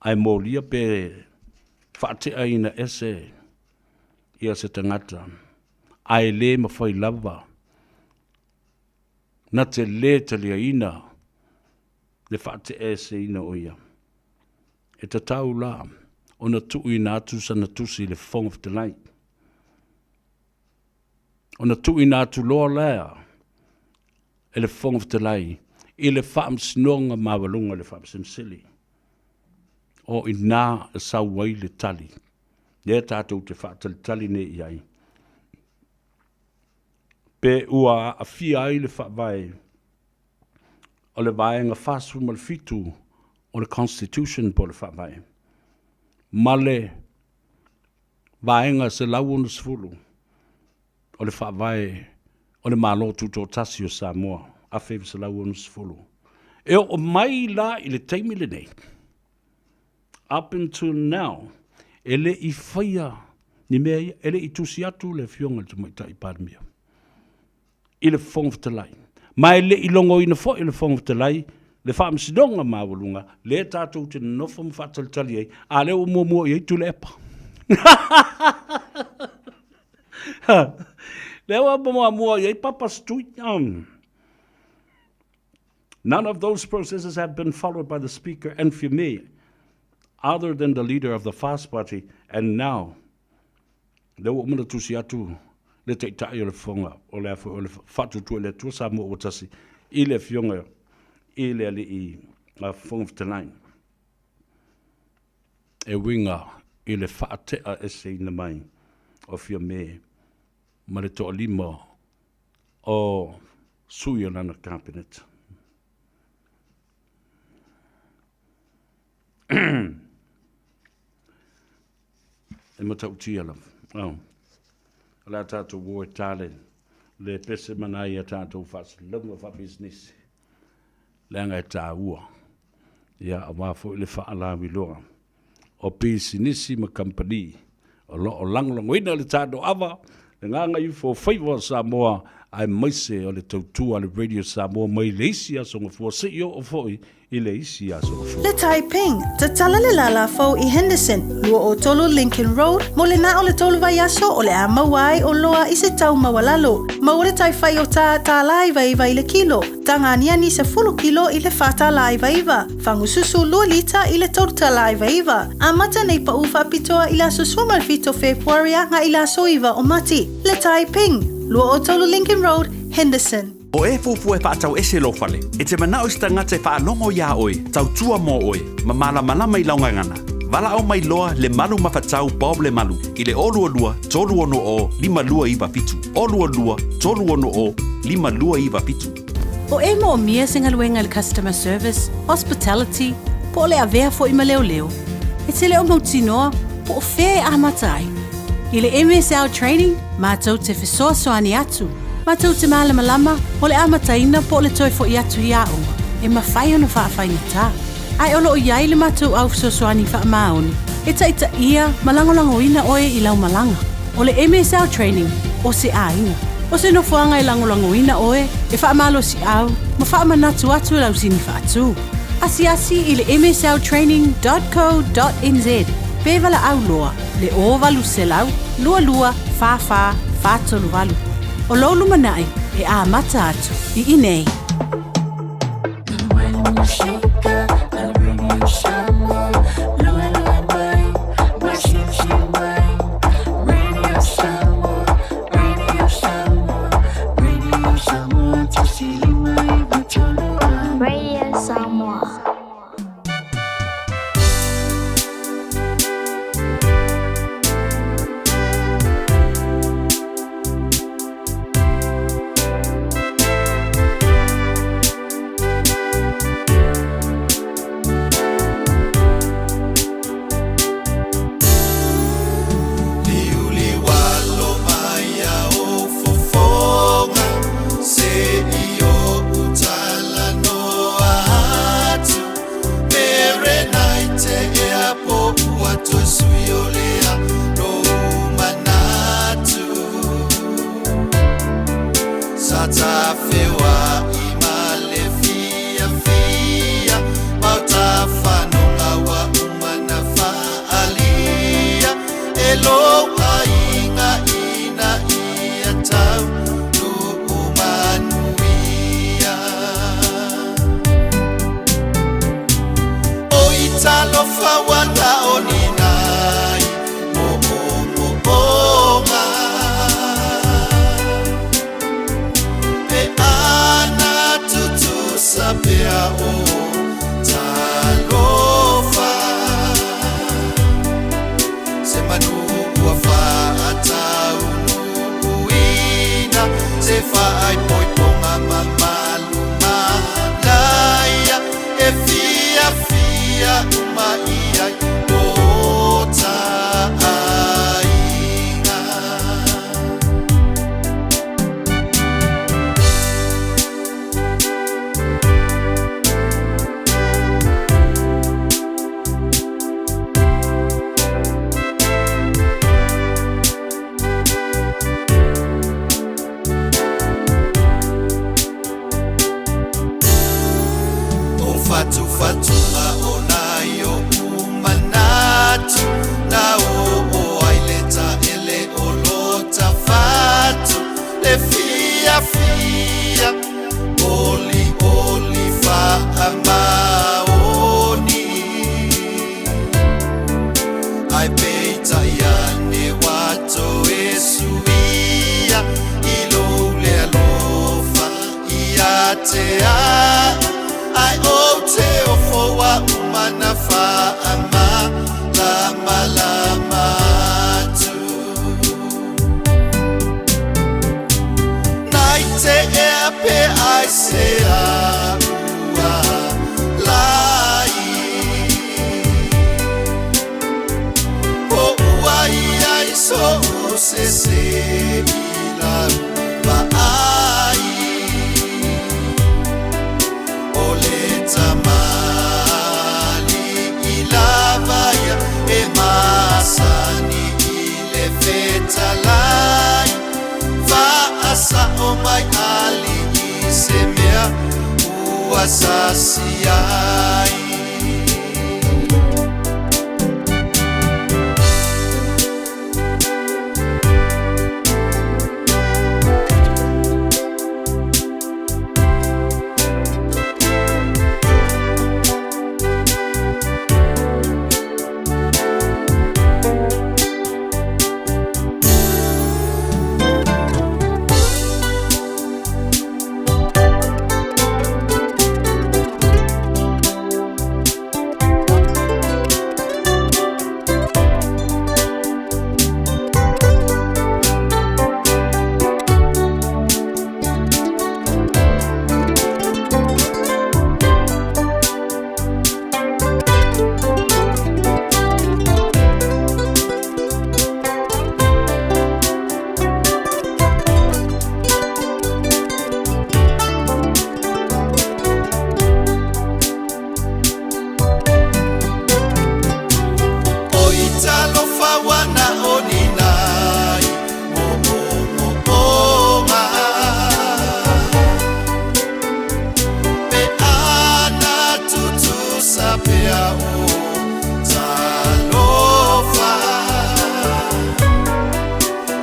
ae molia pe faateaina ese ia se tagata, ae le mafai lava na te lē taliaina le faateaeseina o ia. E tatau la ona tuuina atu sana tusi i le Fofoga Fetalai. Ona tuuina atu loa lea e le Fofoga Fetalai i le Faamasinoga Maualuga i le Faamasino Sili. O i ina e sau ai le tali lea tatou te faatalitali nei i ai. Pe ua aafia ai le faavae o le Vaega 47 o le Constitution po o le Faavae ma le Vaega 160 o le Faavae o le Malo Tutoatasi o Samoa 1960. E oo mai la i le taimi lenei, up until now, e le i faia ni mea ia, e le i tusi atu le Afioga i le Tamaitai Palemia i le Fofoga Fetalai. Ma e le i logoina foi e le Fofoga Fetalai le Faamasinoga Maualuga lea tatou te nonofo ma faatalitali ai, a lea ua muamua i ai Tuilaepa. Lea ua muamua i ai Papa Stui. None of those processes have been followed by the Speaker and Fiame, other than the leader of the Fast Party, and now Lea ua uma ona tusi atu le Taitai o le Fofoga o le a foi o le Faatuatua i le Atua Samoa ua tasi i le Afioga i le Alii Fofoga Fetalai e uiga i le faatea eseina mai o Fiame ma le toalima o sui o lana Kapeneta. E matautia lava. Oh. O le a tātou o e tale le pese mana ia tātou faasilauga faapisinisi. Leaga e tāua. Ia, aua foi le faalauiloa o pisinisi ma kamupani o lo o lagolagoina le tatou ava, le gagaiufo o faiva o Samoa. aemaise o le tautua a le Radio Samoa mai le isi Aso Gafua seia oo foi i le isi aso gafua. Le Taiping, tatala le lala fou i Henderson, 23 Lincoln Road, mo le na o le tolu vaiaso o le a maua ai oloa i se tau maualalo. Maua le tai fai o tā $99 i le kilo, taga aniani 10 kilo i le $4.99, fagususu 2 lita i le $3.99. Amata nei pa'u faapitoa i le aso 17 o Fepuari agai i le aso 9 o Mati. Le Taiping, 23 Lincoln Road, Henderson. O e fuafua e faatau ese lou fale, e te manao i se tagata e faalogo iā oe, tautua mo oe, ma malamalama i lau gagana. Valaau mai loa Lemalu Mafatau Bob Lemalu i le 022 360 5297, 022 360 5297. O e moomia se galuega i le customer service, hospitality, po o le avea foi ma leoleo, e te le o mautinoa po o fea e amata ai. I le MSL Training, matou te fesoasoani atu, matou te malamalama o le amataina po o le toe foi atu i aoga e mafai ona faafaigata. Ae o lo o i ai le matou au fesoasoani faamaoni e taitaia ma lagolagoina oe i lau malaga. O le MSL Training, o se aiga. O se nofoaga e lagolagoina oe, e faamalosiau ma faamanatu atu i lau sini faatu. Asiasi i le msltraining dot co dot nz pe valaau loa le 0800 22 44 438. O lou lumanai e amata atu i inei. Radio Samoa. Liuliualo mai a o fofoga se i oʻu talanoa atu Mere nai te ea po ua toe sui o lea lou manatu Sa tafeoaʻi ma le fiafia ma o tafanoga ua uma na faaalia e lou aiga ina ia taunuu manuia. Oi talofa ua taonina ai moomooga Pe ana tutusa pea o talofa Se manu ua faataunuuina Se faaipoipoga mamalu manaia E fiafia uma i ai o ta aiga. O fatufatuga o nai oʻu manatu Na oo ai le taele o lota fatu Le fiafia olioli faamaoni Ae peitai ane ua toe suia I lou le alofa ia te au Ae ou te ofo aʻu manatu. ua sasi ai. O i talofa ua na o ni nai mo o mo o Pe ana tutusa pea o talofa.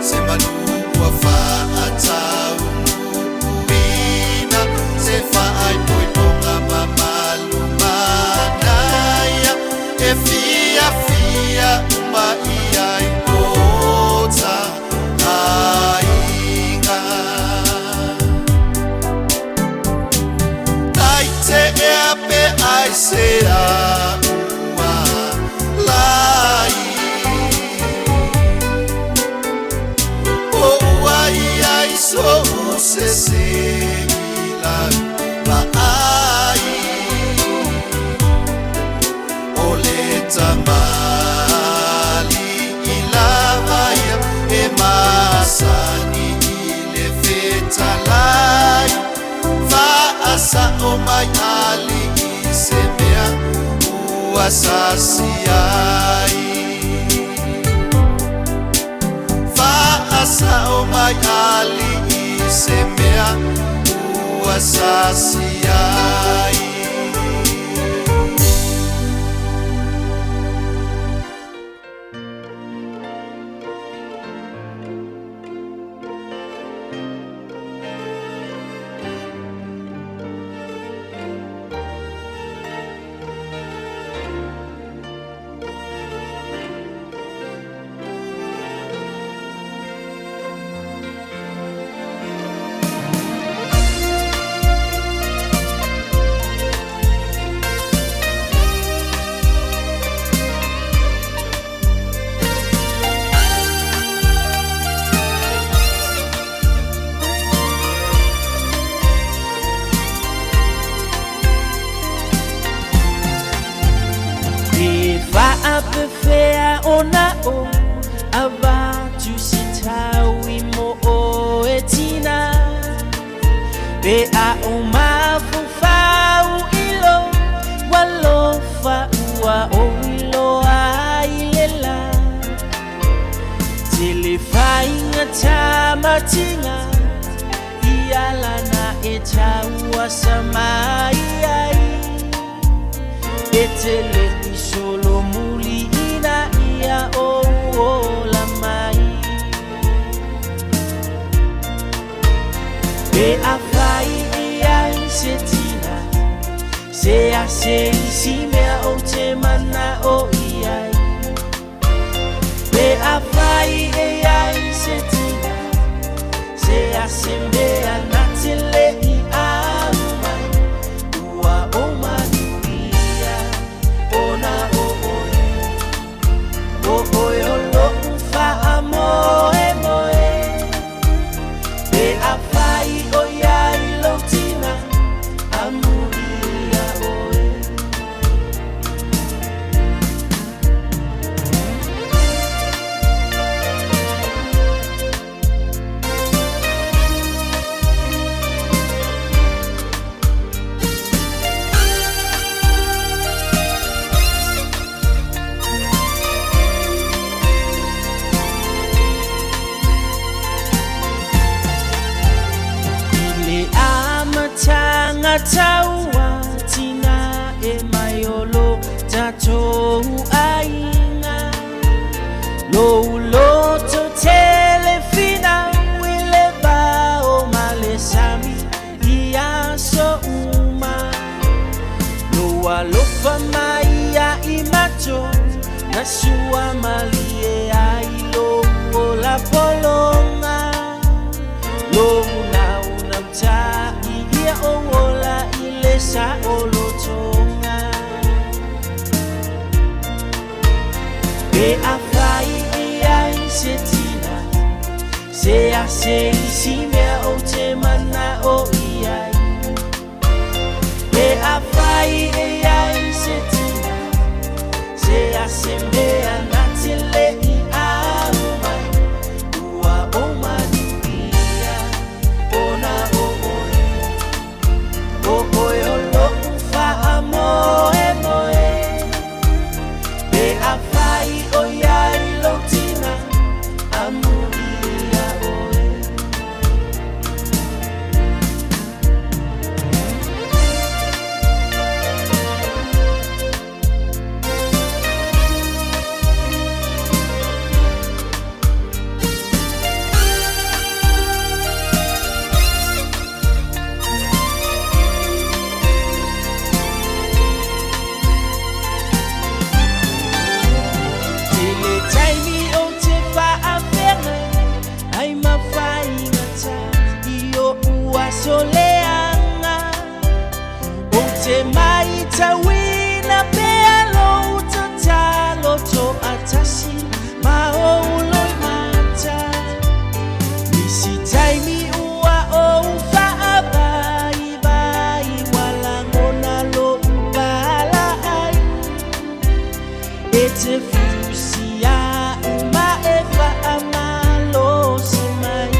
Se manu ua faataunuuina, se faaipoipoga mamalu manaia, e fiafia uma i ai o ta aiga. Tai te ea pe ai se a ua lai. O ua i ai so u se se i lau vaai. O le tamali i lava ia e masani i le fetalai. Faasao mai alii se mea ua sasi ai. Faasao mai alii se mea ua sasi ai. E faapefea ona o avatu se tau i mo o e tina. Pe a o mafaufau i lo walofa ua o iloa i le la. Te le whainga tamatinga i alana e taua sa mai ai. E te le i solo muli ina ia o ola mai. Pe a whai i ai se tina, se a se i si mea o te mana o i ai. Pe a whai i ai se tina, se a se mea na te le i au mai. Ua o manuia, ona o oe, o oe o lo uwha moe moe. Pe a whai o ia i lo tina, a muri ia oe. Alofa mai ia i matou na sua malie ai lou ola pologa lou naunautai ia ou ola i le saolotoga. Pe afai e i ai se tina se a se isi mea ou te mana'o i ai Pe afai e i ai se tina se a se mea na te le i au mai ua ou manuia ona o oe O oe o lo'u faamoemoe Pe afai o i ai lou tina amuia oe. Tele taimi ou te faafeagai ai ma faigata i o'u aso leaga Ou te maitauina pea lou tatalo to'atasi ma ou loimata Nisi taimi ua ou faavaivai ua lagona lo'u pala'ai E te fusi a'u ma e fa'amalosi mai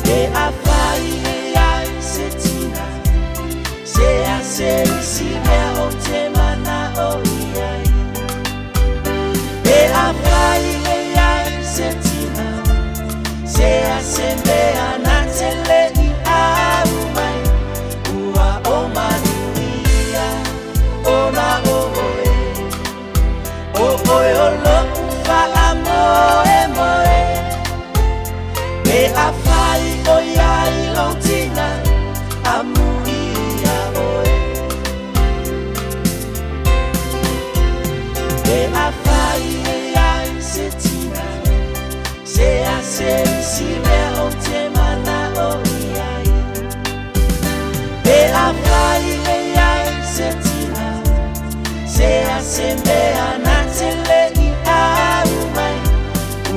Pe afai e i ai se tina se a se isi mea ou te mana'o i ai Pe afai e i ai se tina se a se mea na te le i au mai ua ou manuia ona o oe O oe o lo'u faamoemoe Pe afai o i ai lou tina amuia oe Pe afai e i ai se tina se a se isi mea ou te mana'o i ai Pe afai e i ai se tina se a se mea na te le i au mai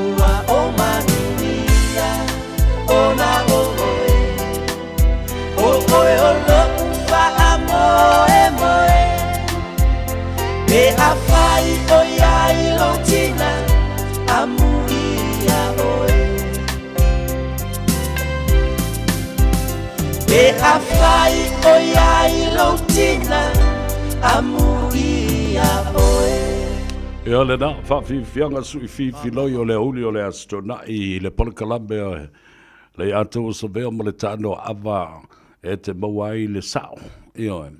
ua ou manuia ona o oe O oe o lo'u faamoemoe Pe afai o i ai lou tina amuia oe Pe afai o i ai lou tina amuia oe. Ia lena, faafiafiaga sui fifiloi o le aoauli o le Aso Toonai i le polokalame o le Ato Savea ma le Taanoaava e te maua ai le sao. Ioe,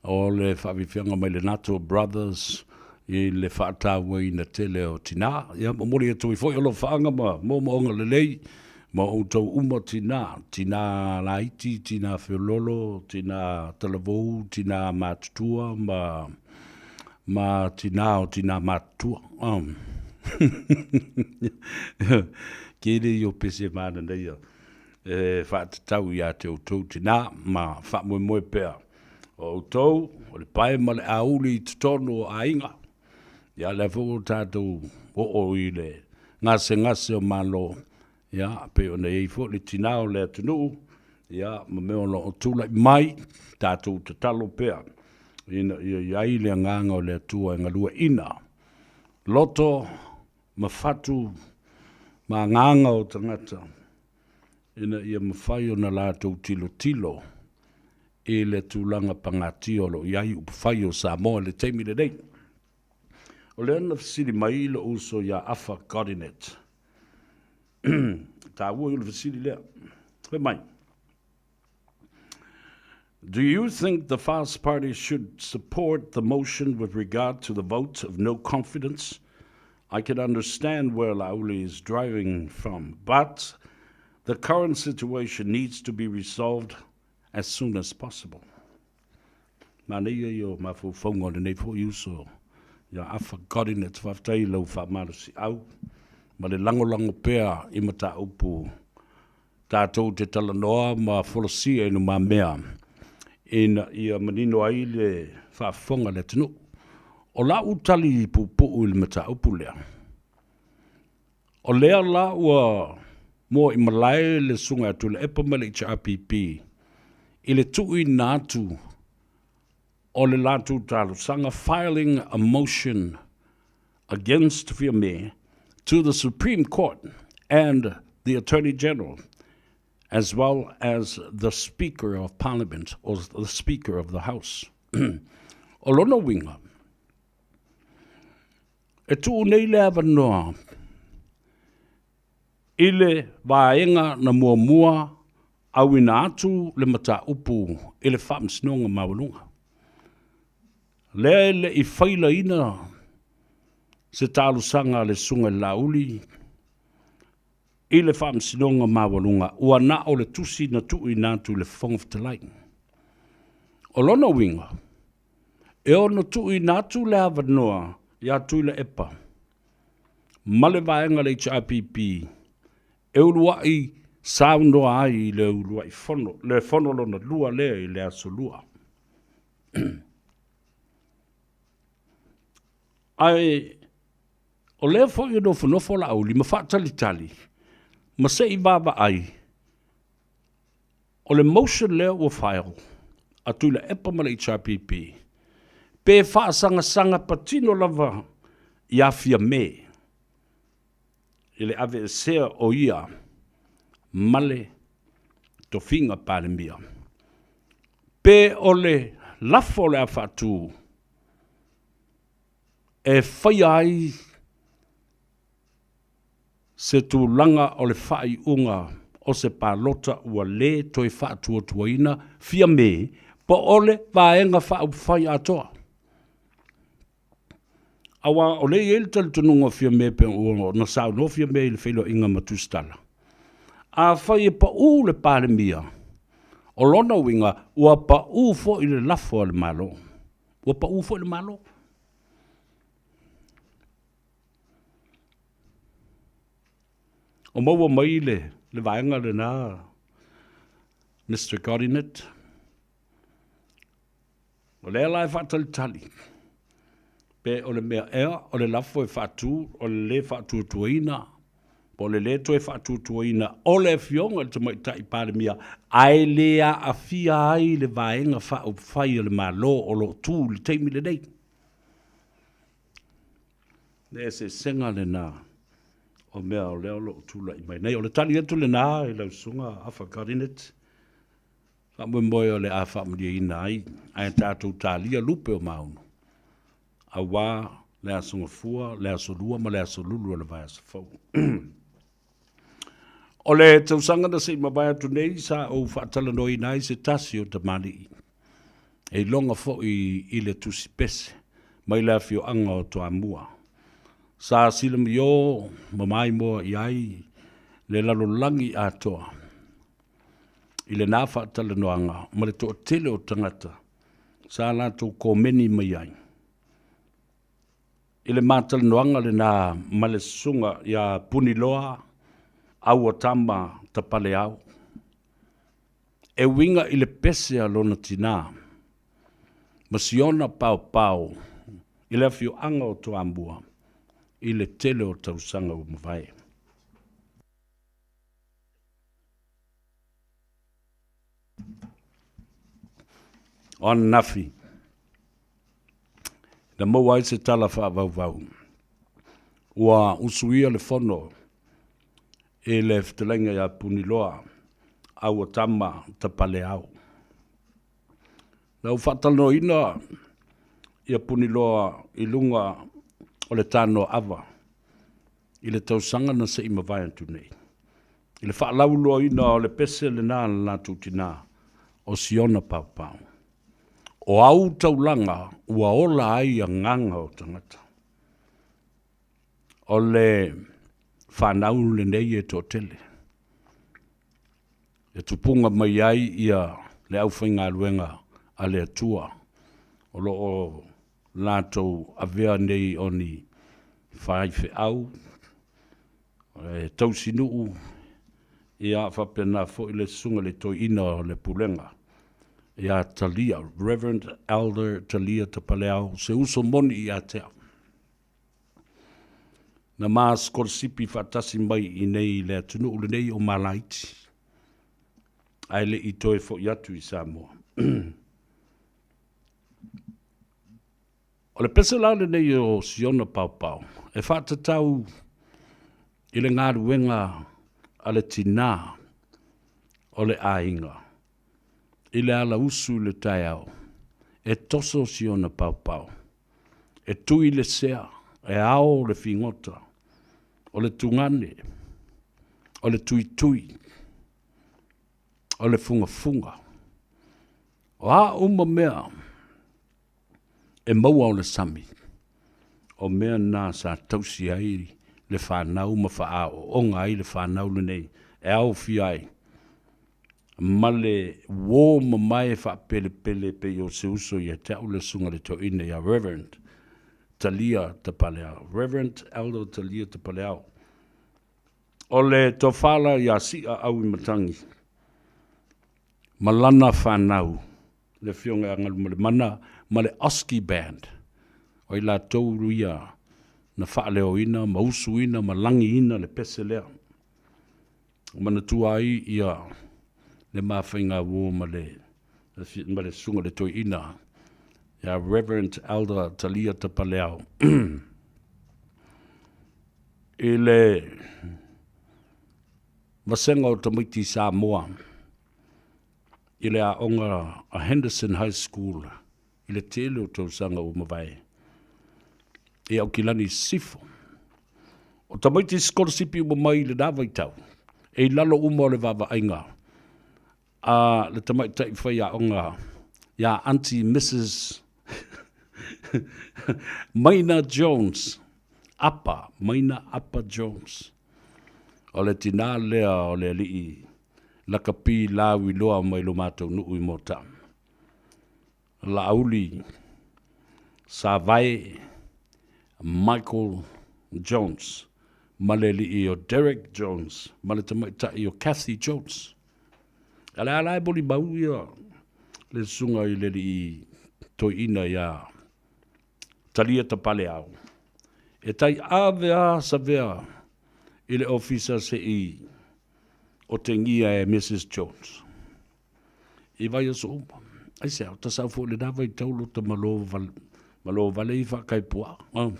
o le faafiafiaga mai le Nato Brothers i le faatauaina tele o tinā. Ia, momoli atu ai foi alofaaga ma moomooga lelei ma outou uma tinā, tinā laiti, tinā feololo, tinā talavou, tinā matutua ma ma tinā o tinā matutua. Um. Kele i o pese mana nei e whaatatau i a te outou tinā ma whaamoemoe pea. O outou, o le pae ma le auli i totonu o aiga. Ia lea foi ua tatou oo i le gasegase o Malo, ia, pei ona i ai foi le tinā o le atunuu, ia, ma mea o lo o tulai mai, tatou tatalo pea ina ia i ai le agaga o le Atua e galueaiina loto ma fatu ma agaga o tagata ina ia mafai ona latou tilotilo i le tulaga pagatia o lo o i ai upufai o Samoa i le taimi lenei. O lea na fesili mai lou uso ia Afa Godinet. Taua ia o le fesili lea. Fai mai, Do you think the Fast Party should support the motion with regard to the vote of no confidence? I can understand where Lauli is driving from, but the current situation needs to be resolved. as soon as possible. Manaia ia o mafaufauga o lenei foi uso ia Afa Godinet. Faafetai i lau faamalosiau ma le lagolago pea i mataupu tatou te talanoa ma folasia i lumamea ina ia manino ai le faafofoga a le atunuu. O lau tali puupuu i le mataupu lea, o lea la ua mua i malae le Susuga ia Tuilaepa ma le HRPP i le tuuina atu o le latou talosaga, filing a motion against Fiame to the Supreme Court and the Attorney General, as well as the Speaker of Parliament or the Speaker of the House. O lona uiga, e tuu nei le avanoa i le vaega na muamua auina atu le mataupu i le Faamasinoga Maualuga. Lea e le i failaina se talosaga a le Susuga i le Laauli i le Faamasinoga Maualuga, ua na o le tusi na tuuina atu i le Fofoga Fetalai. O lona uiga, e ono tuuina atu le avanoa ia Tuilaepa ma le vaega a le HRPP e uluai saunoa ai i le uluai fono, le fono lona lua lea i le aso Lua. Ae o lea foi e nofonofo Laauli ma faatalitali ma se i vaavaai o le motion lea ua file a Tuilaepa ma le HRPP pe faasagasaga patino lava ia Fiame i le aveesea o ia ma le tofiga Palemia, pe o le lafo o le a faatu e faia ai se tulaga o le faaiuga o se palota ua lē toe faatuatuaina Fiame po o le Vaega Faaupufai atoa. Aua o lea e i ai le talitonuga o Fiame pei ona saunoa Fiame i le feiloaiga ma Tusitala, afai e pau le Palemia, o lona uiga ua pau foi le lafo a le Malo, ua pau foi le Malo. O maua mai le vaega lena, Mister Godinet. O lea la e faatalitali pe o le mea ea o le lafo e faatu o le lē faatuatuaina po o le lē toe faatuatuaina o le Afioga i le Tamaitai Palemia ae le aafia ai le Vaega Faaupufai a le Malo o lo o tu i le taimi lenei. Le eseesega lena o mea o lea o lo o tulai mai nei. O le tali atu lena i lau Susuga Afa Godinet. Faamoemoe o le a faamalieina ai ae tatou talia lupe o maunu aua le Aso Gafua, le Aso Lua ma le Aso Lulu o le vaiaso fou. O le tausaga na se i mavae atu nei sa ou faatalanoaina ai se tasi o tamalii e iloga foi i le tusi pese mai le afioaga o Toamua. Sa silamiō ma maimoa i ai le lalolagi atoa i lena faatalanoaga ma le toatele o tagata sa latou komeni mai ai i le matalanoaga lena ma le susuga ia Puniloa Auatama Tapaleao e uiga i le pese a lona tinā ma siona paopao i le afioaga o Toamua i le tele o tausaga ua mavae. O ananafi, na maua ai se tala faavauvau, ua usuia le fono i le fetalaiga ia Puniloa Auatama Tapaleao. Na ou faatalanoaina ia Puniloa i luga o le tanoa ava i le tausaga na se i mavae atu nei, i le faalauiloaina o le pese lena a le latou tinā, o Siona Paopao. O au taulaga ua ola ai agaga o tagata. O le fanau lenei e toatele, e tupuga mai ai ia le aufaigaluega a le Atua o lo o latou avea nei o ni faifeau, e tausinuu, ia faapena foi le susuga i le toeaina o le pulega ia Talia, Reverend Elder Talia Tapaleao, se uso moni ia te au. Na ma sikolasipi faatasi mai i nei i le atunuu lenei o Malaiti, ae le i toe foi atu i Samoa. O le pese la lenei o Siona Paopao e faatatau i le galuega a le tinā o le aiga i le alausu i le taeao e toso Siona Paopao, e tui le sea, e ao le figota, o le tugane, o le tuitui, o le fugafuga. O a uma mea e maua o le sami, o mea na sa tausi ai le fanau ma faaaooga ai le fanau lenei e aofia ai ma le uo mamae faapelepele pei o se uso ia te au le Susuga i le Toeaina ia Reverend Talia Tapaleao, Reverend Elder Talia Tapaleao. O le tofa la ia Si'a Auimatagi ma lana fanau, le Afioga ia Galumalemana ma le Oski Band, o i latou ia na faaleoina ma usuina ma lagiina le pese lea. Manatua ai ia le mafaiga uo ma le ma le Susuga i le Toeaina ia Reverend Elder Talia Tapaleao i le vasega o tamaiti Samoa i le aoga a Henderson High School i le tele o tausaga ua mavae i Aukilani Sisifo. O tamaiti sikolasipi uma mai i lena vaitau, e i lalo uma o le vaavaaiga a le tamaitai faiaoga ia Aunty Mrs. Maina Jones, Apa, Maina Apa Jones. O le tinā lea o le alii lakapi lauiloa mai lo matou nuu i Moata'a. Laauli Savae Michael Jones ma le alii o Derek Jones ma le tamaitai o Cathy Jones. A le a la e molimau ia le susuga i le alii toeaina ia Talia Tapaleao, e tai ave a savea i le ofisa se i otegia e Mrs. Jones. I vaiaso uma. Aisea, o tasau foi i lena vaitau lota malo vale, malo vale i faakaipuaa. Oh.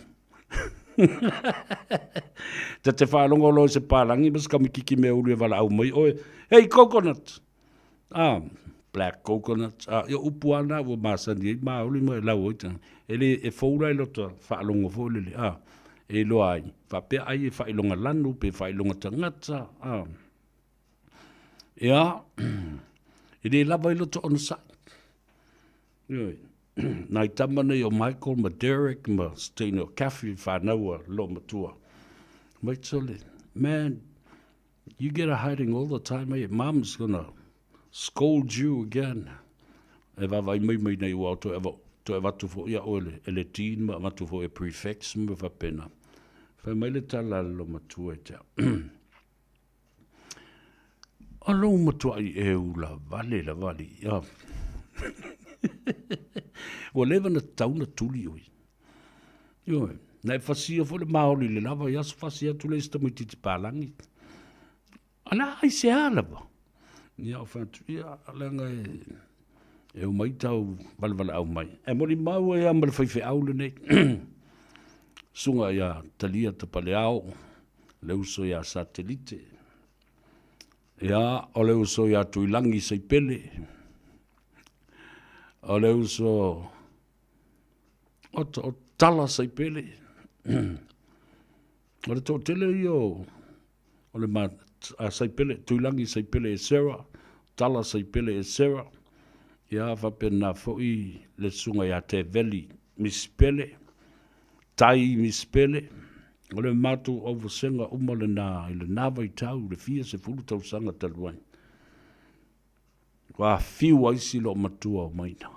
Ta te faalogo loa i se palagi ma se kamikiki mea ulu e valaau mai oe, hey coconut! Ah, black coconut. Ah, ia upu lava na ua masani ai maoli ma e lau ai tagata. E le, e fou la i lota faalogo foi lele, ah, e iloa ai, faapea ai e faailoga lanu pe faailoga tagata, ah. Ia, e le lava i lota onosai. Ioe. Nai tama nei o Michael ma Derek ma Stein o Kathy whanau a lo matua. Mai sole, man, you get a hiding all the time, eh? Mom's gonna scold you again. E vaavaai mai mai nei ua toe ava, toe avatu foi ia oe le, e le dean ma avatu foi e prefects ma faapena. Fai mai le tala a le lo matua e te au. O lou matuai e ula vale lava alii. Oh. Ua leva na tatau na tuli oi. Ioe, na e fasia foi le maoli le lava i aso fasi atu le isi tamaitiiti palagi. Ala ai se a lava. Ia o fai atu, ia, leaga e, e omai tau valevaleau mai. E molimau ai lava ma le faifeau lenei. Susuga ia Talia Tapaleao, le uso ia Satelite. Ia, o le uso ia Tuilagi Seipele. O le uso o, o Tala Seipele. O le toatele ia o, o le ma, a Saipele, Tuilagi Saipele e Sarah, Tala Saipele e Sarah, ia faapena foi le susuga ia Teveli Miss Pele, Tai Miss Pele, o le matou auvasega uma lena i lena vaitau i le fia sefulu tausaga talu ai. Ua fiu ai si loomatua o Maina.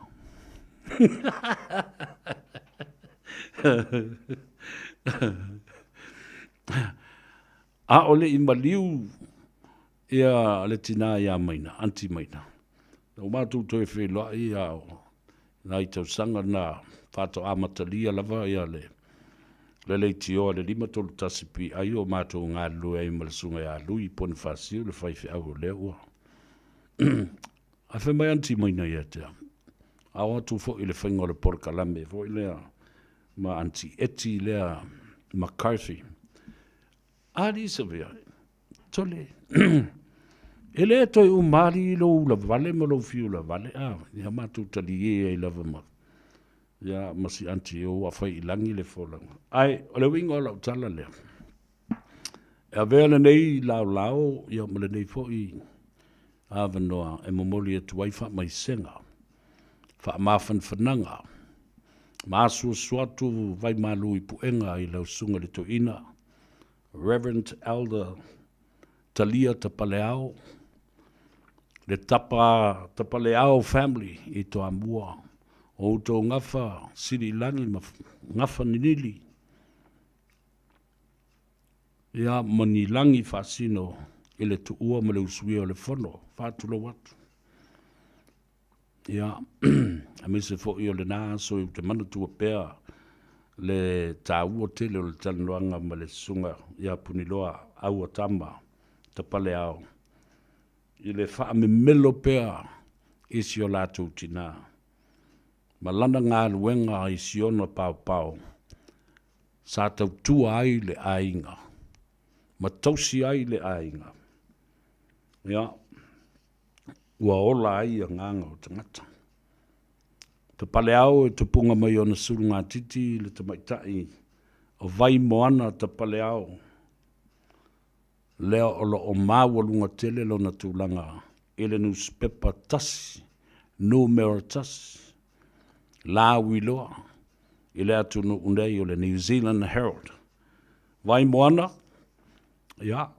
A o le i maliu ia le tinā iā Maina, Aunty Maina, na ua matou toe feiloai a o nai tausaga na faatoa amatalia lava ia le le leitioa le 531 PI o matou galulue ai ma le Susuga ia Lui Ponifasio le faifeau o lea ua Ae fai mai Aunty Maina ia te au, a o atu foi i le faiga o le polokalame foi lea ma Aunty Eti lea McCarthy. Alii Savea, tole, e le toe uma alii lou ulavale ma lou fiu ulavale, a, ia matou talie ai lava ma, ia, ma si aunty ua fai i lagi le folauga. Ae, o le uiga o lau tala lea, e avea lenei laolao, ia ma lenei foi avanoa e momoli atu ai faamaisega, faamafanafanaga, ma asuasu atu vaimalu i puega i lau Susuga i le Toeaina, Reverend Elder Talia Tapaleao, le Tapa Tapaleao family i Toamua, o outou gafa sili i lagi ma gafa ninili, ia ma ni lagi faasino i le tuua ma le usuia o le fono, faatulou atu. Ia, aemaise foi o lena aso ou te manatua pea le taua tele o le talanoaga ma le Susuga ia Puniloa Aua Tama Tapaleao i le faamemelo pea i si o latou tina ma lana galuega i si ona paopao sa tautua ai le aiga ma tausi ai le aiga. Ia, ua ola ai agaga o tagata. Tapaleao e tupuga mai ona sulugatiti le tamaitai o Vaimoana Tapaleao, lea o lo o maualuga tele lona tulaga i le nusipepa tasi, numera tasi, lauiloa i le atunuu nei o le New Zealand Herald. Vaimoana, ia,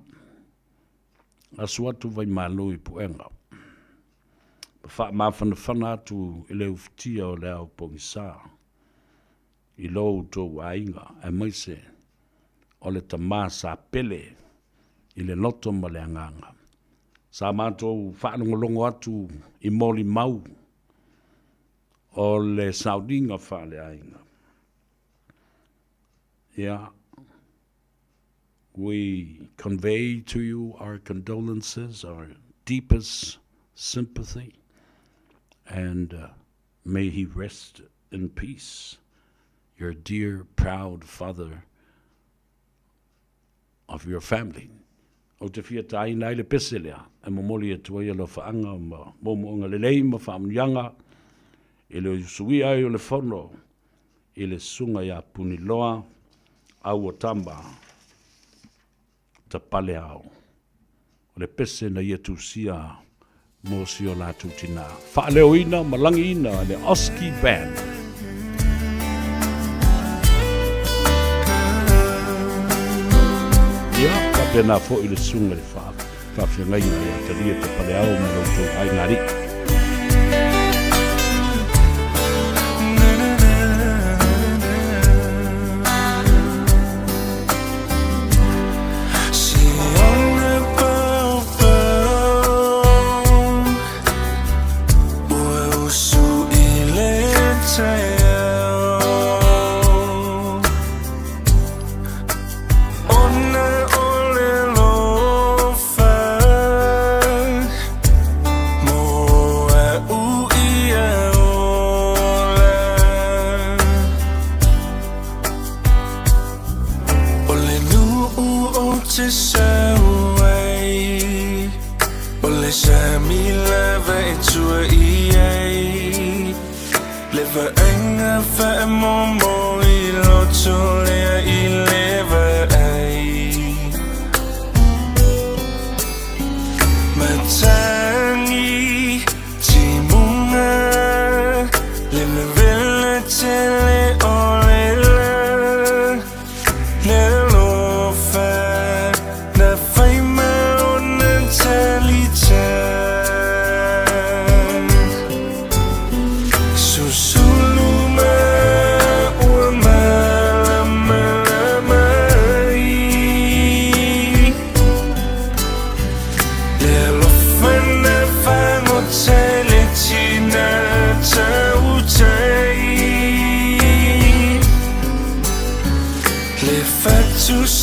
asu atu Vaimalu i Puega, ma faamafanafana atu i le ufitia o le ao pogisa i lo outou aiga, aemaise o le tama sa pele i le loto ma le agaga. Sa matou faalogologo atu i molimau o le sauniga faaleaiga. Ia, we convey to you our condolences, our deepest sympathy, and uh, may he rest in peace, your dear, proud father of your family. Ou te fia tāina ai le pese lea e momoli atu ai alofaaga ma moomooga lelei ma faamanuiaga i le usuia ai o le fono i le Susuga ia Puniloa Auatama Tapaleao. O le pese na ia tusia mo si o latou tinā. Faaleoina ma lagiina e le Oski Band. Ia, faapena foi le susuga i le faafeagaiga ia Talia Tapaleao ma lo outou aiga alii.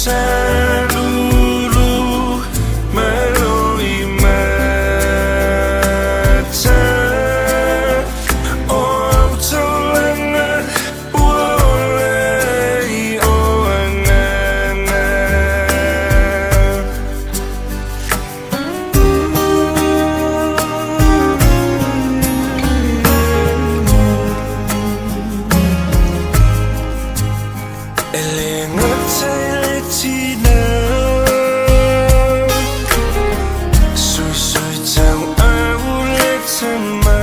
Salulu malo i mata O au taulanga ua ola i o anana. E le gata i le tina Suisui tau au le tama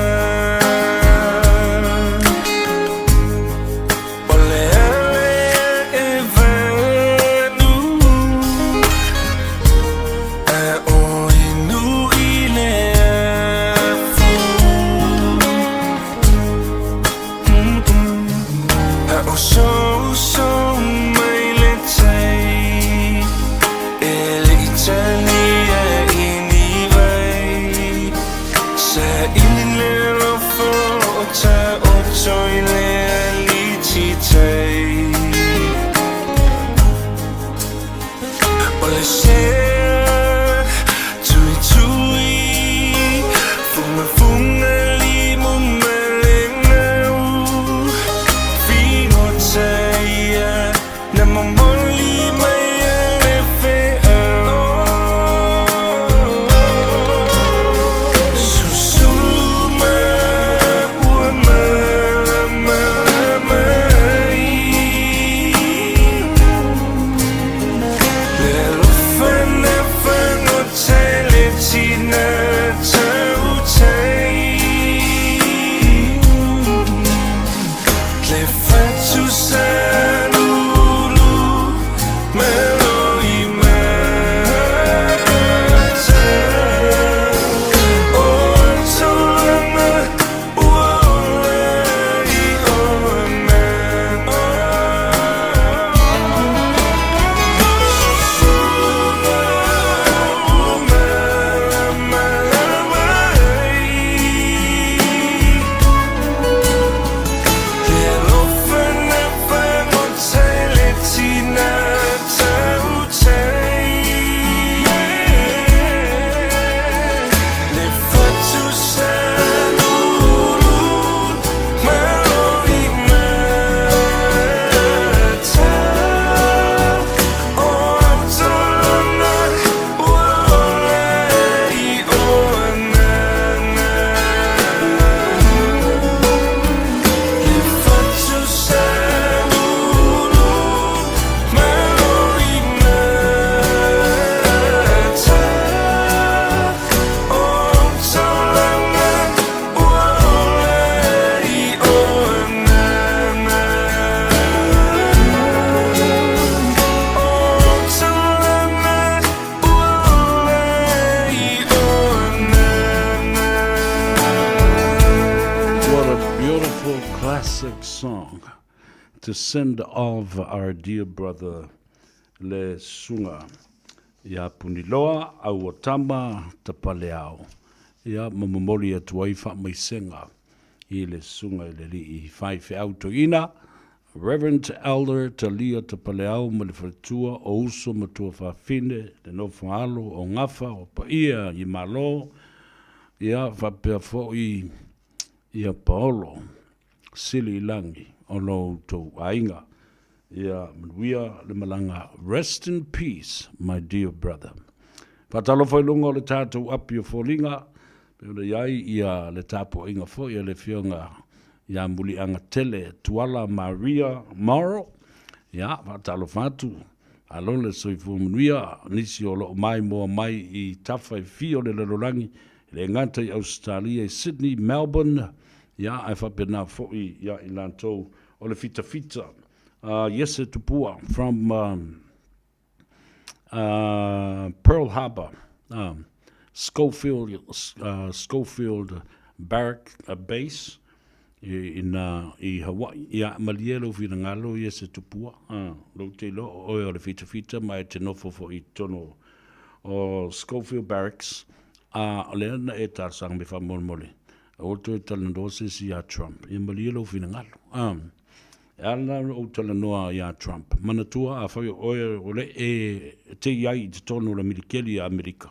O le ale e vanu A o inu i le afu A o so mai le tai E le i tania i ni vai Sa ili le rofo o ta o toi le aliti tai O le sea tui tui Funga funga limu ma le gau Figotaia na momoli mai a le feau Susulu ma ua malamalama ai Le alofa na fagotai le tina tautai Le fatu salulu malo i mata O taulanga ua ola i o anana Le alofa na fagotai le tina tautai Le fatu salulu malo i mata O taulanga ua ola i o anana Le fatu salulu malo i mata O taulanga ua ola i o anana O taulanga ua ola i o anana. What a beautiful classic song to send off our dear brother le Susuga ia Puniloa Auatama Tapaleao. Ia ma momoli atu ai faamaisega i le Susuga i le Alii Faifeau Toeaina, Reverend Elder Talia Tapaleao ma le faletua o uso ma tuafafine, le nofo alo o Gafa o Paia i Malo, ia faapea foi ia Paolo Sili i lagi o lo outou aiga. Ia manuia le malaga Rest in peace my dear brother. Faatalofa i luga o le tatou api o foliga, pei ona i ai ia le tapuaiga foi a le Afioga ia Muliagatele Tuala Maria Morrow. Ia, faatalofa atu. Malo le soifua manuia, nisi o lo o maimoa mai i tafa e fia o le lalolagi, e le gata i Ausetalia i Sydney, Melbourne, ia, ae faapena foi ia i latou o le fitafita. Iese Tupua from Pearl Harbor, Schofield, Schofield Barrack Base, i na i Hawaii. Ia, malie lou finagalo Iese Tupua, lou te iloa o oe o le fitafita ma e te nofo foi i totonu o Schofield Barracks, a o lea na e talosaga mai faamolemole, aua toe talanoa se isi ia Trump. Ia malie lou finagalo. E ala ona ou talanoa iā Trump, manatua afai o oe o le e te i ai i totonu o le milikeli a Amerika,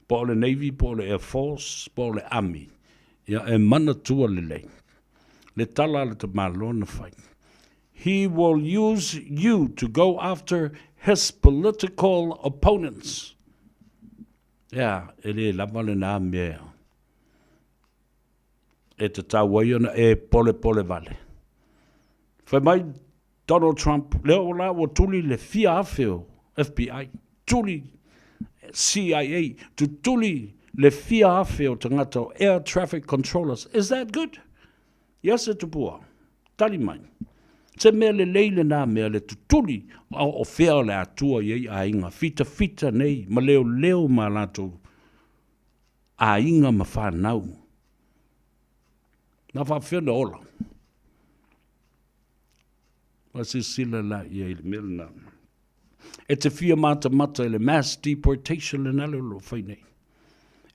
po o le Navy, po o le Air Force, po o le Army, ia e manatua lelei le tala a le tamaloa na fai. He will use you to go after his political opponents. Ea, e lē lava lenā mea e tatau ai ona e polepole wale. Fai mai Donald Trump, lea o la ua tuli le fia afe o FBI, tuli CIA, tutuli le fia afe o tagata o air traffic controllers. Is that good? Ia se tupua, tali mai. Se mea lelei lenā mea le tutuli a o fea o le Atua i ai aiga fitafita nei ma leoleo ma latou aiga ma whanau. Na faapefea ona ola. Faasilasila la ia i le mea lena. E te fia matamata i le mass deportation lena le o lo o fai nei.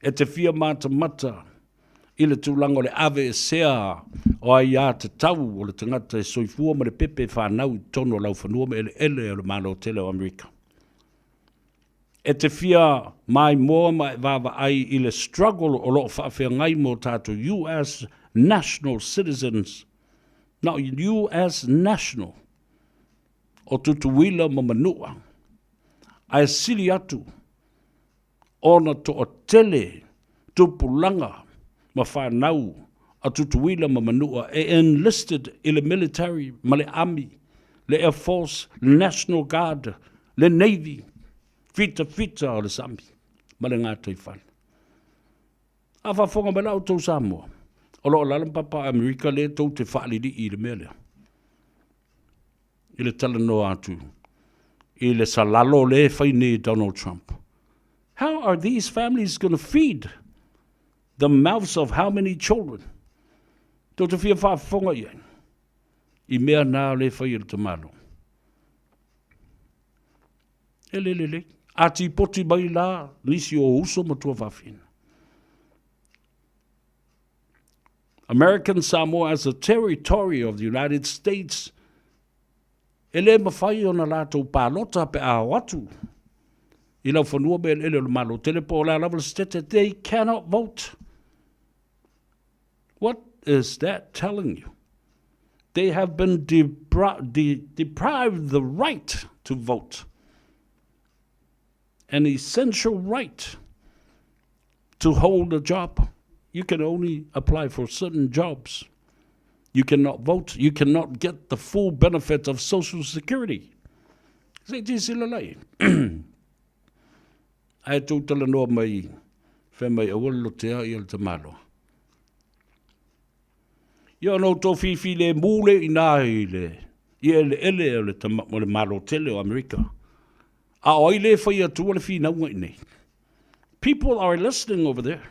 E te fia matamata i le tulaga o le aveesea o aiatatau o le tagata e soifua ma le pepe whanau i totonu o laufanua ma eleele o le Malo tele o Amerika. E te fia maimoa ma e vaavaai i le struggle o lo o faafeagai mo tatou US national citizens, na o US national o Tutuila ma Manua, ae sili atu ona toatele tupulaga ma fanau a Tutuila ma Manua e enlisted i le military ma le army, le air force, le national guard, le navy, fitafita o le sami ma le gataifale. A faafofoga mai la outou Samoa, o lo o alaala ma papa Amerika lea tou te faalilii i le mea lea. I le talanoa atu i le salalo lea e fai nei e Donald Trump. How are these families going to feed the mouths of how many children? Tou te fia faafofoga i ai i mea na lea e fai e le tamaloa. E le lelei. A tipoti mai la nisi o uso ma tuafafine. American Samoa as a territory of the United States, e le mawhai ona latou palota pe a o atu i lau fanua me eleele o le Malo tele po o le a lava le setete, they cannot vote. What is that telling you? They have been depri de deprived the right to vote. An essential right to hold a job. You can only apply for certain jobs. You cannot vote. You cannot get the full benefit of Social Security. Se ti sila lai. Ae tou talanoa mai, fai mai aua le lotea ia le tamaloa. Ia ona outou fifilemu lea i ina i le i eleele o le, tama, o le Malo tele o Amerika. A o ai lea e fai atua le finauga i inei? People are listening over there.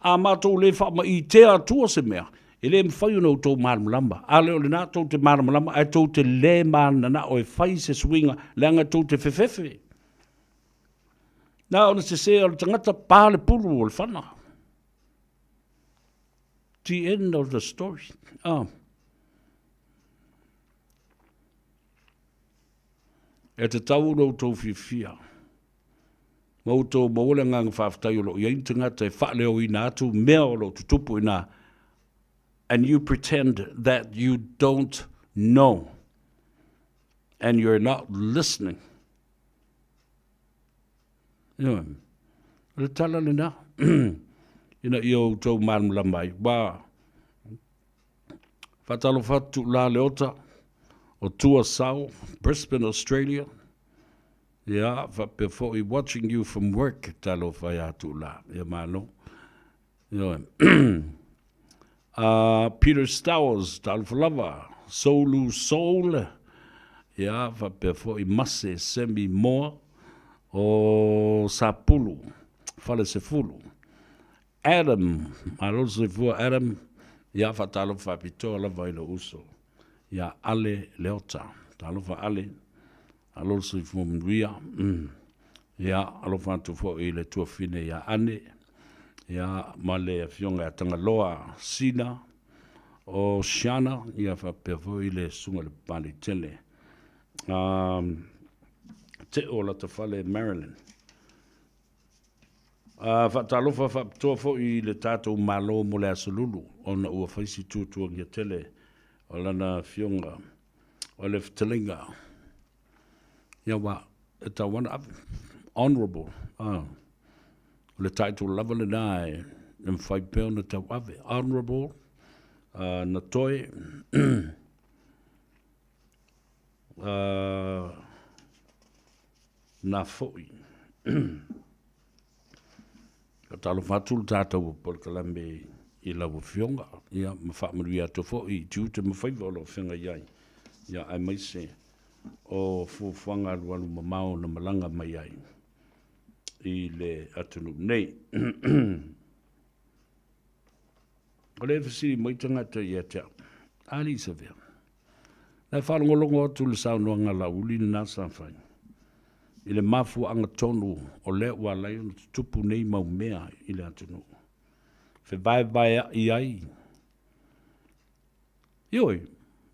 A matou le faamaitea atua se mea, e le mafai ona outou malamalama. A le o lena tou te malamalama, ae tou te le mananao e fai se suiga, leaga tou te fefefe. Na ona sese o le tagata, pa le pulu o le fana. The end of the story. Ah. E tatau ona outou fiafia ma outou maua le agaga faafetai o lo o i ai ni tagata e faaleoina atu mea o lo o tutupu i ina and you pretend that you don't know and you're not listening. Ioe. O le tala lena, ina ia outou malamalama ai. Ua faatalofa atu la Leota o Tua Sao, Brisbane, Australia. Ia, faapea foi, watching you from work, talofa ia Tuula. Ia malo. Ioe. Peter Stowers, talofa lava. Soulu Soul, ia, faapea foi Mase Semi Moa o Sapulu, Falesefulu. Adam, malo le soifua Adam, ia, faatalofa faapitoa lava i lou uso ia Ale Leota. Talofa Ale, malo le soifua manuia. Ia, alofa atu foi i le tuafine ia Ane, ia, ma le afioga ia Tagaloa Sina. O Shana, ia faapea foi le susuga i le Papalii tele. Teo Latafale Marilyn. Faatalofa faapitoa foi i le tatou Malo mo le Aso Lulu ona ua fai si tuatuagia tele o lana afioga o le fetalaiga. Ia aua e tatau lava ona ave honourable, o le title lava lena e mafai pea ona tauave, honourable Natoe Na foi. Faatalofa atu le tatou polokalame i lau Afioga, ia, ma faamanuia atu foi i tiute ma faiva o lo o feagai ai, ia, aemaise o fuafuaga alualu mamao na malaga mai ai i le atunuu nei. O lea e fesili mai tagata ia te au, A alii Savea, na e faalogologo atu i le saunoaga a Laauli lena sa fai, i le mafuaaga tonu o lea ua ala ai ona tutupu nei mau mea i le atunuu, fevaevaea'i ai. Ioe,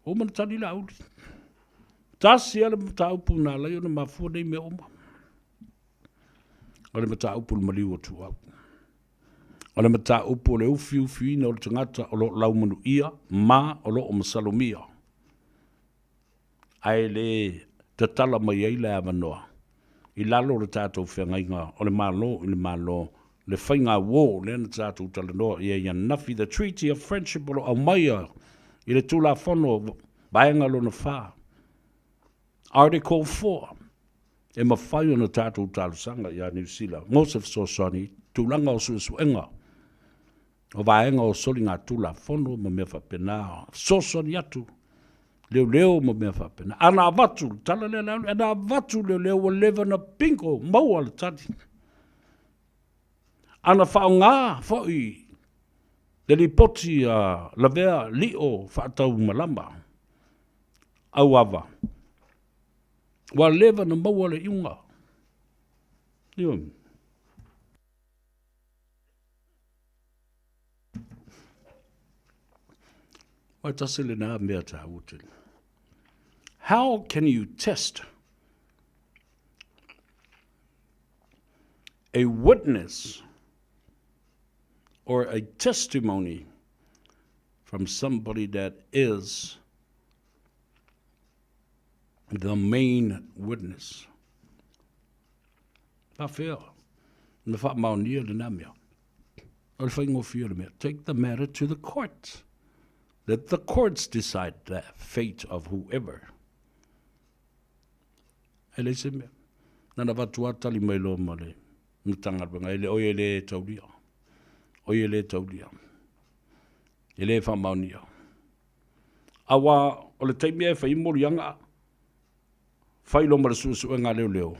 ua uma ona tali Laauli. Tasi lava le mataupu na ala ai ona mafua nei mea uma, o le mataupu i le maliu o Tuuau. O le mataupu o le ufiufiina o le tagata o lo o laumanuia ma o lo o masalomia, ae le tatala mai ai le avanoa i lalo o le tatou feagaiga o le Malo i le Malo, le faigauo lea na tatou talanoa i ai ananafi, the Treaty of Friendship o lo o aumaia i le Tulafono Vaega lona 4, Article 4. E mafai ona tatou talosaga ia Niu Sila mo se fesoasoani i tulaga o suesuega o vaega o soligatulafono ma mea faapena, fesoasoani atu leoleo ma mea faapena. Ana avatu le tala lea a ana avatu leoleo ua leva ona bingo, maua le tali. Ana faaaoga foi le lipoti a Lavea Lio Faataumalama Auava, Ua leva na maua le iuga. Ioe. Ua tasi lena mea tāua tele. How can you test a witness or a testimony from somebody that is the main witness. Faafefea na faamaonia lena mea? O le faigofie o le mea, take the matter to the court. Let the courts decide the fate of whoever. E leai se mea. Na na avatu lava tali mai loa ma le Matagaluega, e le oi e le taulia. Oi e le taulia. E le faamaonia. Aua o le taimi e fai ai moliaga, fai loa ma le suesuega a leoleo,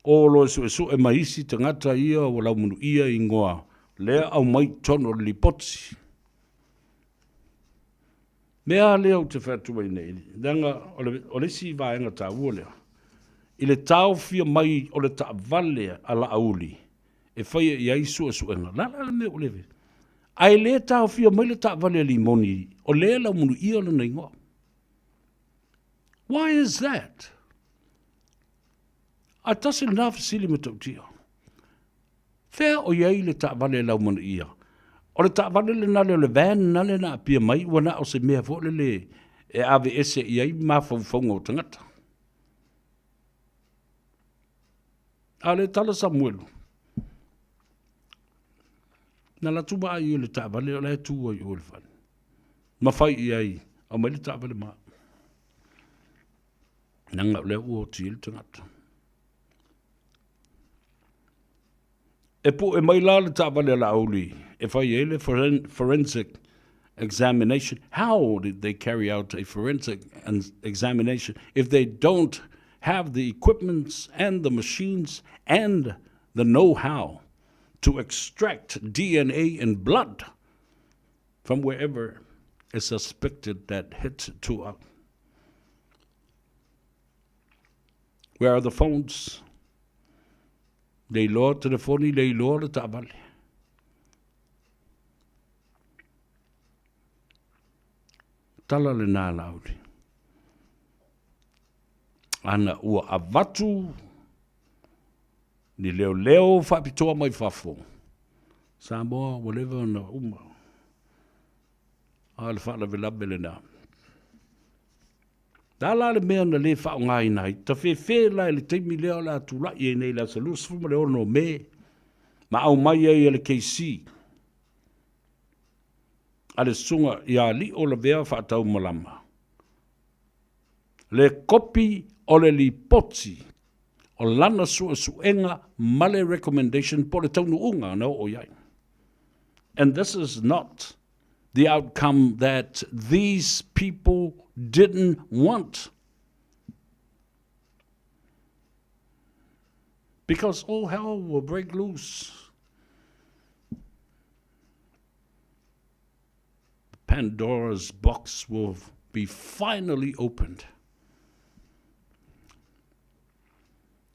o loa e suesue ma isi tagata ia ua laumanuia igoa lea aumai i totonu o le lipoti. Mea lea ou te fai atu ai nei, leaga o le isi vaega taua lea, i le taofia mai o le taavale a Laauli e faia i ai suesuega, o le a la le mea ua le Ae le taofia mai le taavale a Limoni o lea e laumunuia lona igoa. Why is that? A tasi lena fesili matautia. Fea o i ai le taavale e laumanuia? O le taavale lena lea o le van lena lea na apia mai ua na o se mea foi lele e aveese i ai mafaufauga o tagata. A o le tala Samuelu, Na alu atu vaai i le taavale o la e tu ai i o i le fale. Ma fai i ai, aumai le taavale ma au. Leaga o lea ua oti ai le tagata. E pue mai la le taavale a Laauli e fai ai le forensic examination. How did they carry out a forensic examination if they don't have the equipments and the machines and the know-how to extract DNA and blood from wherever is suspected that hit Tuau? Where are the phones? Le iloa telefoni, le iloa le taavale. Tala lenā Laauli. Ana ua avatu ni leoleo faapitoa mai fafo, Samoa ua leva ona uma. A o le faalavelave lenā. Le a la le mea na le faaaogaina ai? Tafefe la i le taimi lea o le a tulai ai nei i le aso 26 o Me, ma aumai ai e le KC a le Susuga ia Lio Lavea Faataumalama le kopi o le lipoti o lana suesuega ma le recommendation po o le taunuuga na oo i ai. And this is not the outcome that these people didn't want. Because all hell will break loose. Pandora's box will be finally opened.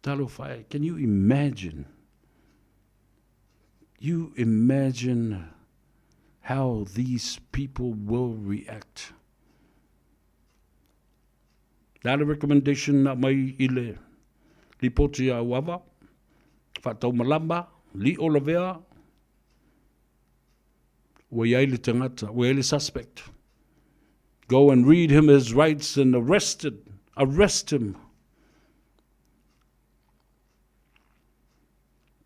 Talofa e, can you imagine? You imagine how these people will react. Le a le recommendation na mai i le lipoti a Uava, faataumalama, lio lavea, ua i ai le tagata, ua i ai le suspect. Go and read him his rights and arrested, arrest him.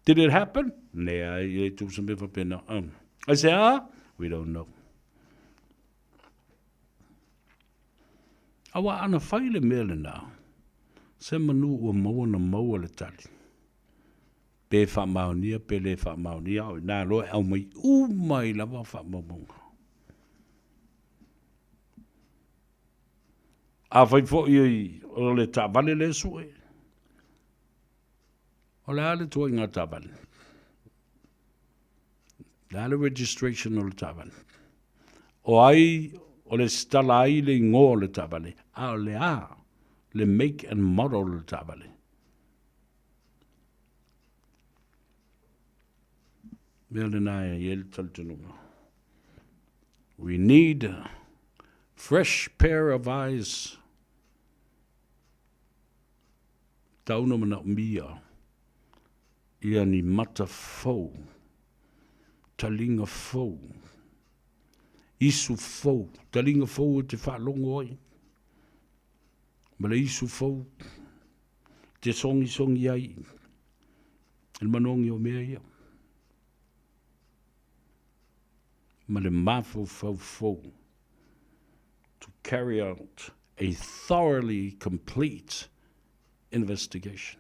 Did it happen? Leai, e le tupu se mea faapena. Um, I say, ah, we don't know. Aua ana fai le mea lenā, se manu ua maua na maua le tali. Pe faamaonia, pe le faamaonia, o inā loa e aumai uma ai lava faamaumauga. Afai foi o le taavale lea e sue, o le a le tuaiga taavale? Le a le registration o le taavale? O ai o le stala ai le igoa o le taavale, a o le a le make and model o le taavale? Mea lena e i ai le talitonuga. We need a fresh pair of eyes. Tau na manaomia ia ni mata fou, talinga fou, isu fou, talinga fou e te faalogo ai, ma le isu fou te sogisongi ai i le manogi o mea ia, ma le mafaufau fou to carry out a thoroughly complete investigation.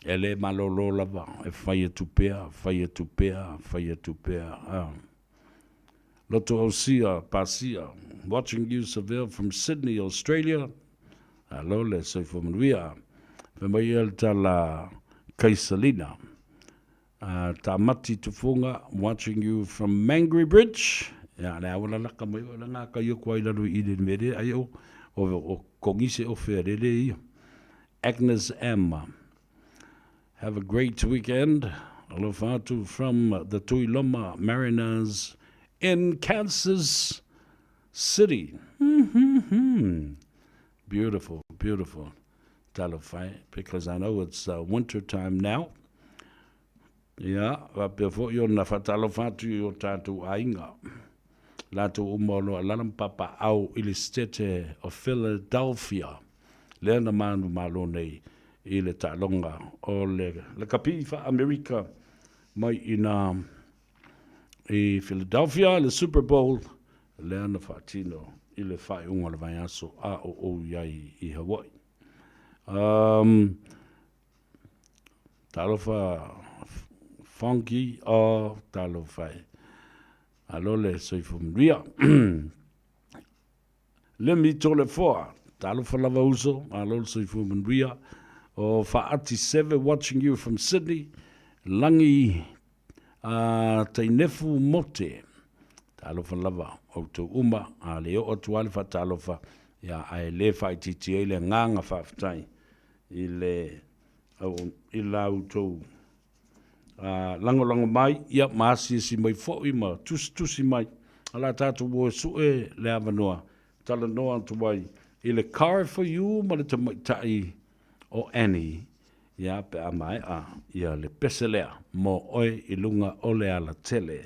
E le malolo lava, e fai atu pea, fai atu pea, fai atu pea. Ah. Loto Ausia, Pasia, watching you Seville from Sydney, Australia. Alo le soifua manuia. Fai mai ia le tala Kaisalina. Tamati Tufunga, watching you from Mangere Bridge. Ia, le awa lalaka mai o la ngā kai o kua i lalo i le mere, ai o, o, o kongise o whea rere ia. Agnes M. Have a great weekend. Alofa atu from the Tuiloma Mariners in Kansas City. Mm-hmm. Beautiful, beautiful. Talofa e, because I know it's uh, winter time now. Ia, faapea foi ona faatalofa atu i o tatou aiga, latou uma o lo o alaala ma papaaao i le Setete o Philadelphia, lea na manumalo nei i le taaloga o le lakapi faa-Amerika mai i ina i Philadelphia, le Super Bowl, lea na faatino i le faaiuga o le vaiaso a o ou i ai i Hawaii. Um, Talofa Funky, oh, talofa e. Alo le soifua manuia. Lemi Tolefoa, talofa lava uso, alo le soifua manuia. O Faati Seve watching you from Sydney. Langi uh, Tainefu Mote, talofa lava outou uma, a le oo atu lava le faatalofa, ia ae le faaitiitia ai le agaga faafetai i le i la outou lagolago mai, ia, ma asiasi mai foi ma tusitusi mai. O le a tatou o e suʻe le avanoa talanoa atu ai i le Car for You ma le tamaitai o Annie, ia pe a maea ia le pese lea mo oe i luga o le alatele.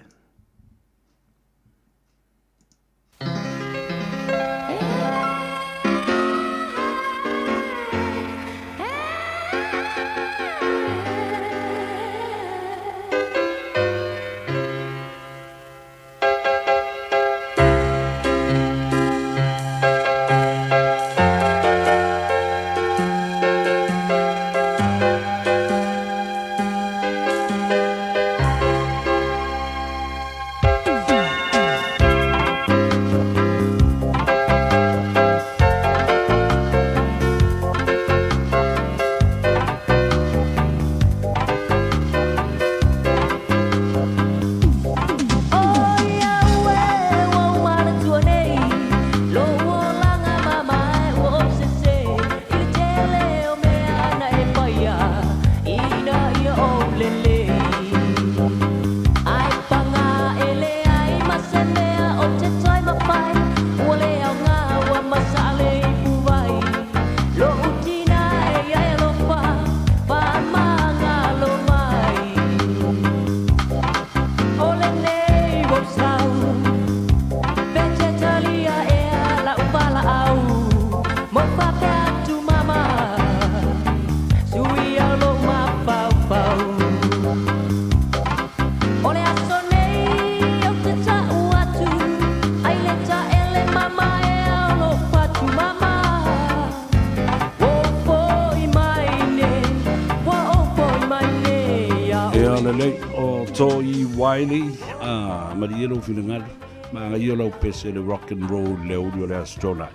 Ea lelei, o Toi Wiley, a malie lou finagalo, manaia lau pese le rock and roll le aoauli o le Aso Toonai.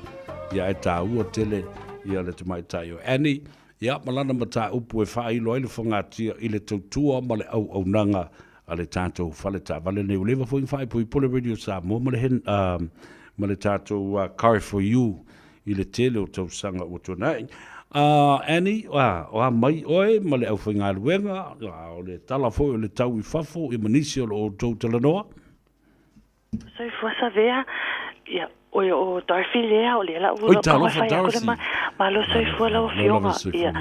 Ia e taua tele ia le tamaitai o Annie, ia ma lana mataupu e faailo ai le fogatia i le tautua ma le auaunaga a le tatou fale taavale nei. Ua leva foi ona faaipoipo le Radio Samoa ma le, ma le tatou Car for You i le tele o tausaga ua tuanai. Annie, o a mai oe ma le aufaigaluega, o le tala foi o le tau i fafo ia ma nisi o lo outou talanoa? Soifua Savea, ia, oe o Dorothy lea, o lea la ua talofa Dorothy. Malo soifua lau afioga. Ia.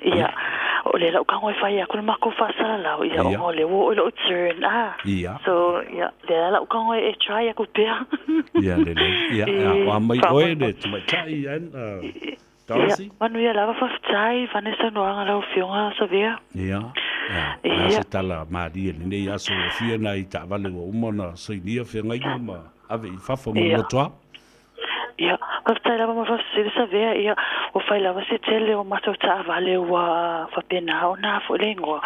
Ia, o lea la ua e fai aku le makou faasalalau, ia, ona o lea ua oo i lou turn, ah. Ia. So, ia, lea la ua e try aku pea. Ia, lelei. Ia, o a mai oe le tamaitai, Dorothy? Ia, manuia lava faafetai, vane saunoaga lau Afioga Savea. Ia, ia, o le a se tala malie i lenei aso ua fia nai taavale ua uma ona sainia feagaiga ma ave i fafo ma le lotoa? Ia, faafetai lava mo le faafesili Savea, ia, ua fai lava se tele o matou taavale ua faapena ona foi le igoa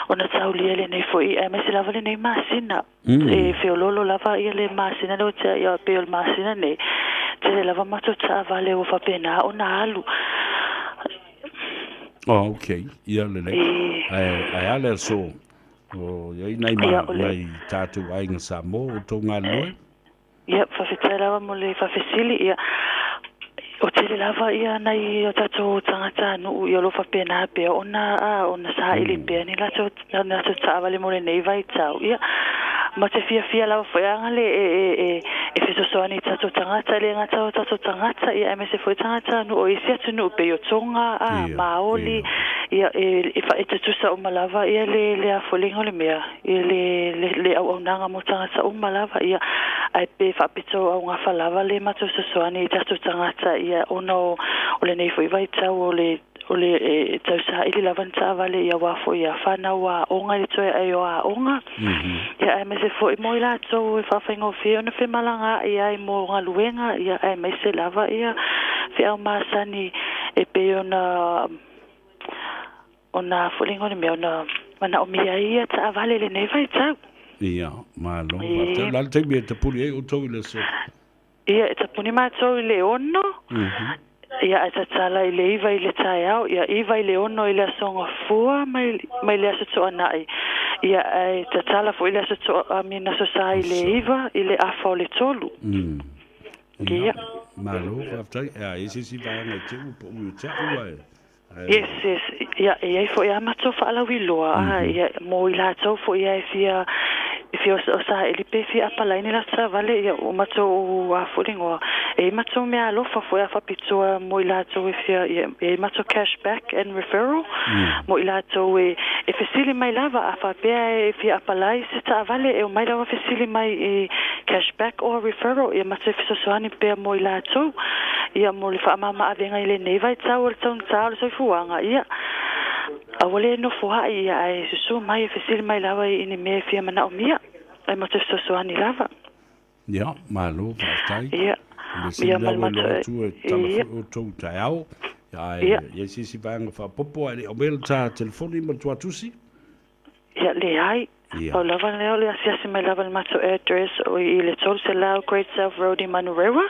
ona taulia lenei foi aemaise lava lenei masina. E feoloolo lava ia le masina lea ua tea, ia pei o le masina nei, tele lava matou taavale ua faapena ona alu. Oh, okay. Ia lelei. Ae, ae a le aso? O i ai nai, ma, nai tātou aiga Samoa o tou galulue? Ia, faafetai lava mo le faafesili. Ia, o tele lava ia nai o tatou tagatanuu ia o lo o faapena pea ona a ona saili pea ni latou ni latou taavale mo lenei vaitau. Ia, ma te fiafia lava foi aga le e e e e fesoasoani i tatou tagata, e le gata o tatou tagata, ia aemaise foi tagatanuu o isi atunuu pei o Tonga, a, Maoli, ia e e e tutusa uma lava ia le le a foi le igoa o le mea i le, le, le auaunaga mo tagata uma lava, ia, ae pe faapito augafa lava le matou fesoasoani i tatou tagata, ia, ona o, o lenei foi vaitau o le, o le e, tau saili lava ni taavale, ia, aua foi ia fanau aoga i le toe ai o aoga, ia, aemaise foi mo i latou e faafaigofie ona femalagaai ai mo galuega, ia, aemaise lava ia feau masani e pei ona Ona foi le igoa o le mea ona manaomia ai ia taavale i lenei vaitau. Ia, malo. Faafetai. O le a le taimi e tapuni ai outou i le aso? Ia, e tapuni matou i le 6. Ia, ae tatala i le 9 i le taeao. Ia, 9 i le 6 i le Aso Gafua mai, mai le Aso Toonai. Ia, ae tatala foi i le Aso Toa, I mean, Aso Sa i le 9 i le afa o le 3. Ia. Malo, faafetai. Ia, e i ai se isi vaega i te i ua pau ia te au ae... Yes, yes, ia, e i ai foi a matou faalauiloa, a, ia, mo i latou foi ia e fia, E fia o saili pe fia apalai ni latou taavale, ia ua matou a foi le igoa, e i ai matou meaalofa foi a faapitoa mo i latou e fia, ia, e i ai matou cash back and referral mo i latou e e fesili mai lava, a faapea e fia apalai se taavale, e omai lava fesili mai i cash back or referral, ia matou fesoasoani pea mo i latou, ia mo le faamama-avega i lenei vaitau o le taugata o le soifuaga, ia. Aua le nofo a'i ia ae susu mai e fesili mai lava i ni mea e fia manaomia, ae matou fesoasoani lava. Ia, malo faafetai. Ia. O le sili Ia, ma lea le ua iloa matou, atu e tala ia. foi outou i taeao. Ia, ae Ia. i ai se isi vaega faaopoopo ae le i aumaia le ta telefoni ma le tuatusi? Ia, leai. Ia. Pau lava lea o le asiasi mai lava i le matou address o i le 300 Great South Road i Manurewa.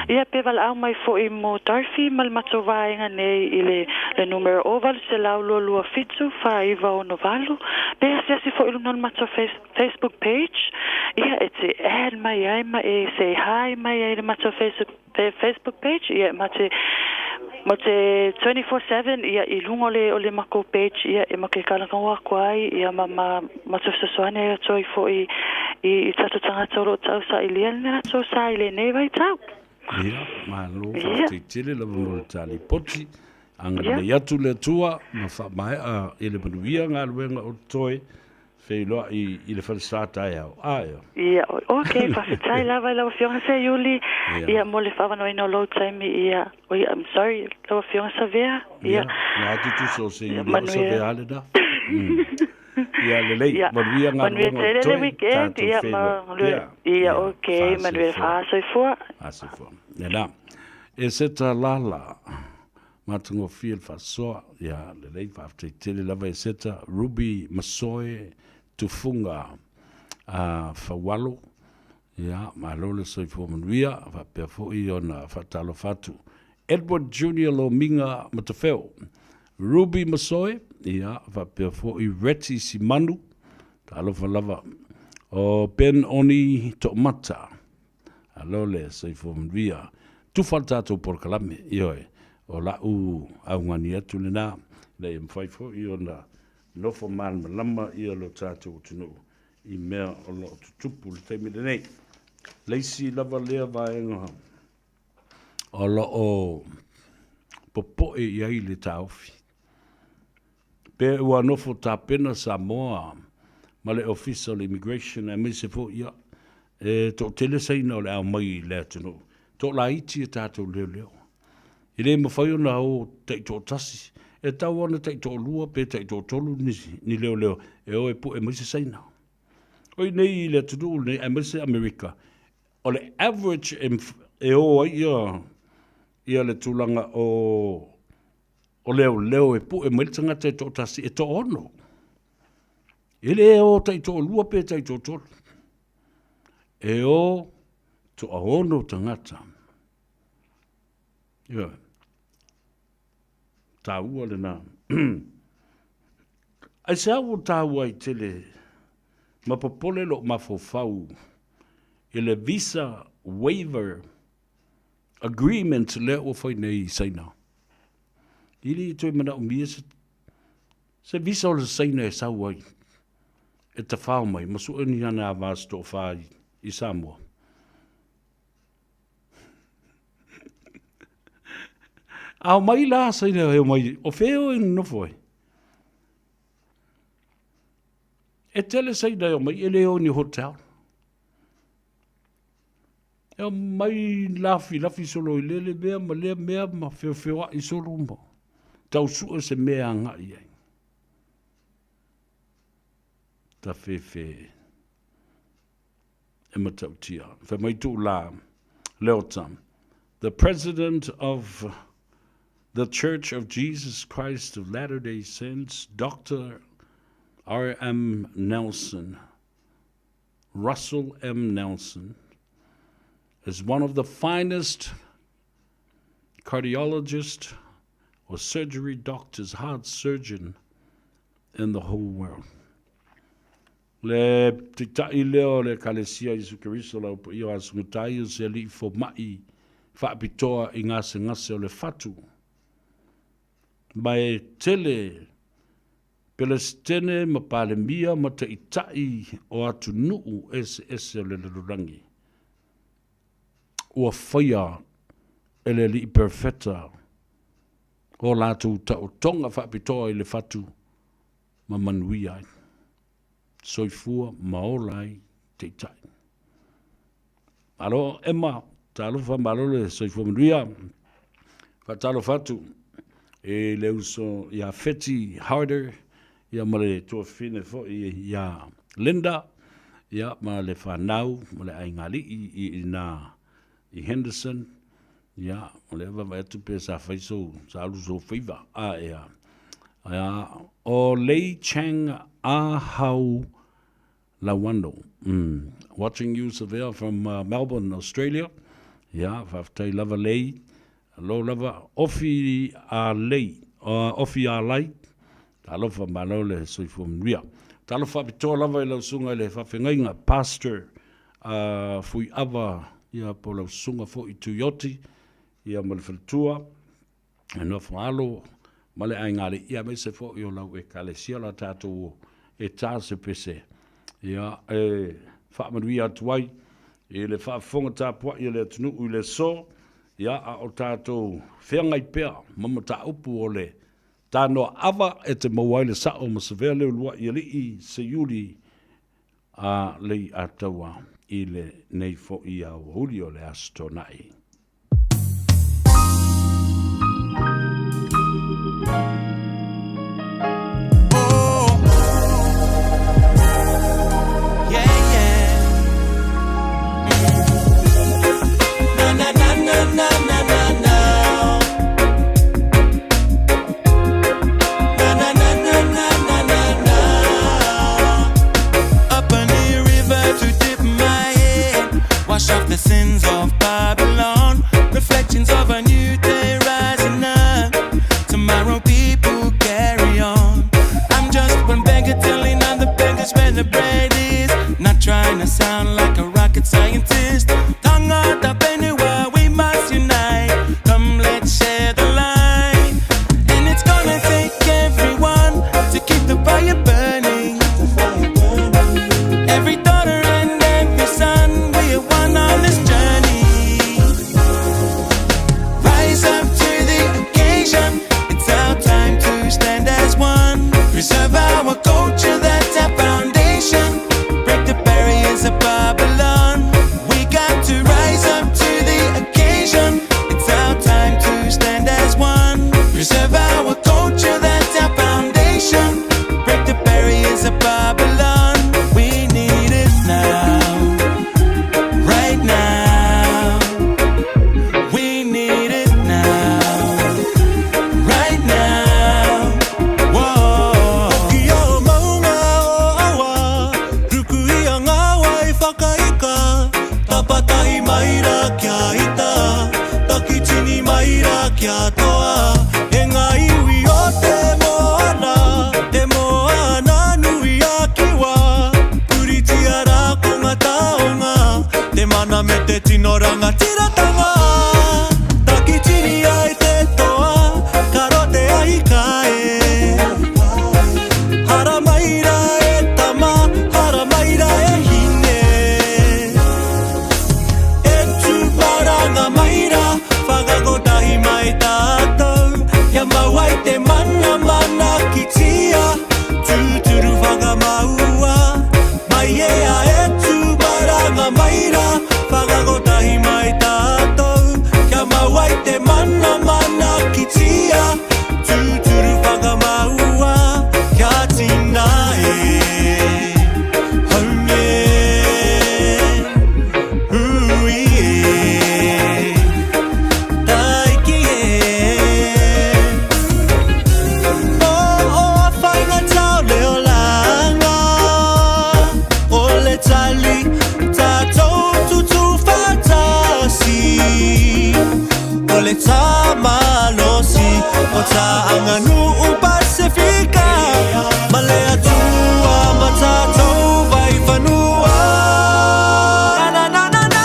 Ia, pe valaau mai foi mo Darcy ma le matou vaega nei i le le numera o 800 227 4968. Pe asiasi foi i luna o le matou face Facebook page, ia, e te add mai ai ma e say hi mai ai i le matou Facebook Facebook page, ia, ma te ma te 24/7 ia i luga o le o le makou page, ia, e ma ke kalakau aku ai, ia, ma ma matou fesoasoani ai atu ai foi i i tatou tagata o lo o tausailia le latou sa i lenei vaitau. Ia, malo Ia. faafetai tele lava mo le ta lipoti. Ia. Agalelei atu le Atua ma faamaea i le manuia galuega o totoe Feiloai i le falesa taeao. A ea. Ia, ok, faafetai lava i lau Afioga Seiuli, Ia. ia, mo le faaavanoaina o lou taimi, ia, oi, I'm sorry, lau Afioga Savea, Ia, ia, na atu tusa o Seiuli, o manuia. Savea lena. Ia, lelei, Ia, manuia manuia galuega o tele le totoe, weekend, tatou ia, ma, feiloai pea. ia, Ia, ok, manuia, faasoifua. faasoifua. Faasoifua. Lena. E se ta lala, matagofie le faasoa, ia, lelei, faafetai tele lava e Seta, Ruby Masoe Tufuga a Faualo, ia, malo le soifua manuia, faapea foi ona faatalofa atu. Edward Junior Lomiga Matafeo, Ruby Masoe, ia, faapea foi Retty Simanu, talofa lava, o Ben Oni Toomata, Alo le soifua manuia. Tufa le tatou polokalame, ioe, o la'u augani atu lena, ina ia mafai foi ona nofo malamalama ia lo tatou atunuu i mea o lo o tutupu i le taimi lenei. Le isi lava lea vaega o lo o popo'e i ai le taofi, pe ua nofo tapena Samoa ma le Ofisa o le Immigration aemaise foi ia e toatele Saina o le a omai i le atunuu, toalaiti a tatou leoleo. E le mafai ona o taitoatasi, e tatau ona taitoalua pe taitoatolu ni, ni leoleo e o e pue mai se Saina. O i nei i le atunuu lenei aemaise Amerika, o le average e, e o ai ia, ia le tulaga o o leoleo e pue mai le tagata e toatasi e toaono. E le o taitoalua pe taitoatolu. E o toaono tagata. Ioe. Taua lena. Aisea ua taua ai tele ma popole lou mafaufau i le visa waiver agreement lea ua fai nei i Saina. E le i toe manaomia se, se visa o le Saina e sau ai, e tafao mai ma sue ni ana ava se toafa i, i Samoa. A omai la Saina e omai, o fea o e nofo ai? E tele Saina e omai, e le o ni hotel. E omai lafilafi solo i lele mea ma lea mea ma feofeoaʻi solo ma tau sue se mea e agai ai. Tafefe e matautia. Fai mai Tuulā Leota, the president of the Church of Jesus Christ of Latter-day Saints, Doctor R.M. Nelson, Russell M. Nelson, is one of the finest cardiologist or surgery doctors, heart surgeon in the whole world. Le titaʻi lea o le Ekalesia Iesu Keriso la upu ia o Asugutai o se alii fomaʻi faapitoa i gasegase o le fatu. Ma e tele Pelesitene ma Palemia ma Taitai o atunuu eseese o le lalolagi, ua faia e le Alii Perofeta o latou taotoga faapitoa i le fatu ma manuia ai, soifua ma ola ai Taitai. Malo Emma, talofa malo le soifua manuia. Faatalofa atu i le uso ia Feti Harder ia ma le tuafafine foi ia Linda ia ma le fanau ma le aigalii i ina i Henderson ia o lea vaavaai atu pe sa fai sou sa alu sou faiva a ea ia o Lei Chang A Hau Lauano Watching you Savea from Melbourne Australia Ia faafetai lava Lei Lo lava Ofi a Lei Ofi a Lai Talofa malo le soifua manuia. Talofa faapitoa lava i lau susuga i le faafeagaiga Pastor Fuiava ia po o lau susuga foi Tuioti ia ma le faletua e nofo alo ma le aiga alii aemaise foi o lau ekalesia la tatou e ta se pese ia e faamanuia atu ai i le faafofoga tapuai a le atunuu i le aso ia a o tatou feagai pea ma mataupu o le tanoa ava e te maua ai le sao ma savea le uluai alii seiuli a Leiataua i lenei foi aoauli o le Aso Toonai. Wash off the sins of Babylon Reflections of a new day rising up Tomorrow people carry on I'm just one beggar telling other beggars where the bread is Not trying to sound like a rocket scientist Tangata whenua, we must unite Come let's share the light And it's gonna take everyone To keep the fire burning Every daughter and every son We are one on this journey Rise up to the occasion It's our time to stand as one Preserve our culture, that's our foundation Break the barriers of Babylon We got to rise up to the occasion It's our time to stand as one Preserve our culture, that's our foundation Break the barriers of Babylon We need it now Right now We need it now Right now Whoa Hoki o maunga o awa Ruku i a ngā wai whakaika Tapatahi mai rā kia ita Takitini mai rā kia toa E ngā iwi o te moana Te moana nui a Kiwa Puritia rā ko ngā taonga Te mana me te tino rangatiratanga Takitini ai te toa Ka rote ahi ka e Haramai rā e tama Haramai rā e hine E tū maranga mai rā Whakakotahi mai tātou Kia mau ai te mana manakitia Tūturu whakamaua Mai e a e tū maranga mai rā Whakakotahi mai tātou Kia mau ai te mana manakitia Tūturu whakamaua Kia tina e Haumie Ui e Taiki e O o whainga tau le olanga O le tali Tātou tutu whātasi O le tāmalosi O tā anganuu Pasifika Ma le Atua ma tātou vai whanua Na na na na na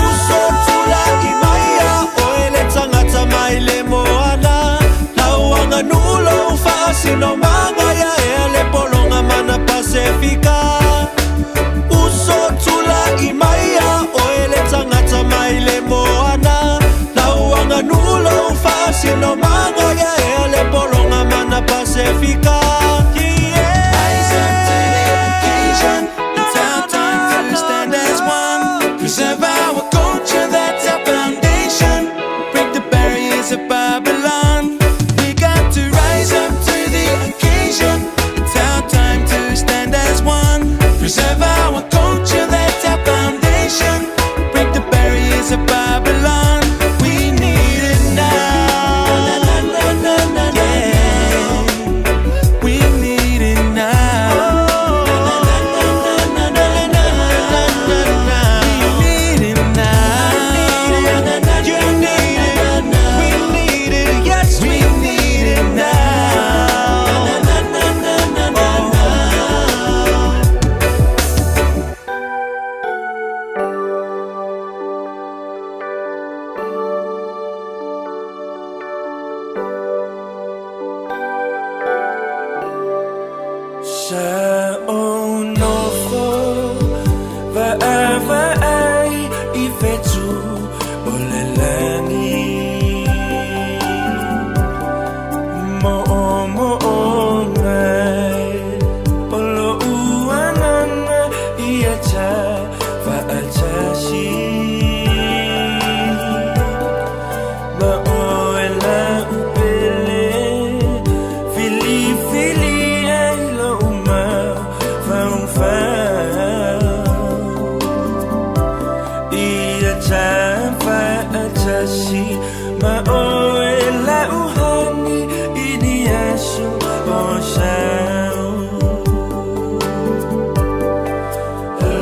Uso tula'i mai a oe le tangata mai le moana Lau aganuu lou faasinomaga ia ea fetu o le lagi Mo'omo'oga o lo'u agaga ia ta fa'atasi Ma oe la'u pele Filifili ai lo'u mafaufau Ia ta fa'atasi Ma oe la'u hani I ni aso o sau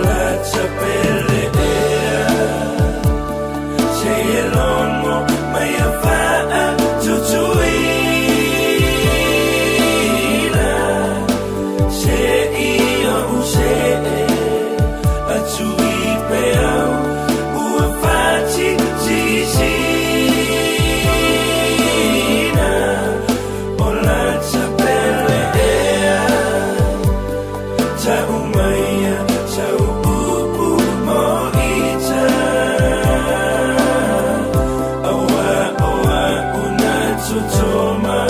Lata pele ea Se e logo mai a fa'atutuina Se i o'u se'e atu i peau Ua fa'atisisina O lata pele ea Ta'u maia sau upu mo ita Auā o a'u na totoma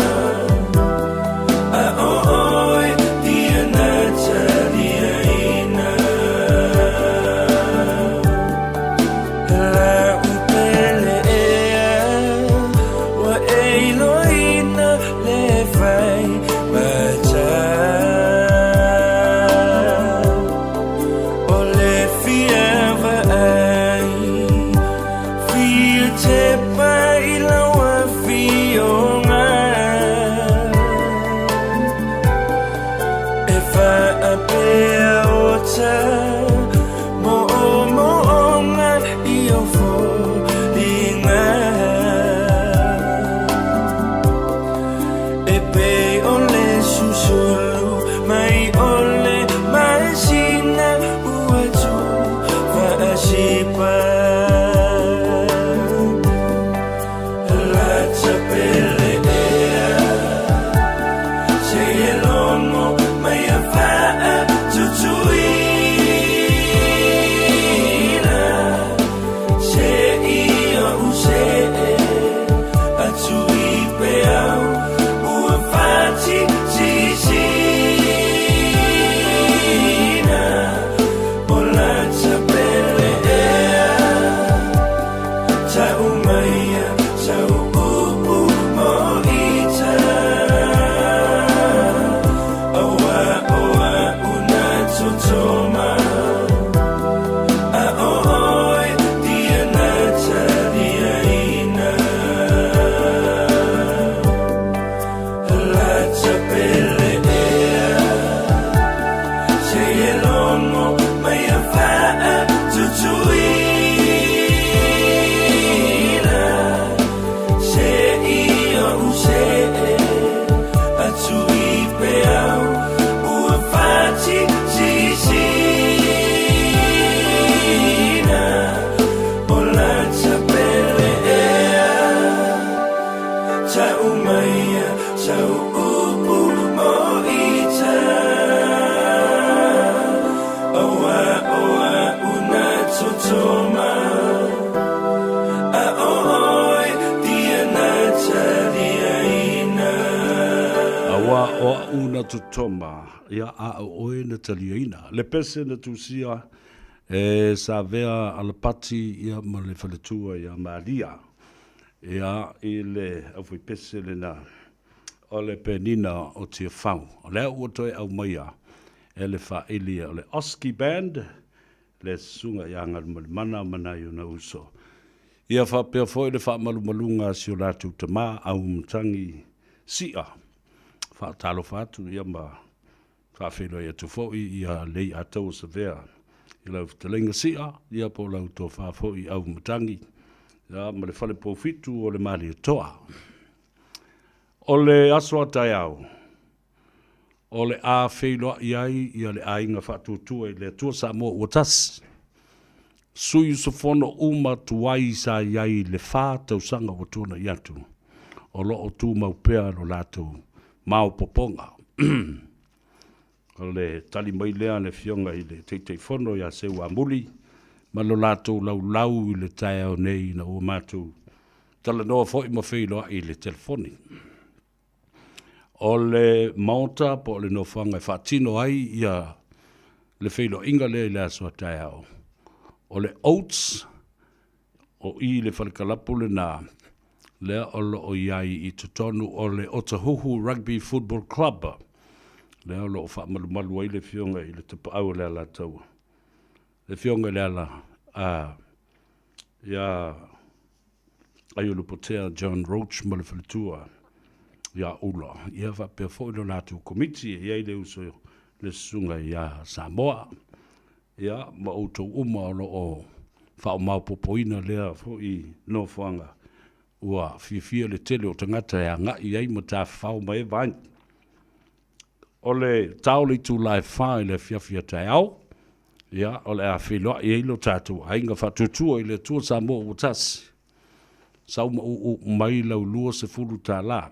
A o oe tia na taliaina La'u pele ea Ua e iloaina le fai mata O le fia vaai Fia tepa i lau afioga E fa'apea o ta Mo'omo'oga i ou foliga E pei o le susulu mai o le masina Ua tuufa'asipa Lata pele ea Se e logo mai a fa'atutuina Se i o'u se'e atu i peau Ua fa'atisisina O lata pele ea Ta'u maia sau upu mo ita Auā o a'u na totoma A o oe tia na taliaina Lata pele ea Se e logo mai a fa'atutuina Se i o'u se'e atu i peau Ua fa'atisisina O lata pele ea Ta'u maia sau upu mo ita Auā o a'u na totoma A o oe tia na taliaina. Auā o a'u na totoma, ia a o oe na taliaina. Le pese na tusia e Savea Alapati ia ma le faletua ia Maria. Ia i le aufaipese lena o le penina o Tiafau. O lea ua toe aumaia e le faaili o le Oski Band, le Susuga ia Galumalemana ma nai ona uso. Ia faapea foi le faamalumaluga a si o latou tama, Aumatangi Si'a. Faatalofa atu ia ma faafeiloai atu foi ia Lei'ataua Savea i lau fetalaiga Si'a, ia po o lau tofa foi Aumatangi, ia ma le fale poufitu o le Malietoa. O le aso a taeao, o le a feiloai ai ia le aiga faatuatua i le Atua Samoa ua tasi. Sui usufono uma tuai sa i ai i le fa tausaga ua tuanai atu, o lo o tumau pea lo latou maopopoga. O le tali mai lea a le Afioga i le Taitaifono ia Seuamuli ma lo latou laulau i le taeao nei ina ua matou talanoa foi ma feiloai i le telefoni. O le maota po o le nofoaga e faatino ai ia le feiloaiga lea i le aso a taeao, o le Oates, o i le fale kalapu lena, lea o lo o i ai i totonu o le Otahuhu Rugby Football Club, lea o lo o faamalumalu ai le Afioga i le Tapaau o le Alataua, le Afioga i le Ala, a, ia Aiolupotea John Roach ma le faletua ia Ula, ia faapea foi lo latou komiti e i ai le uso le susuga ia Samoa, ia ma outou uma o lo o faamaopopoina lea foi nofoaga ua fiafia le tele o tagata e agai i ai ma tafafao ma e vaega. O le ta o le itula e 4 i le afiafi a taeao, ia, o le a feiloai ai lo tatou aiga faatuatua i le Atua Samoa ua tasi. Sau ma uu mai lau $20.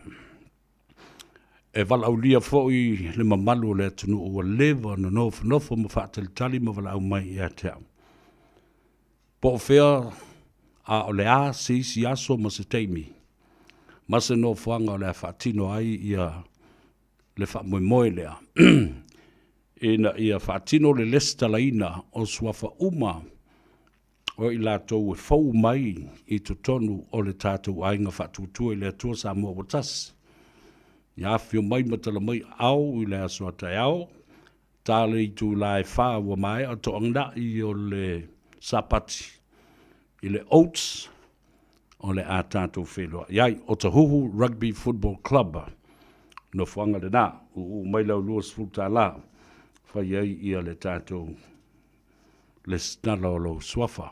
E valaaulia foi le mamalu o le atunuu ua leva ona nofonofo ma faatalitali ma valaau mai ia te au. Po o fea a o le a se isi aso ma se taimi ma se nofoaga o le a faatino ai ia le faamoemoe lea ina ia faatino le lesitalaina o suafa uma o i latou e fou mai i totonu o le tatou aiga faatuatua i le Atua Samoa ua tasi. Ia afifio mai ma tala mai aao i le aso a taeao, ta le itula e 4 ua maea toanai o le Sapati i le Oates o le a tatou feiloai ai. Otahuhu Rugby Football Club, nofoaga lena, uu mai lau $20 fai ai ia le tatou lesitala o lou suafa.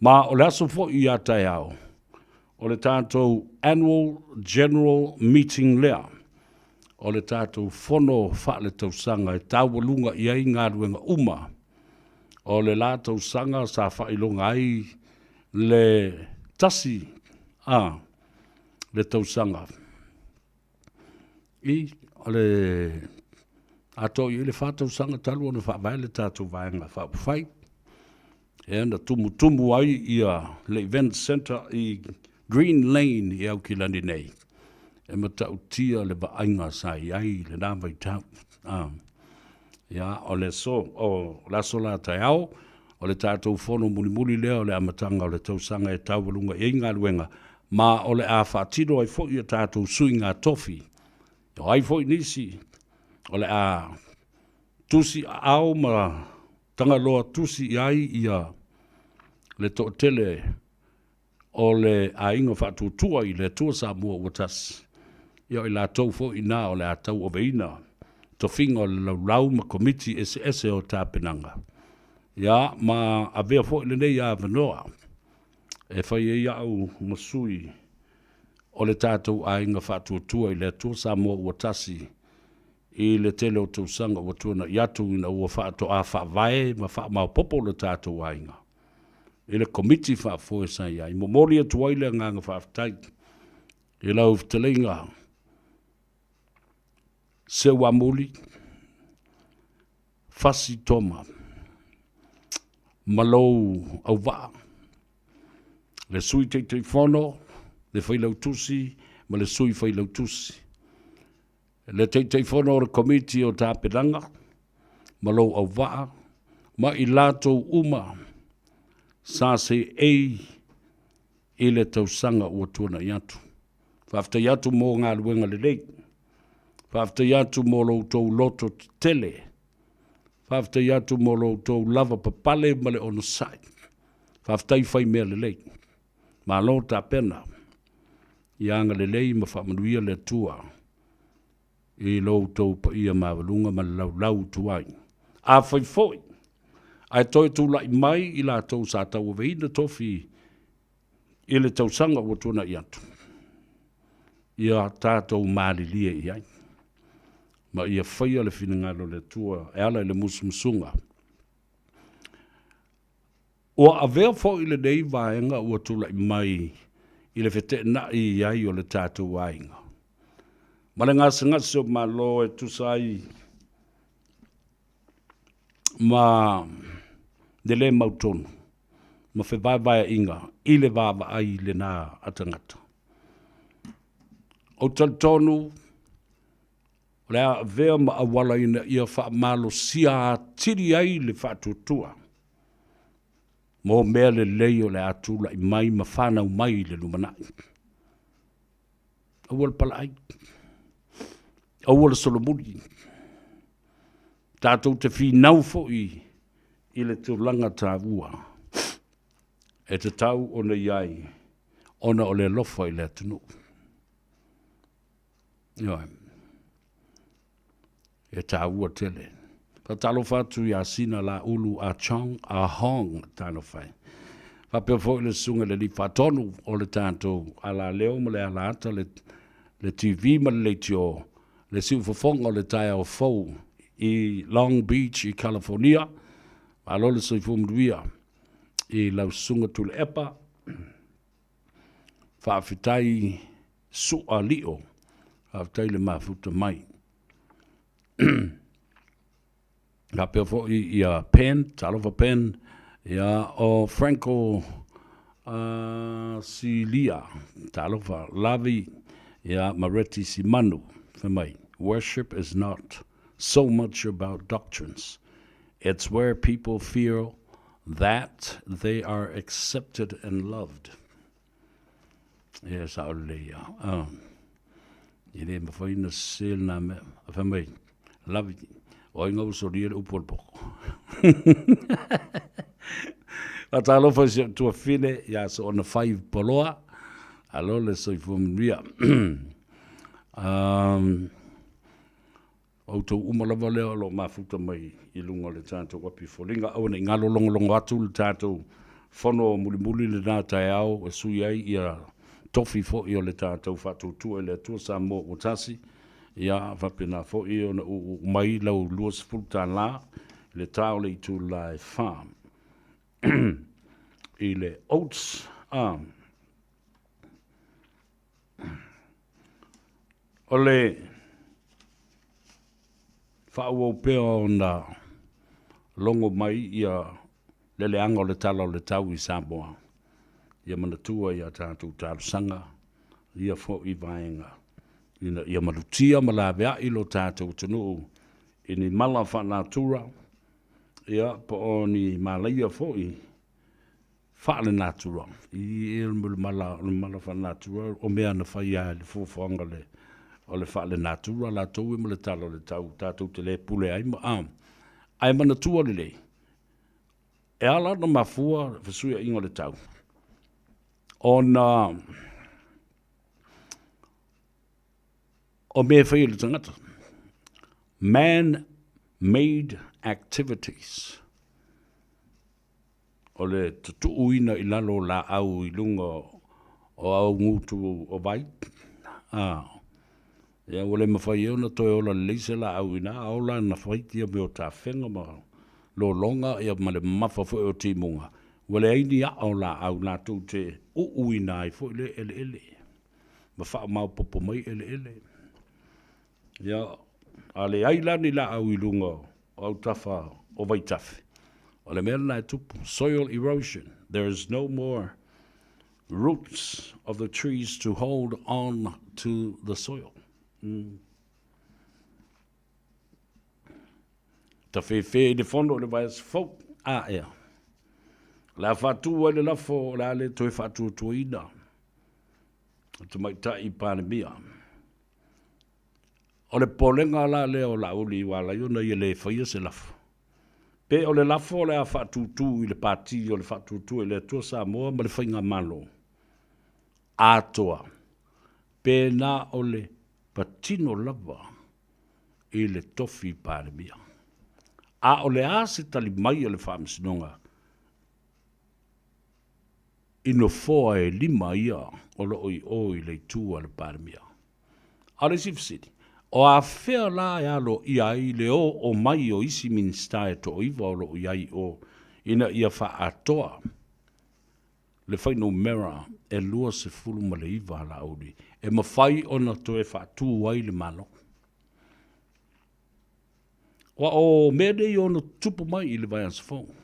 Ma o le aso foi ia taeao, o le tatou Annual General Meeting lea, o le tatou fono faaletausaga e taualuga i ai galuega uma o le la tausaga sa faailoga ai le tasi a le tausaga i o le atoa i ai le 4 tausaga talu ona faavae le tatou Vaega Faaupufai, ea na tumutumu ai ia le Event Centre i Green Lane i Aukilani nei, e matautia le vaaiga sa i ai i lena vaitau. Ia, o le aso, o le aso la taeao, o le tatou fono mulimuli lea o le amataga o le tausaga e taualuga i ai galuega, ma o le a faatino ai foi a tatou suiga tofi. O ai foi nisi o le a tusi aao ma Tagaloa tusi i ai ia le toatele o le aiga faatuatua i le Atua Samoa ua tasi, ia o i latou foi ina o le a tauaveina tofiga o le laulau ma komiti eseese o tapenaga, ia ma avea foi lenei avanoa e fai ai au ma sui o le tatou aiga faatuatua i le Atua Samoa ua tasi i le tele o tausaga ua tuanai atu ina ua faatoa faavae ma faamaopoopo le tatou aiga i le Komiti Faafoe sa i ai. Momoli atu ai le agaga faafetai i lau fetalaiga Seuamuli Fasi Toma ma lou auvaa, le Sui Taitaifono, le Failautusi ma le Sui Failautusi. Le Taitaifono o le Komiti o Tapenaga ma lou auvaa ma i latou uma sa seei i le tausaga ua tuanai atu. Faafetai atu mo galuega lelei. Faafetai atu mo lo outou loto tetele. Faafetai atu mo lo outou lava papale ma le onosai. Faafetai fai mea lelei. Malo tapena. Ia agalelei ma faamanuia le Atua i lo outou paia maualuga ma le laulau tuai. Afai foi ae toe tulai mai i latou sa tauaveina tofi i le tausaga ua tuanai atu, ia tatou malilie i ai, ma ia faia le finagalo o le Atua e ala i le musumusuga. Ua avea foi lenei vaega ua tulai mai i le feteenai i ai o le tatou aiga ma le gasegase o Malo e tusa ai ma le lē mautonu. ma fevaevaeaiga i le vaavaai lenā a tagata. Ou te talitonu o le a avea ma auala ina ia faamalosia atili ai le faatuatua mo mea lelei o le a tulai mai ma fanau mai i le lumanai. Aua le palaai, aua le solomuli. Tatou te finau foi i le tulaga taua e tatau ona i ai ona o le alofa i le atunuu. Ioe. E taua tele. Faatalofa atu ia Sina Laulu Ah Chong Ah Hong, talofa e. Faapea foi le susuga i le Alii Faatonu o le tatou alaleo ma le alaata, le, le TV ma le leitio, le siufofoga o le taeao fou i Long Beach i California. Malo le soifua manuia i lau susuga Tuilaepa. Faafetai Su'a Lio, faafetai le mafuta mai. Faapea foi ia Pen, talofa Pen, ia o Franco Silia, talofa Lavi, ia Mareti Simanu, fai mai, worship is not so much about doctrines. It's where people feel that they are accepted and loved. Ia, sao lelei ia. Ah. E le mafai na sese lena mea. A fai mai, Lavi, o ai ngau solia le upu o le poko. Faatalofa i si ou tuafine ia Soona Fai Poloa. Alo le soifua manuia. um, Outou uma lava lea o lo o mafuta mai i luga o le tatou api foliga. Aua ne i galo logologo atu le tatou fono mulimuli lena taeao e sui ai ia tofi foi o le tatou faatuatua i le Atua Samoa ua tasi. Ia faapena foi ona uu mai lau $20 i le ta o le itula e 4 i le Oats. O le faaauau pea ona logo mai ia le leaga o le tala o le tau i Samoa, ia manatua i a tatou talosaga ia foi vaega ina ia malutia ma laveai lo tatou atunuu i ni mala faanatura, ia po o ni malaia foi faale-natura, i le mala, o le mala faale-natura, o mea na fai lava i le fuafuaga o le, o le faale-natura latou ia ma le tala o le tau, tatou te le pule ai ma, a, ae manatua lelei, e ala ona mafua le fesuiaiga o le tau, ona o mea e fai e le tagata, man made activities. O le tutuuina i lalo o laau i luga o augutu o vai, a, ia ua le mafai ai ona toe ola lelei se laau i ina, a ola na fai ia mea o tafega ma lologa ia ma le mamafa foi o timuga, ua leai ni aa o laau latou te uuina ai foi lea eleele ma faamaopoopo mai eleele. Ia, a leai la ni laau i luga o autafa o vaitafe, o le mea lena e tupu, soil erosion, there is no more roots of the trees to hold on to the soil. Mm. Tafefe i le fono i le vaiaso fou, a ea. O le a faatu ai le lafo, o le a le toe faatuatuaina le tamaitai Palemia. O le popolega la lea o Laauli ua ala ai ona ia le faia se lafo. Pe o le lafo o le a faatūtū i le Pati o le Faatuatua i le Atua Samoa ma le Faigamalo atoa, pe na o le patino lava i le tofi Palemia. A o le a se tali mai a le Faamasinoga i nofoa e lima ia o lo o i o i le itu a le Palemia? A o le isi fesili, o afea la e aloaia ai le oo mai o isi Minisita e toaiva o lo o i ai i o ina ia faaatoa le fuainumera e 29 a Laauli e mafai ona toe faatu ai le Malo? Aua o mea nei e ono tutupu mai i le vaiaso fou.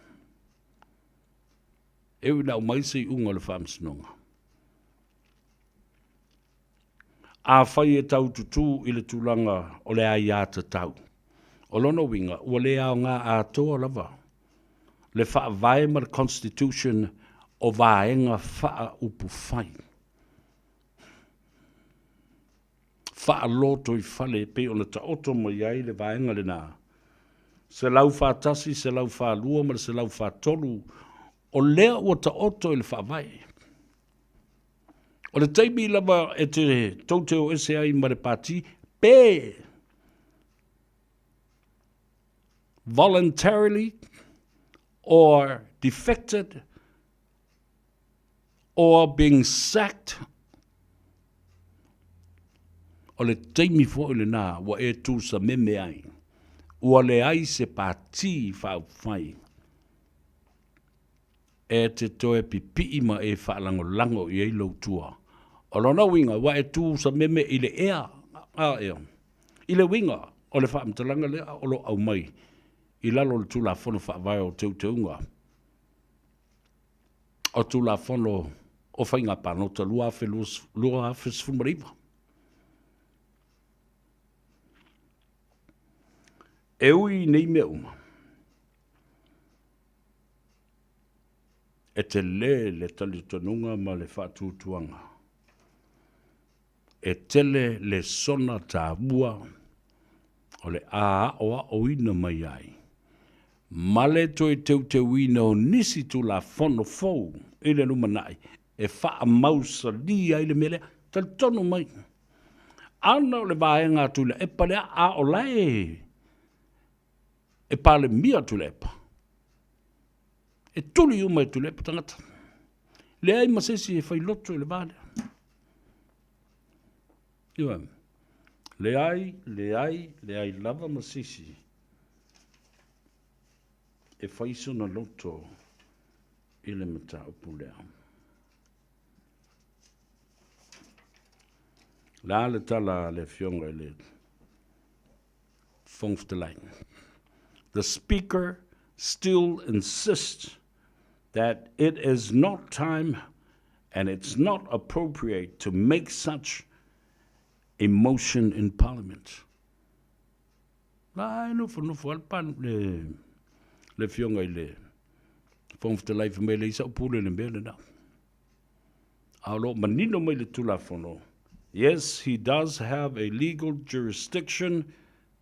E ui ina aumai se iuga o le Faamasinoga. Afai e tau tutū i le tulaga o le aiatatau, o lona uiga ua le aoga atoa lava le Faavae ma le Constitution o Vaega Faaupufai Faalotoifale e pei ona taoto mai ai le vaega lena 141, 142 ma le 143, o lea ua taoto i le Faavae. O le taimi lava e te tou te o ese ai ma le pati pe voluntarily or defected or being sacked o le taimi foi lena ua e tusameme ai ua leai se pati faaupufai E te toe pipii ma e faalagolago i ai lou tua. O lona uiga, ua e tu sameme i le ea, a ea. I le uiga o le faamatalaga lea o lo o aumai i lalo o le Tulafono Faavae o Teuteuga o Tulafono o Faiga Palota 2019. E ui i nei mea uma, E tele le talitonuga ma le faatuatuaga. E tele le sona taua o le a aoaoina mai ai ma le toe teuteuina o nisi Tulafono fou i le lumanai e faamausali ai le mea lea. Talitonu mai, ana o le vaega a Tuilaepa lea, a o la e e Palemia Tuilaepa. E tuli uma e Tuilaepa tagata. Leai ma se isi e fai loto i le va lea. Ioe. Leai, leai, leai lava ma se isi e fai sona loto i le mataupu lea. Le a le tala a le afioga i le Fofoga Fetalai. The Speaker still insists that it is not time and it's not appropriate to make such a motion in Parliament. La e nofonofo lava le pan, le, le afioga i le Fofoga Fetalai fai mai e leai sa'u pule i le mea lena. A o lo o manino mai le Tulafono, Yes, he does have a legal jurisdiction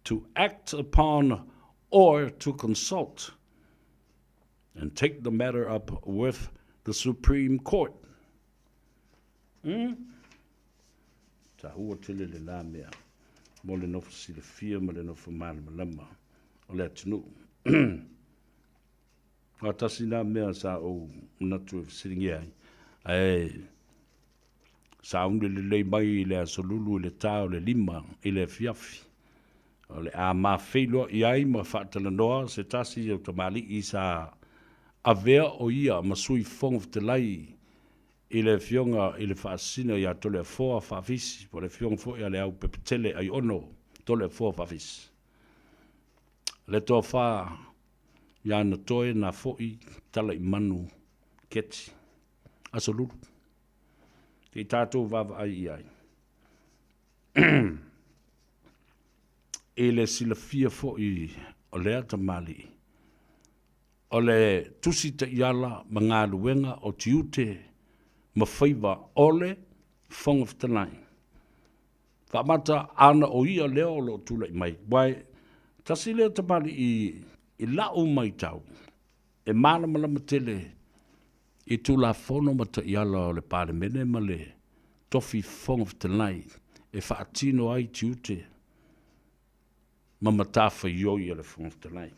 to act upon or to consult and take the matter up with the Supreme Court. Mm? Tahua tele le la mea mo le nofo silafia ma le nofo malamalama o le atunuu. Aua tasi na mea sa ou manatu e fesiligia ai, ae sauni lelei mai i le Aso Lulu i le ta o le 5 i le afiafi. O le a mafeiloai ai ma faatalanoa se tasi o tamalii sa avea o ia ma Sui Fofoga Fetalai i le Afioga i le Faasisina ia Toleafoa Faafisi, po o le Afioga foi a Leaupepetele Aiono Toleafoa Faafisi. Le tofa Ia na toe na foʻi tala i manu keti. Aso Lulu. Se i tatou vaavaai i ai. I le silafia foʻi o lea tamalii, o le Tusi Taiala ma galuega o tiute ma faiva o le Fofoga Fetalai. Faamata ana o ia lea o lo o tulai mai, aua e tasi lea tamalii i la'u maitau, e malamalama tele i Tulafono ma Taiala o le Palemene ma le Tofi Fofoga Fetalai e faatino ai tiute ma matafaioi a le Fofoga Fetalai.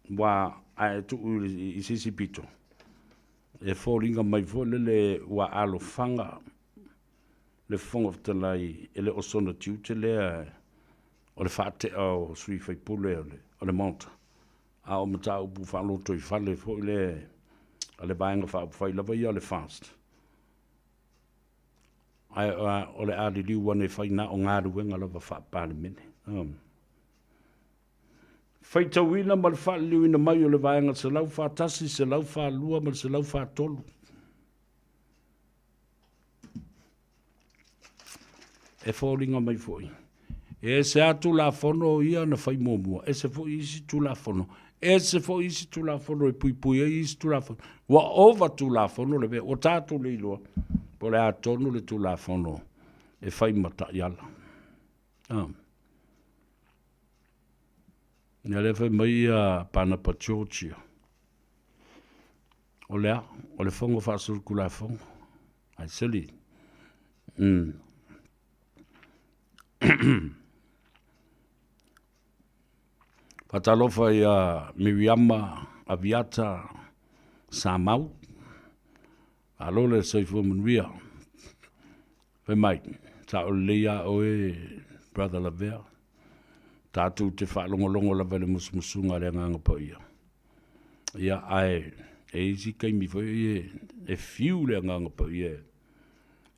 Aua a e tuu i se isi pito, E foliga mai foi lele ua alofaga le Fofoga Fetalai e le o sona tiute lea o le faatea o sui faipule o le Maota, a o mataupu faalotoifale foi lea a le Vaega Faaupufai lava ia o le FAST. Ae o le a liliu ane e fai na o galuega lava faa-Palemene. Faitauina ma le faaliliuina mai o le Vaega 141, 142 ma le 143. E foliga mai foi, e ese lava Tulafono ia na fai muamua, ese foi isi Tulafono, ese foi isi Tulafono e puipui ai isi Tulafono. Ua ova Tulafono le mea, ua tatou le iloa po o le a tonu le Tulafono e fai ma taiala. Ah. Ia lea fai mai ia Panapa Georgia. O le a? O le fono faasolitulafono. Ai seli. Faatalofa ia Miriama Aviata Samau. Malo le soifua manuia. Fai mai, sao lelei lava oe, Brother Lavea. Tatou te faalogologo lava i le musumusuga a le Agaga Paia. Ia, ae e i ai isi taimi foi e, e fiu le Agaga Paia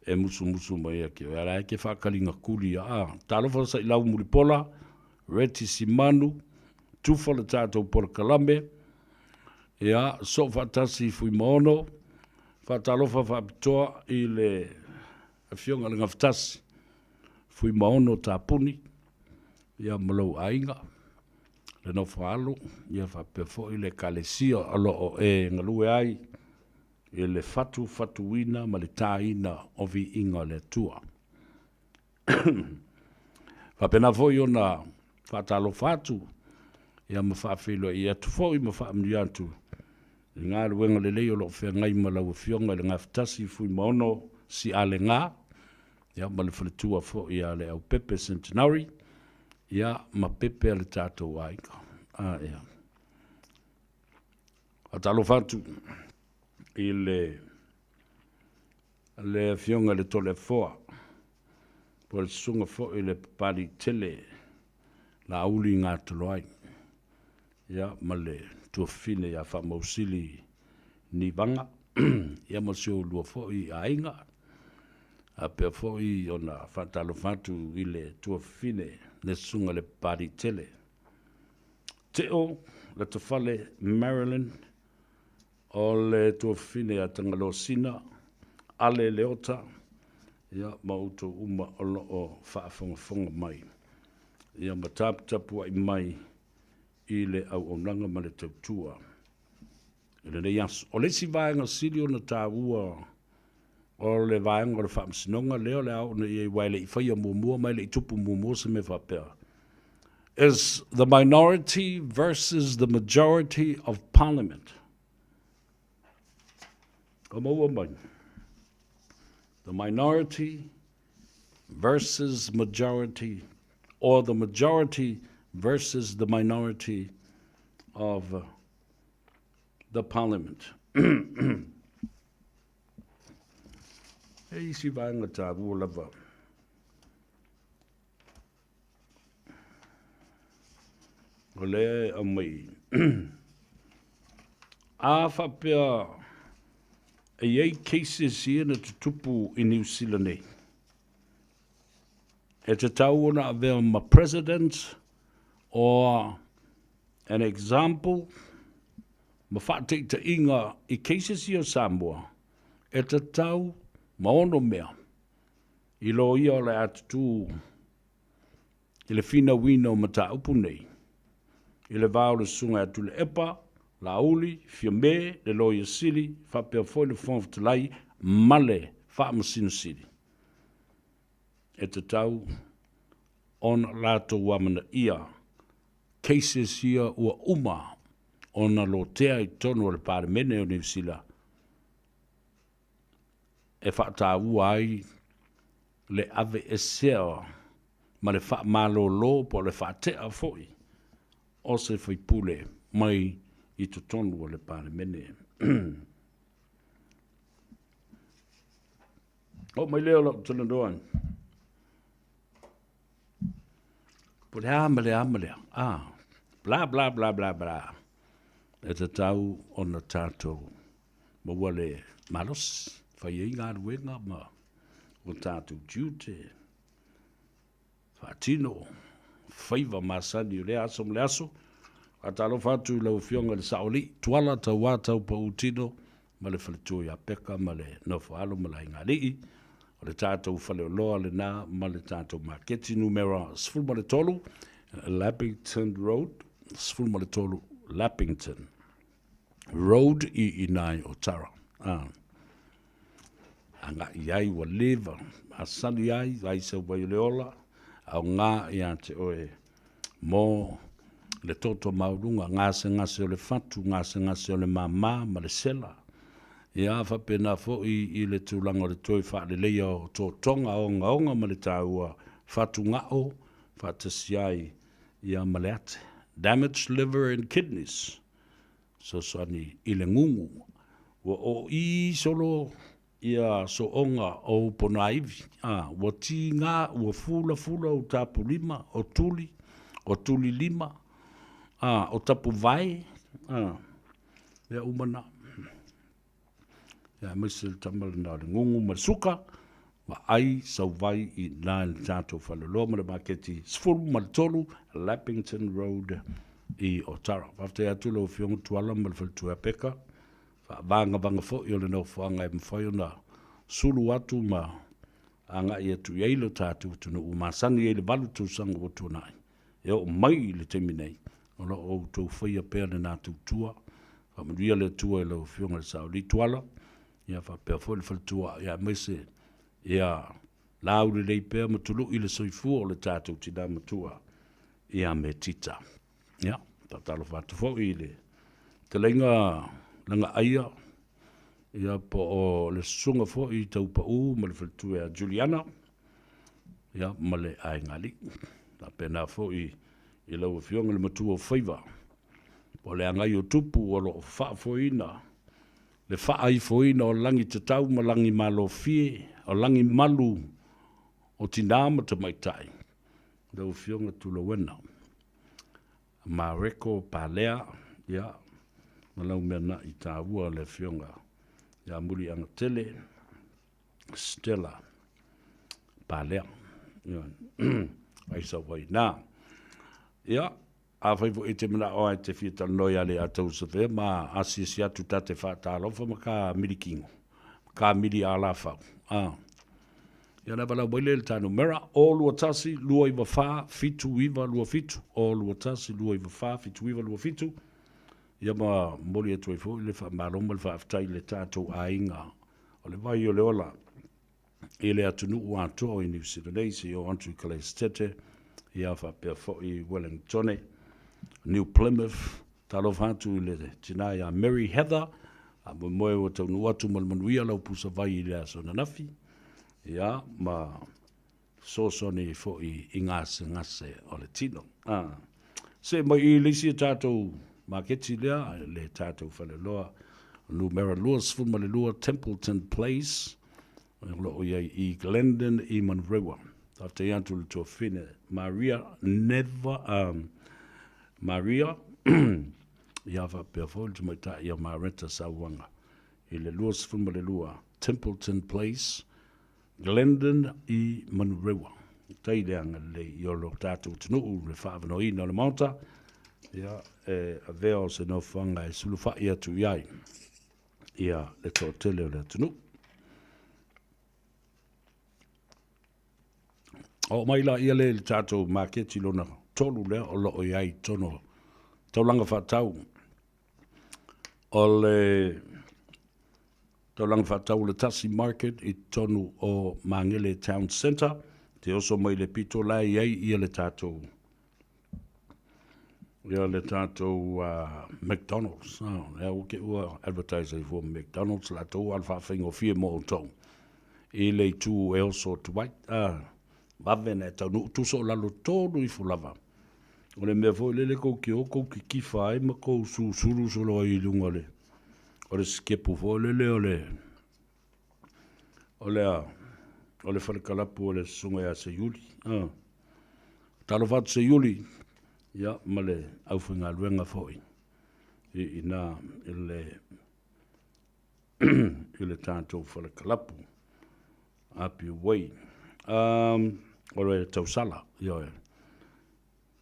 e musumusu mai ia te oe, a o la e te faataligatuli ia. A, talofa Sailau Mulipola, Reti Simanu, tufa le tatou polokalame, ia, soo faatasi i Fuimaono, Faatalofa faapitoa i le Afioga i le Gafatasi, Fuimaono Tapuni, ia ma lou aiga, le nofo alo, ia faapea foi le Ekalesia o lo o e galue ai i le fatufatuina ma le taina o viiga o le Atua. Faapena foi ona faatalofa atu ia ma faafeiloai atu foi ma faamanuia atu i galuega lelei o lo o feagai ma lau Afioga i le Gafatasi Fuimaono Sialega, ia ma le faletua foi ia Leaupepe Centenary, ia ma pepe a le tatou aiga. A, ia. Faatalofa atu i le le Afioga i le Toleafoa, po o le Susuga foi i le Papaliitele Laauli Gatoloai, ia, ma le tuafafine ia Faamausili Nivaga, ia ma si oulua foi aiga. Faapea foi ona faatalofa atu i le tuafafine le Susuga i le Papaliitele Teo Latafale Marilyn, O le tuafafine ia Tagaloasina, Ale Leota, ia, ma outou uma o lo o faafogafoga mai, ia, ma taputapuai mai i le auaunaga ma le tautua i lenei aso. O le isi vaega sili ona taua o le vaega o le Faamasinoga lea o le a oo nei i ai, aua e le i faia muamua ma e le i tupu muamua se mea faapea, is the minority versus the majority of Parliament. Ka maua mai. The minority versus majority, or the majority versus the minority of the Parliament. E isi vaega tāua lava. O lea e aumai. A faapea e i ai cases ia na tutupu i Niu Sila nei, e tatau ona avea ma president or an example ma faataitaiga i cases ia o Samoa, e tatau ma ono mea i loia o le a tutū i le finauina o mataupu nei, i le va o le Susuga ia Tuilaepa, Laauli, Fiame, le Loia Sili, faapea foi le Fofoga Fetalai ma le Faamasino Sili. E tatau ona latou amanaia cases ia ua uma ona lotea i totonu o le Palemene o Niu Sila e faataua ai le aveesea ma le faamalolo po o le faatea foi o se faipule mai i totonu o le Palemene. Oo mai lea o lau talanoa po le a ma le a ma le a, ah, bla bla bla bla bla, e tatau ona tatou maua le malosi, fai ai galuega ma o tatou tiute, faatino faiva masani o lea aso ma le aso. Faatalofa atu i lau Afioga i le Saoalii, Tuala Tauā Taupautino ma le faletua ia Peka ma le Nofoalo ma le Aigaalii. O le tatou faleoloa lena ma le tatou maketi numera 13 Lappington Road, 13 Lappington Road i ina i Otara. Ah. Agai ai ua leva, masani ai, ai sau vai o le ola, aoga ia te oe mo le toto maualuga, gasegase o le fatu, gasegase o le māmā ma le sela. Ia faapena foi i le tulaga o le toe faaleleia o totoga ogaoga ma le taua fatugao faatasi ai ia ma le ate. Damaged liver and kidneys. Fesoasoani i le gugu. Ua ōī solo ia sooga o ou ponaiwi, a ua tīgā, ua fulafula ou tapulima, o tuli, o tulilima, a o tapuvae, a mea uma na. Ia, aemaise le tama lena o le gugu ma le suka, vaai sau vai i ina i le tatou faleoloa ma le maketi 13 Lappington Road i Otara. Faafetai atu lau Afioga Tuala ma le faletua ia Peka, faavagavaga foi o le nofoaga e mafai ona sulu atu ma agai atu i ai lo tatou atunuu ua masani ai le 8 tausaga ua tuanai. E oo mai i le taimi nei, o lo o outou faia pea lena tautua. Faamanuia le Atua i lau Afioga i le Saolii Tuala, ia faapea foi le faletua, ia aemaise ia laulelei pea ma tului le soifua o le tatou tina matua ia Metita. Ia, faatalofa atu foi i le fetalaiga Lagaaia, ia po o le susuga foi i Taupau ma le faletua ia Juliana, ia ma le aiga alii. Faapena foi i lau Afioga i le matua o Faiva, po o le agai o Tupu o lo o faafoeina le faaifoina o lagi tatau ma lagi malofie, o lagi malu o tinā ma tamaitai. Lau Afioga Tulauena Mareko Palea, ia, ma lau mea naʻi taua le Afioga ia Muliagatele Stella Palea. Ia, ai sau ai nā. Ia, afai foi e te manao ai te fia talanoa ia le a Safea ma asiasi atu ta te faatalofa ma ka milikino, ma ka mili alafau. Ah. Ia le valaau mai lea i le ta numera, 021 294 7927, 021 294 7927. Ia ma momoli atu ai foi le faamalo ma le faafetai i le tatou aiga o le vai o le ola i le atunuu atoa i Niu Sila nei, seia oo atu i Kalaesetete, ia faapea foi Wellingtone, New Plymouth. Talofa atu i le tina ia Mary Heather, faamoemoe ua taunuu atu ma le manuia lau pusa vai i le aso ananafi, ia ma fesoasoani foi i gasegase o le tino. Ah. See mai i le isi tatou maketi lea, le tatou faleoloa numera 22 Templeton Place, o lo o i ai i Glendon i Manurewa. Faafetai atu le tuafafine Maria Neva, Maria, ia faapea foi le tamaitai ia Mareta Sauaga i le 22 Templeton Place, Glendon i Manurewa. Tai le agalelei i o lo tatou atunuu le faaavanoaina o le Maota, ia, e avea o se nofoaga e sulufai atu i ai ia le toatele o le atunuu. Oo mai la ia le i le tatou maketi lona tolu lea o lo o i ai i totonu o taulaga faatau. O le taulaga faatau o le Tasi Market i totonu o Magele Town Centre, te oso mai le pito la e i ai ia le tatou ia le tatou McDonald's. Lea ua ke ua advertise ai fua McDonald's latou a o le faafaigofie mo outou i le itu e oso atu ai. Vave ona e taunuu tusa o lalo tonu ifo lava. O le mea foi lele kou te o kou kikifa ai ma kou susulu solo ai i luga o le o le sikepu foi lele o le o le a o le fale kalapu o le susuga ia Seiuli. Talofa atu Seiuli, ia ma le aufaigaluega foi i ina i le i le tatou fale kalapu Apia Way. O le tausala, ioe.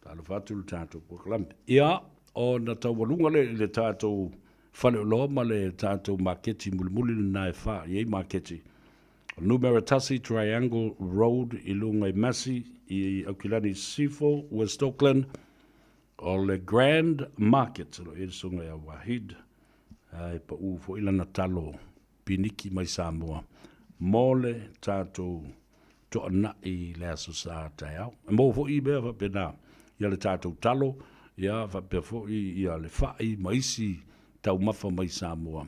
Talofa atu le tatou polokalame. Ia, Ona taualuga lea i le tatou faleoloa ma le tatou maketi mulimuli lena e fa i ai maketi. O le numera 1 Triangle Road i luga i Massey i Aukilani i Sisifo, West Auckland. O le Grand Market o lo o i ai le susuga ia Wahid, e pau foi lana talo piniki mai Samoa mo le tatou toanai i le Aso Sa taeao. E maua foi mea faapena ia le tatou talo, ia faapea foi ia le fai ma isi taumafa mai Samoa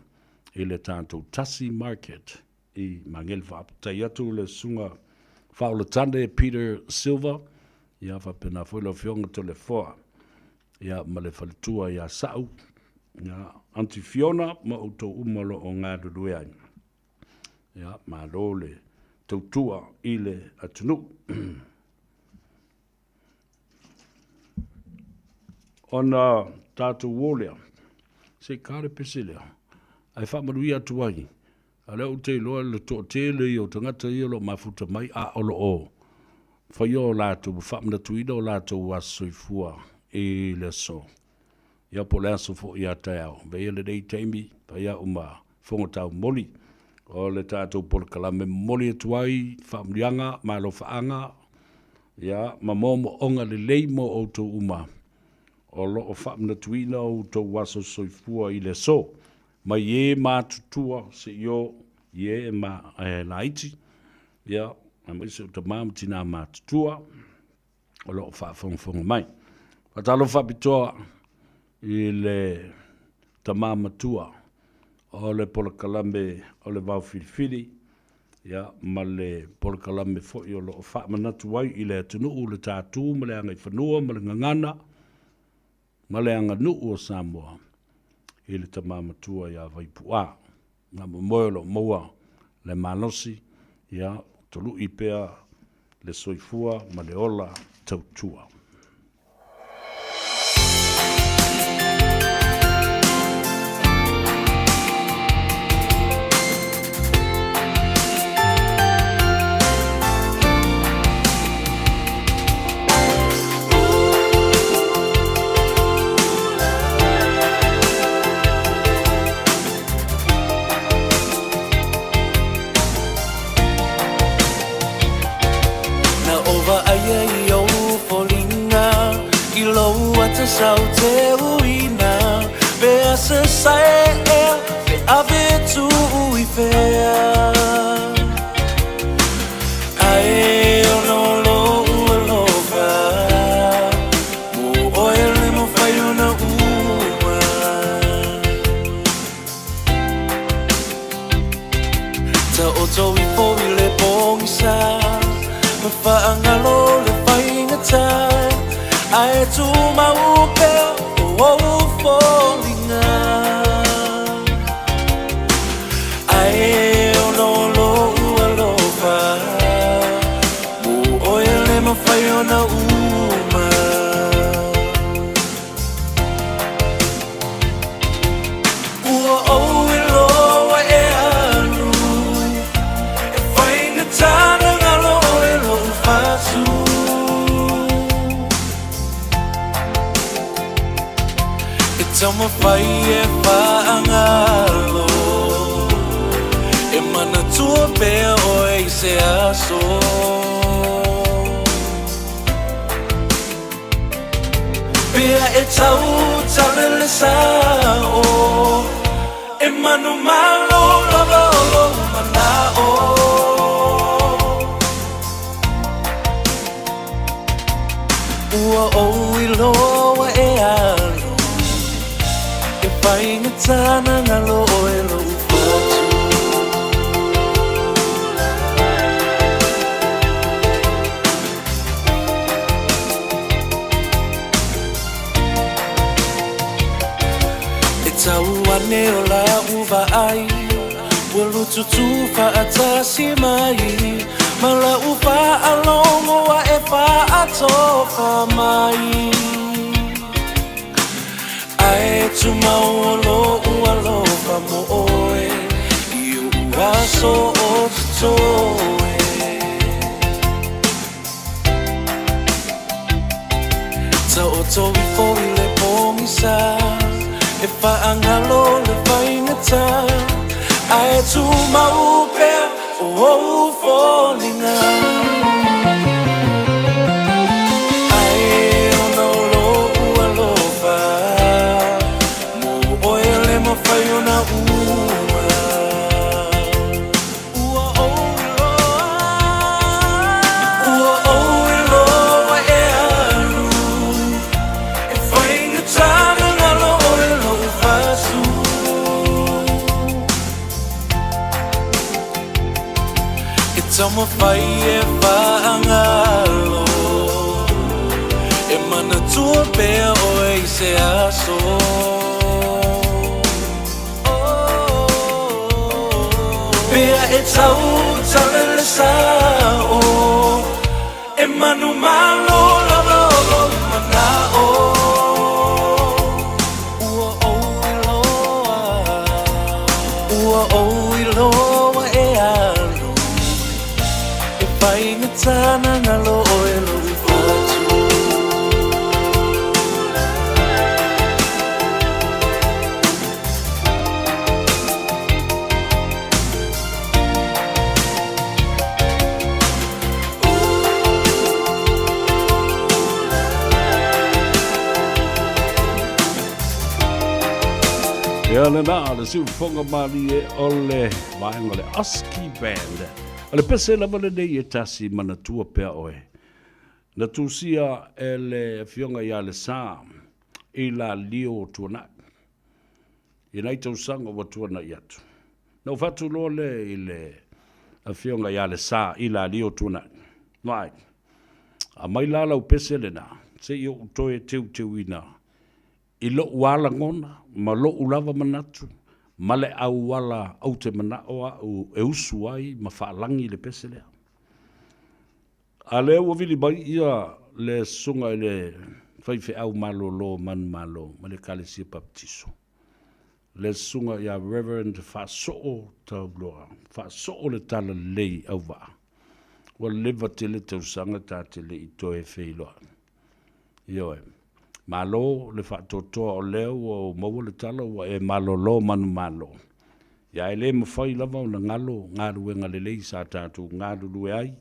i le tatou Tasi Market i Magele. Faafetai atu le Susuga Faaolatane Peter Silva, ia faapena foi lau Afioga Toleafoa, ia ma le faletua ia Sa'u, ia Aunty Fiona ma outou uma o lo o galulue ai. Ia, malo le tautua i le atunuu. Ona tatou o lea, se i ka le pese lea, ae faamanuia atu ai, a lea ou te iloa le toatele ia o tagata ia o lo o mafuta mai, a o lo o faia o latou, faamanatuina o latou aso soifua i le aso. Ia po o le aso foi a taeao, veia lenei taimi, fai au ma fofoga taumoli o le tatou polokalame momoli atu ai faamanuiaga ma alofaaga ia ma moomooga lelei mo outou uma o lo o faamanatuina outou aso soifua i le aso mai e matutua seia oo i e ma e laiti ia aemaise o tama ma tina matutua o lo o faafogafoga mai. Faatalofa faapitoa i le tama matua o le polokalame o le Vao Filifili, ia, ma le polokalame foi o lo o faamanatu ai i le atunuu le tātū ma le agaifanua ma le gagana ma le aganuu o Samoa i le tama matua ia Vaipu'a. Nā moemoe o lo o maua le malosi, ia, tolu'i pea le soifua ma le ola tautua. Na ou vaaia i ou foliga I lou ata sau te uina Pe a sasae ea Pe ave tuu i fea Ae ona o lou alofa Mo oe le mafai ona uma Taoto ifo i le pogisa Ma faagalo le faigata Ae tumau pea o ou foliga Ae ona o lou alofa Mo oe le mafai ona uma Ua ou iloa e alu E faigata na galo oe lou fatu E taumafai e faagalo E manatua pea oe i se aso Pea e tau tale le sao E manumalo lava o lou manao Ua ou iloa e alu E faigata na galo oe lou fatu E tau ane o lau vaai Ua lututu faatasi mai Ma lau faalogo a e faatofa mai Ae tumau o lou alofa mo oe I ou aso o totoe Taoto ifo i le pogisa. Faangalo le faigata Ae tumau pea o ou foliga Ae ona o lou alofa Mo oe le mafai ona uma Ua ou iloa Ua ou iloa e alu E faigata na galo oe lou fatu E taumafai e faagalo E manatua pea oe i se aso Pea e tau tala le sao E manumalo lava o lou manao Ua ou iloa Ua ou iloa e alu E faigata na galo oe lou fatu Ia lena, le siufofoga malie o le vaega o le Husky Band. O le pese lava lenei e tasi manatua pea oe. Na tusia e le afioga ia Lesa i Lalio o Tuanai. I nai tausaga ua tuanai atu. Na ou fatu loa lea i le afioga ia Lesa i Lalio o Tuanai. Vaai, aumai la lau pese lena, se i ou toe teuteuina i lou lava lagona ma lou lava manatu ma le auala ou te manao au e usu ai ma faalagi le pese lea. A lea ua vili mai ia le susuga i le faifeau malolo manumalo mai le Ekalesia Papatiso, le susuga ia Reverend Faasoo Tauloa, Faasoo le Talalelei Auvaa, ua leva tele tausaga ta te le i toe feiloai. Ioe. Malo le faatoatoa o lea ua ou maua le tala ua e malolo manumalo. Ia e le mafai lava ona galo galuega lelei sa tatou galulue ai,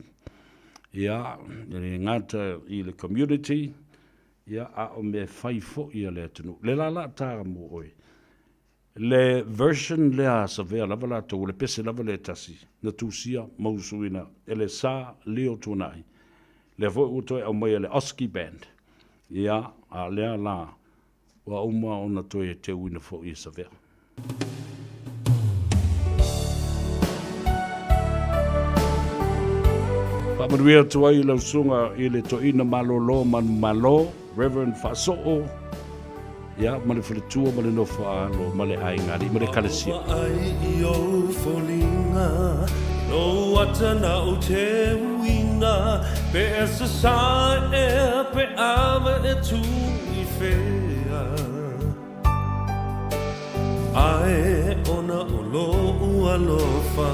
ia, e le gata i le community, ia, a o mea fai foi a le atunuu. Le la la ta mo oe. Le version lea a Savea lava latou, o le pese lava lea e tasi, na tusia ma usuina e le Sa Leo Tuanai, lea foi ua toe aumaia e le Oski Band, ia, a o lea la ua uma ona toe teuina foi e Savea. Faamanuia atu ai i lau susuga i le toeaina malolo manumalo, Reverend Faasoo, ia, ma le faletua ma le nofo a alo ma le aiga alii ma le ekalesia. Ai i ou foliga, lou ata na ou teuina, pe e sasae ea pe ava e tu i fea. Ae ona o lou alofa,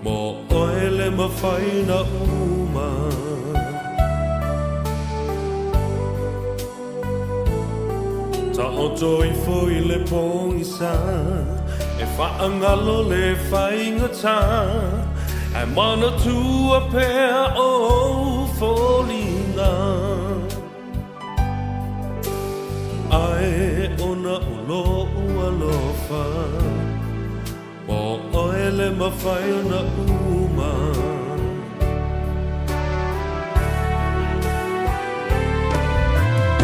Mo oe le mafai na uma. Taoto ifo i le pogisa E faagalo le faigata Ae manatua pea ou foliga Ae ona o lou alofa Mo oe le mafai ona uma.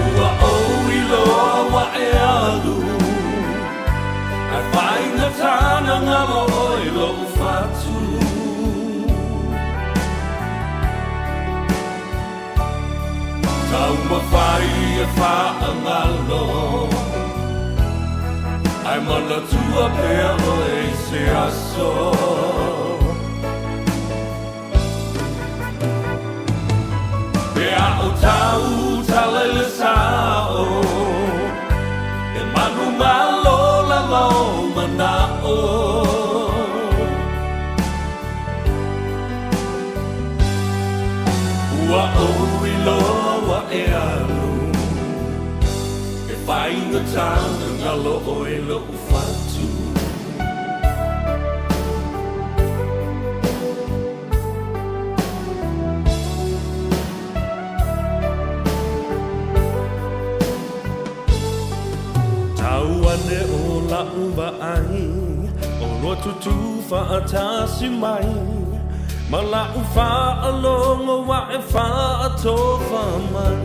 Ua ou iloa ua e alu Ae faigata na galo oe lou fatu Taumafai e faagalo Ae manatua pea oe i se aso Pe a o tau tala i le sao E manumalo lava o manao Ua ou iloa ua e alu E faigata na ngalo oe lo'u fatu. Tau ane o la'u vaai, Oloa tutū fa'atasi mai, Ma la'u fa'alogo a'e fa'atofa mai.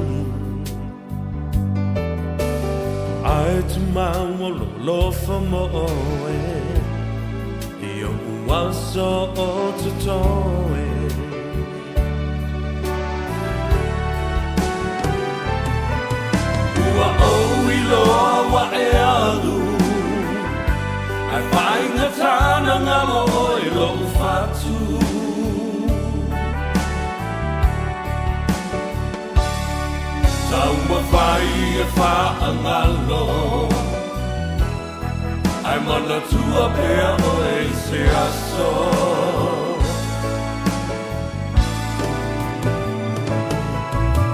Ae tumau o lou alofa mo oe, I o'u aso o totoe. Ua ou iloa ua e alu, Ae faigata na galo oe lo'u fatu. Taumafai e faagalo, Ae manatua pea oe i se aso.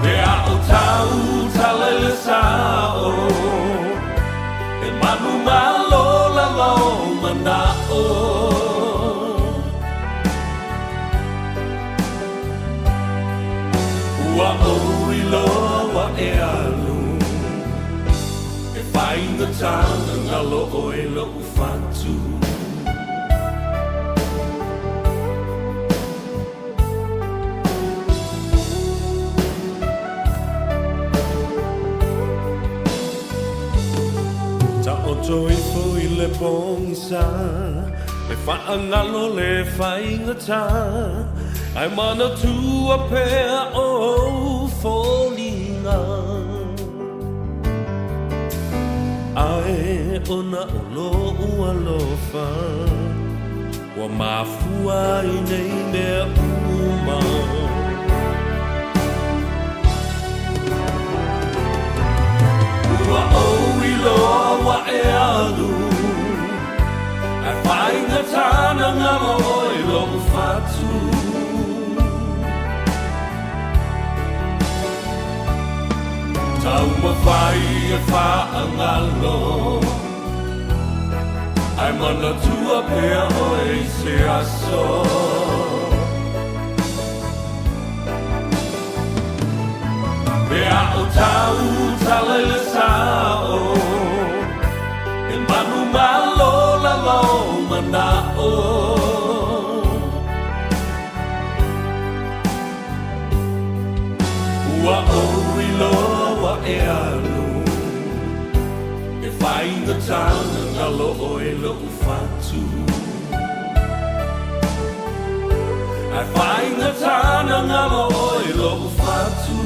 Pe a o tau tala i le sa'o, E manumalo lava ou mana'o. Ua ou iloa ua e alu, E faigata na galo oe lo'u fatu. Taoto ifo i le pogisa, E faagalo le faigata, Ae manatua pea ou foliga. Ae ona o lo'u alofa, Ua mafua ai nei mea uma. Ua ou iloa ua e alu, Ae faigata na galo oe lo'u fatu. Taumafai e faagalo, Ae manatua pea oe i se aso. Pe a o tau tala i le sa'o, E manumalo lava ou mana'o. Ua ou iloa ua e alu, E faigata na galo oe lo'u fatu. Ae faigata na galo oe lo'u fatu.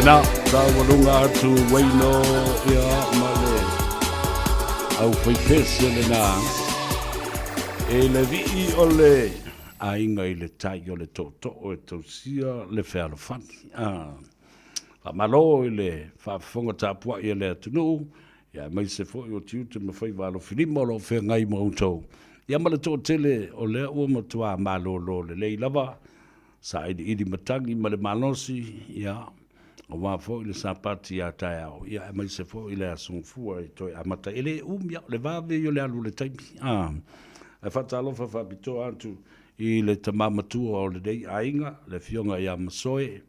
Lena, taualuga atu Waino, ia, ma le au faipese lena. E le vii o le aiga i le tai o le tootoo e tausia le fealofani. Ah. Faamalo i le faafofoga tapuai a le atunuu, ia aemaise foi o tiute ma faiva alofilima o lo o feagai ma outou. Ia ma le toatele o lea ua matua malolo lelei lava, sailiili matagi ma le malosi, ia, aua foi le Sapati a taeao, ia aemaise foi le Aso Gafua e toe amata. E le umi lava, o le vave ia o le alu o le taimi. A, ae faatalofa faapitoa atu i le tama matua o lenei aiga, le Afioga ia Masoe,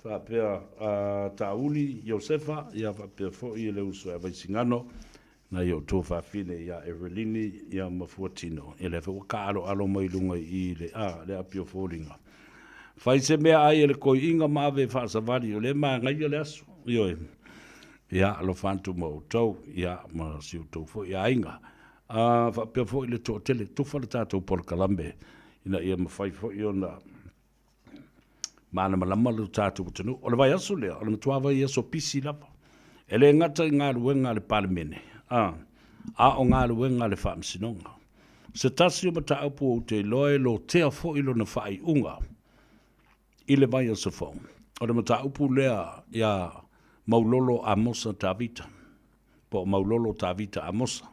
faapea Tauli Iosefa, ia faapea foi le uso ia Vaisigano, nai o outou faafine ia Evelini ia ma Fuatino, ia lea foi ua taaaloalo mai luga i i le, a, le api o foliga. Fai se meaai a le koiina ma ave e faasavali, o lea e manaia le aso, ioe. Ia, alofa atu ma outou, ia, ma si outou foi aiga. A, faapea foi le toatele, tufa le tatou polokalame, ina ia mafai foi ona malamalama lo tatou atunuu. O le vaiaso lea, o le matua vaiaso pisi lava. E le gata i galuega a le Palemene, a, a o galuega a le Faamasinoga. Se tasi o mataupu ou te iloa e lotea foi lona faaiuga i le vaiaso fou, o le mataupu lea ia Maulolo Amosa Tavita, po o Maulolo Tavita Amosa.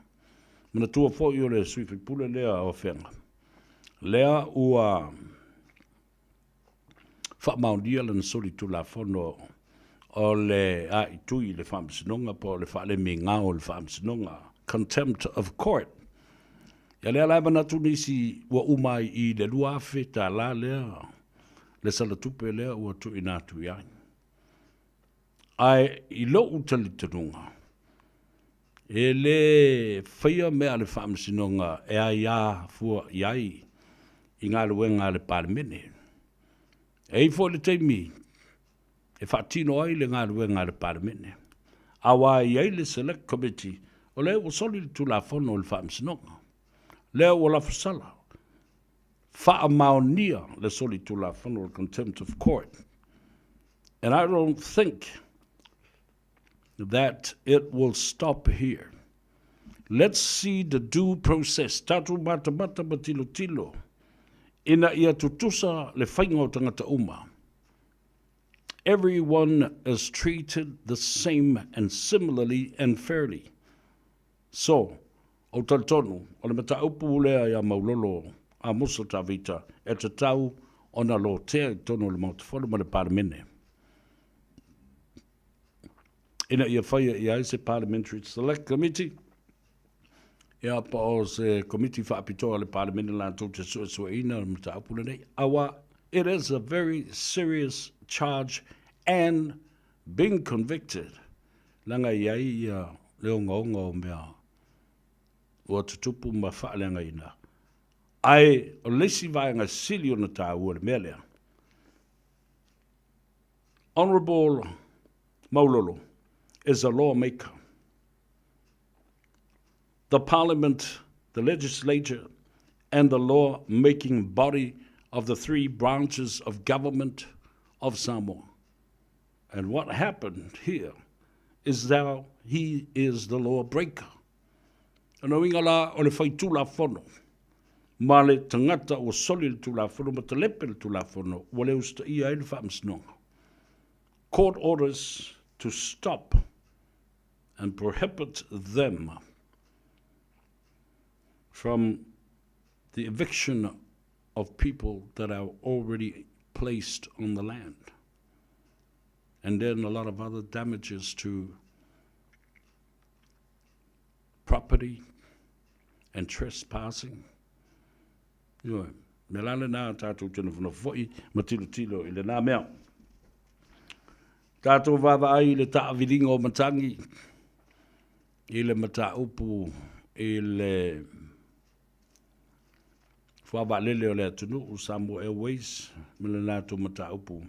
Manatua foi o le sui usufono lea o Afega, lea ua faamaonia lana solitulafono o le aaitui i le Faamasinoga po o le faalemigao i le Faamasinoga, contempt of court. Ia lea la e manatu nisi ua uma ai i le $2,000 lea le salatupe lea ua tuuina atu i ai. Ae i lou talitonuga, e le faia mea a le Faamasinoga e aia fua i ai i galuega a le Palemene. E i ai foi le taimi e faatino ai le galuega a le Palemene, aua e i ai le Select Committee, o lea ua soli le Tulafono i le Faamasinoga, lea ua lafosala, faamaonia le soli Tulafono, le Contempt of Court. And I don't think that it will stop here. Let's see the due process, tatou matamata ma tilotilo ina ia tutusa le faiga o tagata uma. Everyone is treated the same and similarly and fairly. So, ou talitonu, o le mataupu lea ia Maulolo Amosa Tavita e tatau ona lotea i totonu o le Maota Fono ma le Palemene ina ia faia i ai se Parliamentary Select Committee, ia po o se Komiti Faapitoa a le Palemene latou te suesueina le mataupu lenei, aua it is a very serious charge and being convicted, leaga e i ai ia le ogaoga o mea ua tutupu ma faaleagaina. Ae o le isi vaega sili ona taua le mea lea, Honourable Maulolo is a lawmaker. The Parliament, the legislature and the law-making body of the three branches of government of Samoa. And what happened here is that he is the lawbreaker. Lona uiga la, o le faitulafono ma le tagata ua soli le Tulafono ma talepe le Tulafono ua le usitaia ai le Faamasinoga. Court orders to stop and prohibit them from the eviction of people that are already placed on the land. And then a lot of other damages to property and trespassing. Ioe, mea la lena tātou te nofonofo foi ma tilotilo i lena mea. Tātou vaavaai i le taaviliga o matagi i le mataupu i le fuavaalele o le atunuu Samoa Airways ma le latou mataupu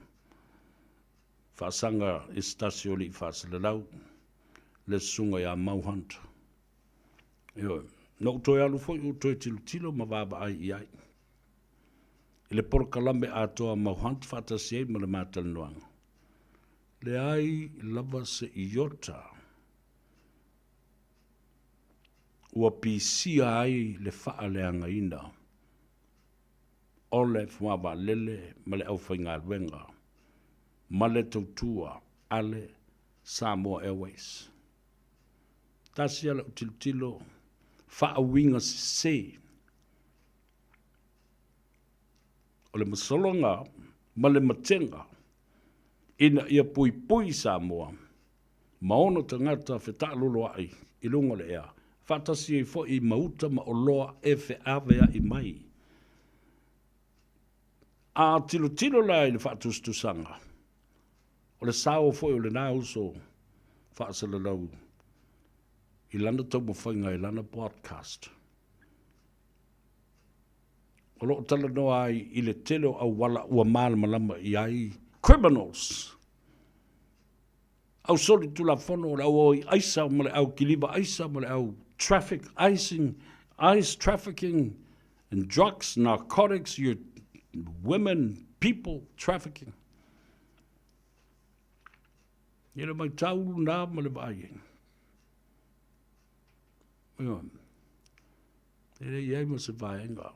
faasaga i se tasi o alii faasalalau, le susuga ia Mau Hunt. Ioe. Na ou toe alu foi ou toe tilotilo ma vaavaai i ai i le polokalame atoa a Mau Hunt faatasi ai ma le ma talanoaga. Leai lava se iota ua pisia ai le faaleagaina o le fuavaalele ma le aufaigaluega ma le tautua a le Samoa Airways. Tasi lava lau tilotilo, faauiga sese o le masaloga ma le matega ina ia puipui Samoa ma ona tagata fetaaloloai i luga o le ea, faatasi ai foi ma uta ma oloa e feaveai mai. A tilotilo la i le faatusatusaga, o le sao foi o lena uso faasalalau i lana taumafaiga i lana podcast, o lo o talanoa ai i le tele o auala ua malamalama i ai criminals, au solitulafono, o le au oi aisa ma le au kiliva aisa ma le au traffic icing, ice trafficking and drugs, narcotics, your women, people trafficking. Ia le maitau lena ma le vaai ai. E le i ai ma se vaega.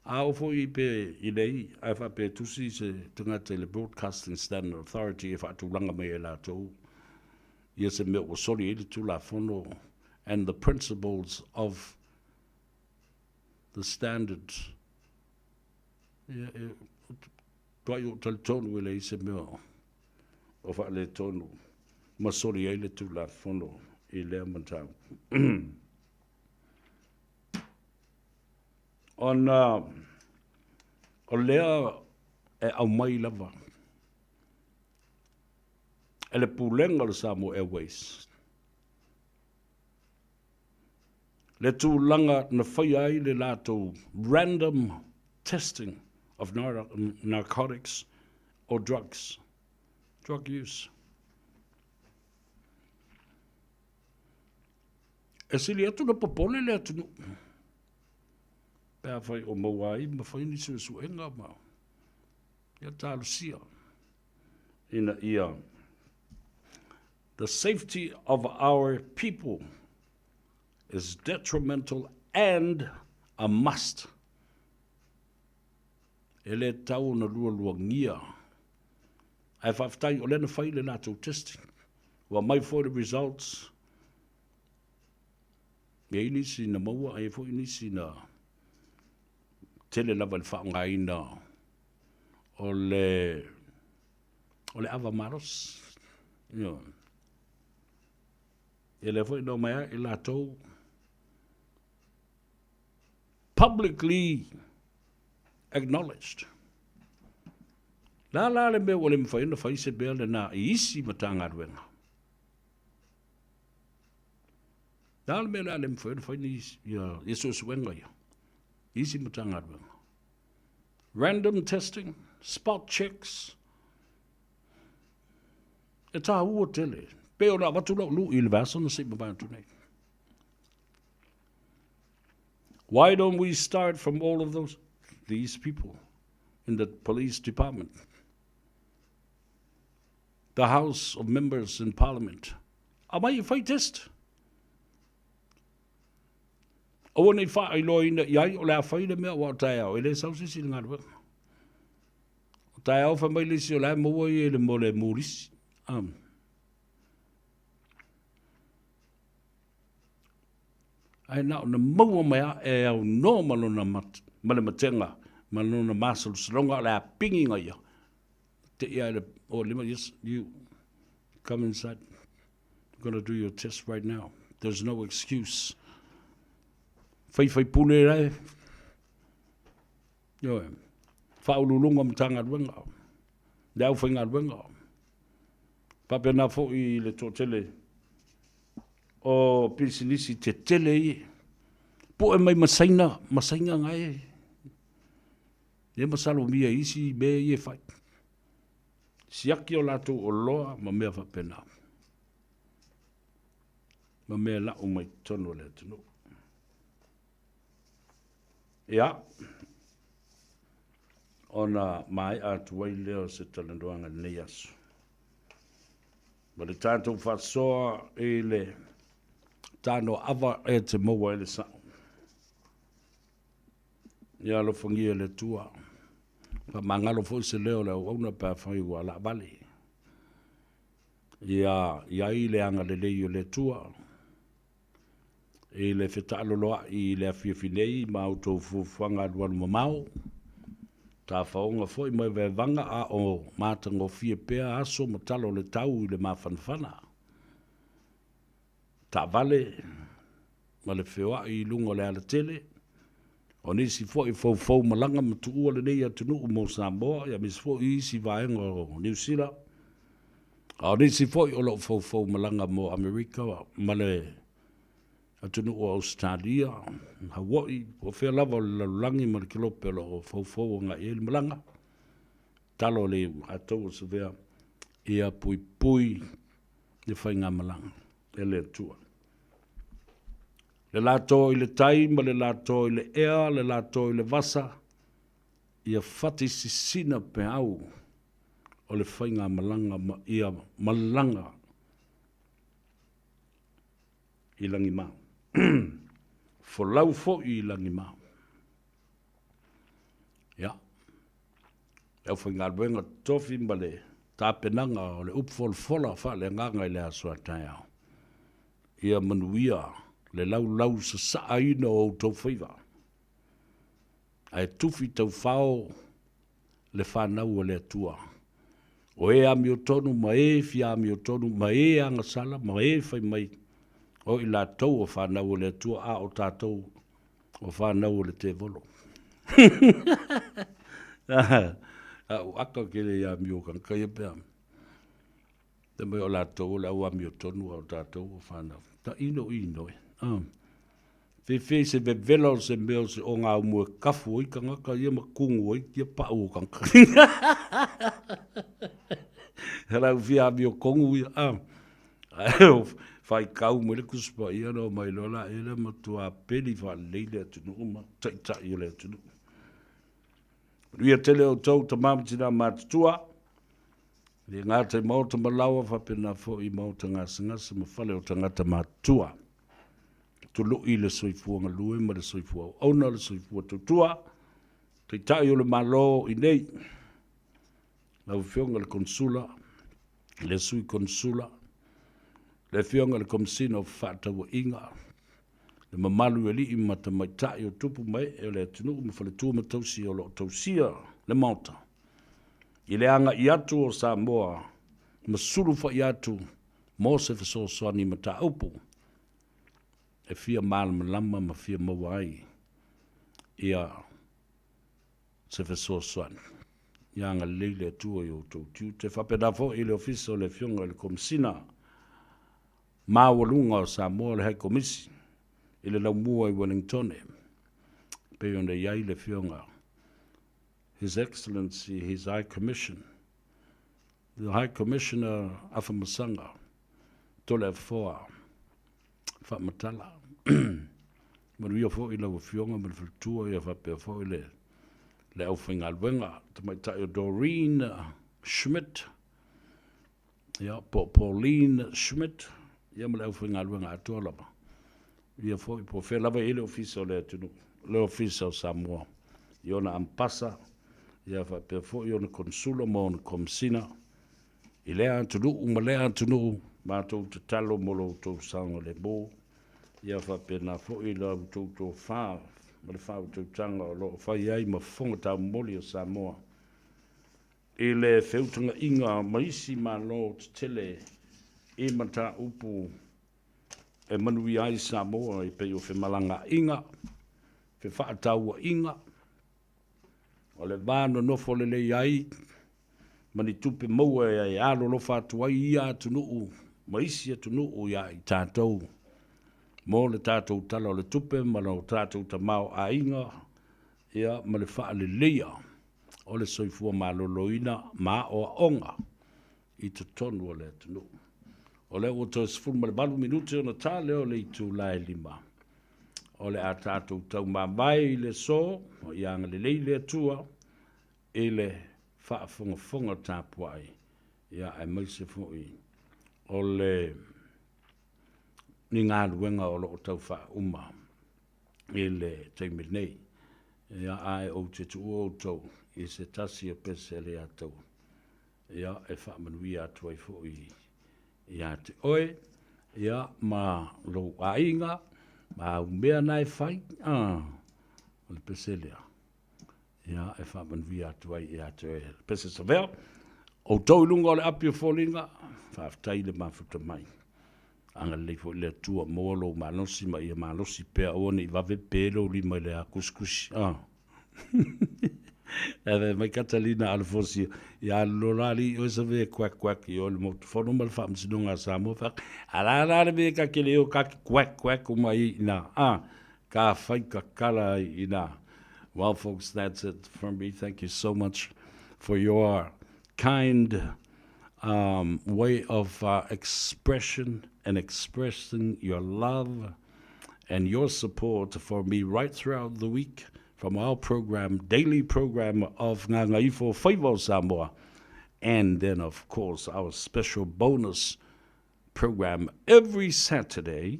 A oo foi pe i lei, ae faapea e tusi se tagata i le Broadcasting Standard Authority e faatulaga mai e latou ia se mea ua soli ai le Tulafono and the principles of the standard. Ia, e, tuai ou talitonu e leai se mea o faaletonu ma soli ai le Tulafono i lea mataupu. Ona o lea e aumai lava e le Pulega o le Samoa Airways le tulaga na faia ai le latou random testing of narcotics or drugs, drug use. E sili atu na popole le atunuu pe afai o maua ai ma fai ni suesuega ma ia talosia ina ia the safety of our people is detrimental and a must. E le tatau ona lualuagia. Ae faafetai o lea na fai le latou testing. Ua aumai foi le results. E i ai nisi na maua, e i ai foi nisi na tele lava i le faaaogaina o le o le ava malosi. Ioe. Ia lea foi na omai ai i latou publicly acknowledged. La la le mea ua le mafai ona fai se mea lena i isi Matagaluega. La le mea le a le mafai ona fai ni ia, ia suesuega ia i isi Matagaluega. Random testing, spot checks, e tāua tele. Pei ona avatu lau lui i le vaiaso na se i mavae atu nei. Why don't we start from all of those these people in the police department? The House of Members in Parliament. Aumai e fai test. Aua nei faailoaina i ai o le a fai le mea aua o taeao e le sau se isi i le galuega. O taeao fai mai le isi o la e maua ia i le mo le murisi. Um. Ae na ona maua mai a e aunoa ma lona mat, ma le matega ma lona masalosaloga o le a pingiga ia. Te ia le, oh, lima, yes, you come inside. I'm gonna do your test right now. There's no excuse. Fai fai pule rae. Ioe. Faauluuluga o Matagaluega, le aufaigaluega. Faapena foi i le toatele o pisinisi tetele ia. Poe mai ma Saina, ma Saina gae. E masalomia i isi mea ia e fai. Siaki o latou oloa ma mea faapena. Ma mea lau mai totonu o le atunuu. Ia, ona maea atu ai lea o se talanoaga i lenei aso. Ma le tatou faasoa i le tano ava e te maua ai le sao. Ia alofagia e le Atua. Faamagalo foi se leo o le auauna pe afai ua laavale. Ia i ai le agalelei o le Atua i le fetaaloloai i le afiafi nei ma a outou fuafuaga alualu mamao, tafaoga foi ma evaevaga a o matagofie pea aso ma tala o le tau i le mafanafana, taavale ma le feoai i luga o le alatele. O nisi foi foufou malaga ma tuua lenei atunuu mo Samoa, aemaise foi isi vaega o Niu Sila. A o nisi foi o lo o foufou malaga mo Amerika ma le atunuu o Ausetalia, Hawaii, po o fea lava o le lalolagi ma le kelope o lo o foufou agai i ai le malaga. Tatalo le Atua o Savea ia puipui le faigamalaga e le Atua. Le lato i le tai ma le lato i le ea, le lato i le vasa, ia fati sisina peau o le faigamalaga ma ia malaga i lagima. Folau foi i lagima. Ia, le aufaigaluega totofi ma le tapenaga o le upu folafola faaleagaga i le aso a taeao. Ia manuia le laulau sasaaina o outou faiva, ae tufi taufao le fanau a le Atua, o e amiotonu ma e fia amiotonu ma e agasala ma e fai mai, o i latou o fanau a le Atua, a o tatou o fanau a le tevolo. A o aka ke le amio kanaka ia pea. Te mai o latou o le au amiotonu a o tatou o fanau. Ta ino ino e. Ah. Fefe se vevela o se mea o se ogaumu e kafu ai tagata ia ma kugu ai ia pau o tagata. He lau fia amiotonu ia. Ah. Ae o faitau mai le Tusi Paia na omai loa la ia le matua peli faalelei le atunuu ma taitai o le atunuu. Manuia tele outou tama ma tina matutua, le gata i maota ma laoa faapena foi i maota gasegase ma fale o tagata matutua. Tului le soifua galue ma le soifua auauna, le soifua tautua, Taitai o le Malo i nei, lau Afioga i le Konesula, le Sui Konesula, le Afioga i le Komesina o Fefaatauaiga, le mamalu i alii ma tamaitai o tupu ma ee o le atunuu ma faletua ma tausi o lo o tausia le Maota i le agai atu o Samoa ma sulufai atu mo se fesoasoani mataupu e fia malamalama ma fia maua ai ia se fesoasoani. Ia agalelei le Atua i outou tiute. Faapena foi i le Ofisa o le Afioga i le Komesina Maualuga o Samoa, le High Komisi i le Laumua i Wellingtone, e pei ona i ai le Afioga His Excellency His High Commission, the High Commissioner Afamasaga Toleafoa Faamatala. Manuia foi lau Afioga ma le faletua, ia faapea foi le le aufaigaluega tamaitai o Doreen Schmidt, ia po o Pauline Schmidt, ia ma le aufaigaluega atoa lava. Ia foi po o fea lava e i ai le Ofisa o le atunuu, le Ofisa o Samoa i ona ampasa, ia faapea foi ona Konsula ma ona Komesina i lea atunuu ma lea atunuu, matou tatalo mo lo outou saogalemu, ia faapena foi la outou tofa ma le faautautaga o lo o fai ai ma fofoga taumoli o Samoa i le feutagaiga ma isi Malo tetele i mataupu e manuia ai Samoa e pei o femalagaaiga, fefaatauaiga, o le va nonofo lelei ai ma ni tupe maua e alolofa atu ai ia atunuu ma isi atunuu iā i tatou mo le tatou Tala o le Tupe ma lo tatou tamaoaiga ia ma le faaleleia o le soifua maloloina ma aoaoga i totonu o le atunuu. O lea ua toe 18 minute ona ta lea o le itula e 5. O le a tatou taumamae i le aso, ia agalelei le Atua i le faafogafoga tapuai, ia aemaise foi o le ni galuega o lo o tau faauma i le taimi nei. Ia, ae ou te tuua outou i se tasi o pese a le Atua, ia, e faamanuia atu ai foi ia te oe, ia, ma lou aiga, ma au mea na e fai, a, o le pese lea. Ia, e faamanuia atu ai ia te oe. Pese Savea, outou i luga o le api o foliga, faafetai le mafuta mai. Agalelei foi le Atua, maua lou malosi ma ia malosi pea, aua ne i vave pe lou lima i le akusikusi. Ah. Ave mai Katalina Alefosio, ia alu loa la alii oe Savea quack quack i o i le motu fono ma le faamasinoga a Samoa, fai atu, ala la le mea ka kele o ka ki quack quack uma ai i ina. Ah. Ka fai kakala ai ina. Well folks, that's it from me. Thank you so much for your kind um, way of uh, expression and expressing your love and your support for me right throughout the week from our program, daily program of Ngāngāifo Faiva o Samoa, and then, of course, our special bonus program every Saturday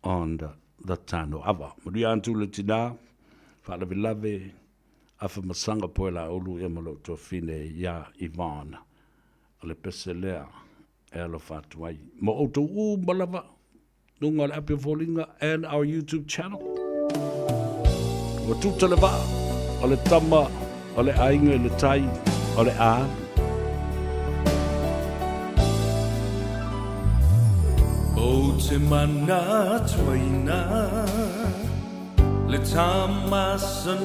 on the, the Tano Ava. Maria antu le tina, whaalavelave, afa masanga poe la olu ia ma lou tuafine ia Yvonne. O le pese lea e alofa atu ai. Mo outou uma lava, luga o le api o foliga and our YouTube channel. Ua tuta le vaa, o le tama, o le aiga i le tai, o le a. O te manatuaina le tamasaninga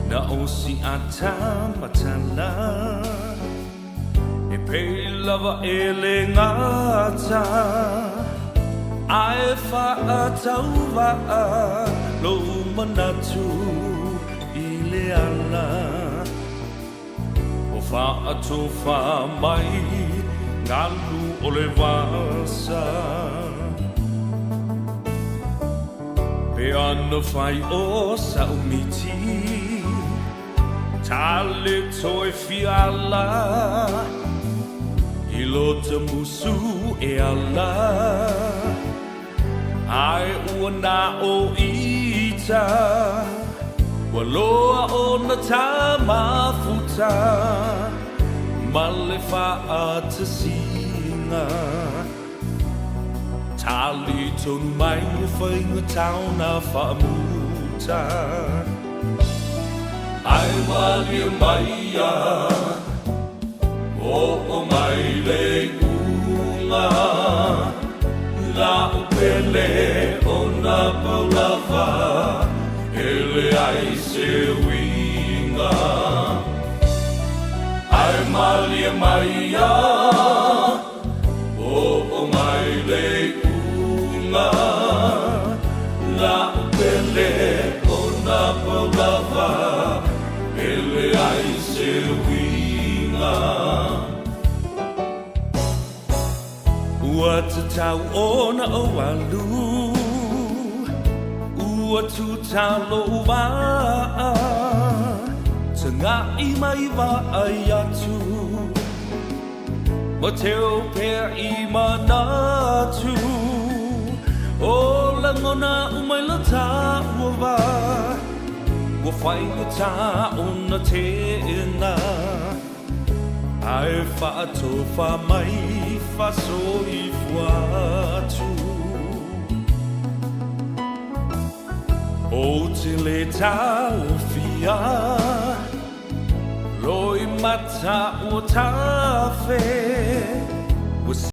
Na o si atamatana E pei lava e le gata Ae faatauvaa lou manatu i le ala Ua faatofa mai galu o le vasa Pe ana fai o sa'u miti Tale toe fiala I lota musu e ala Ae ua na o ita Ua loa ona tamafuta Ma le faatasiga Tali tonu mai e faigata ona faamuta Ae malie mai ia Oo mai le iuga La'u pele ona pau lava E leai se uiga Ae malie mai ia Oo mai le iuga La'u pele ona pau lava E leai se uiga. Ua tatau ona ou alu Ua tuta lou vaa Taga'i mai vaai atu Ma teo pea i manatu O lagona uma i lo taua wā Ua faigata ona tēnā Ae faatofa mai faasoifua atu Ou te le taofia Loi mata ua tafe.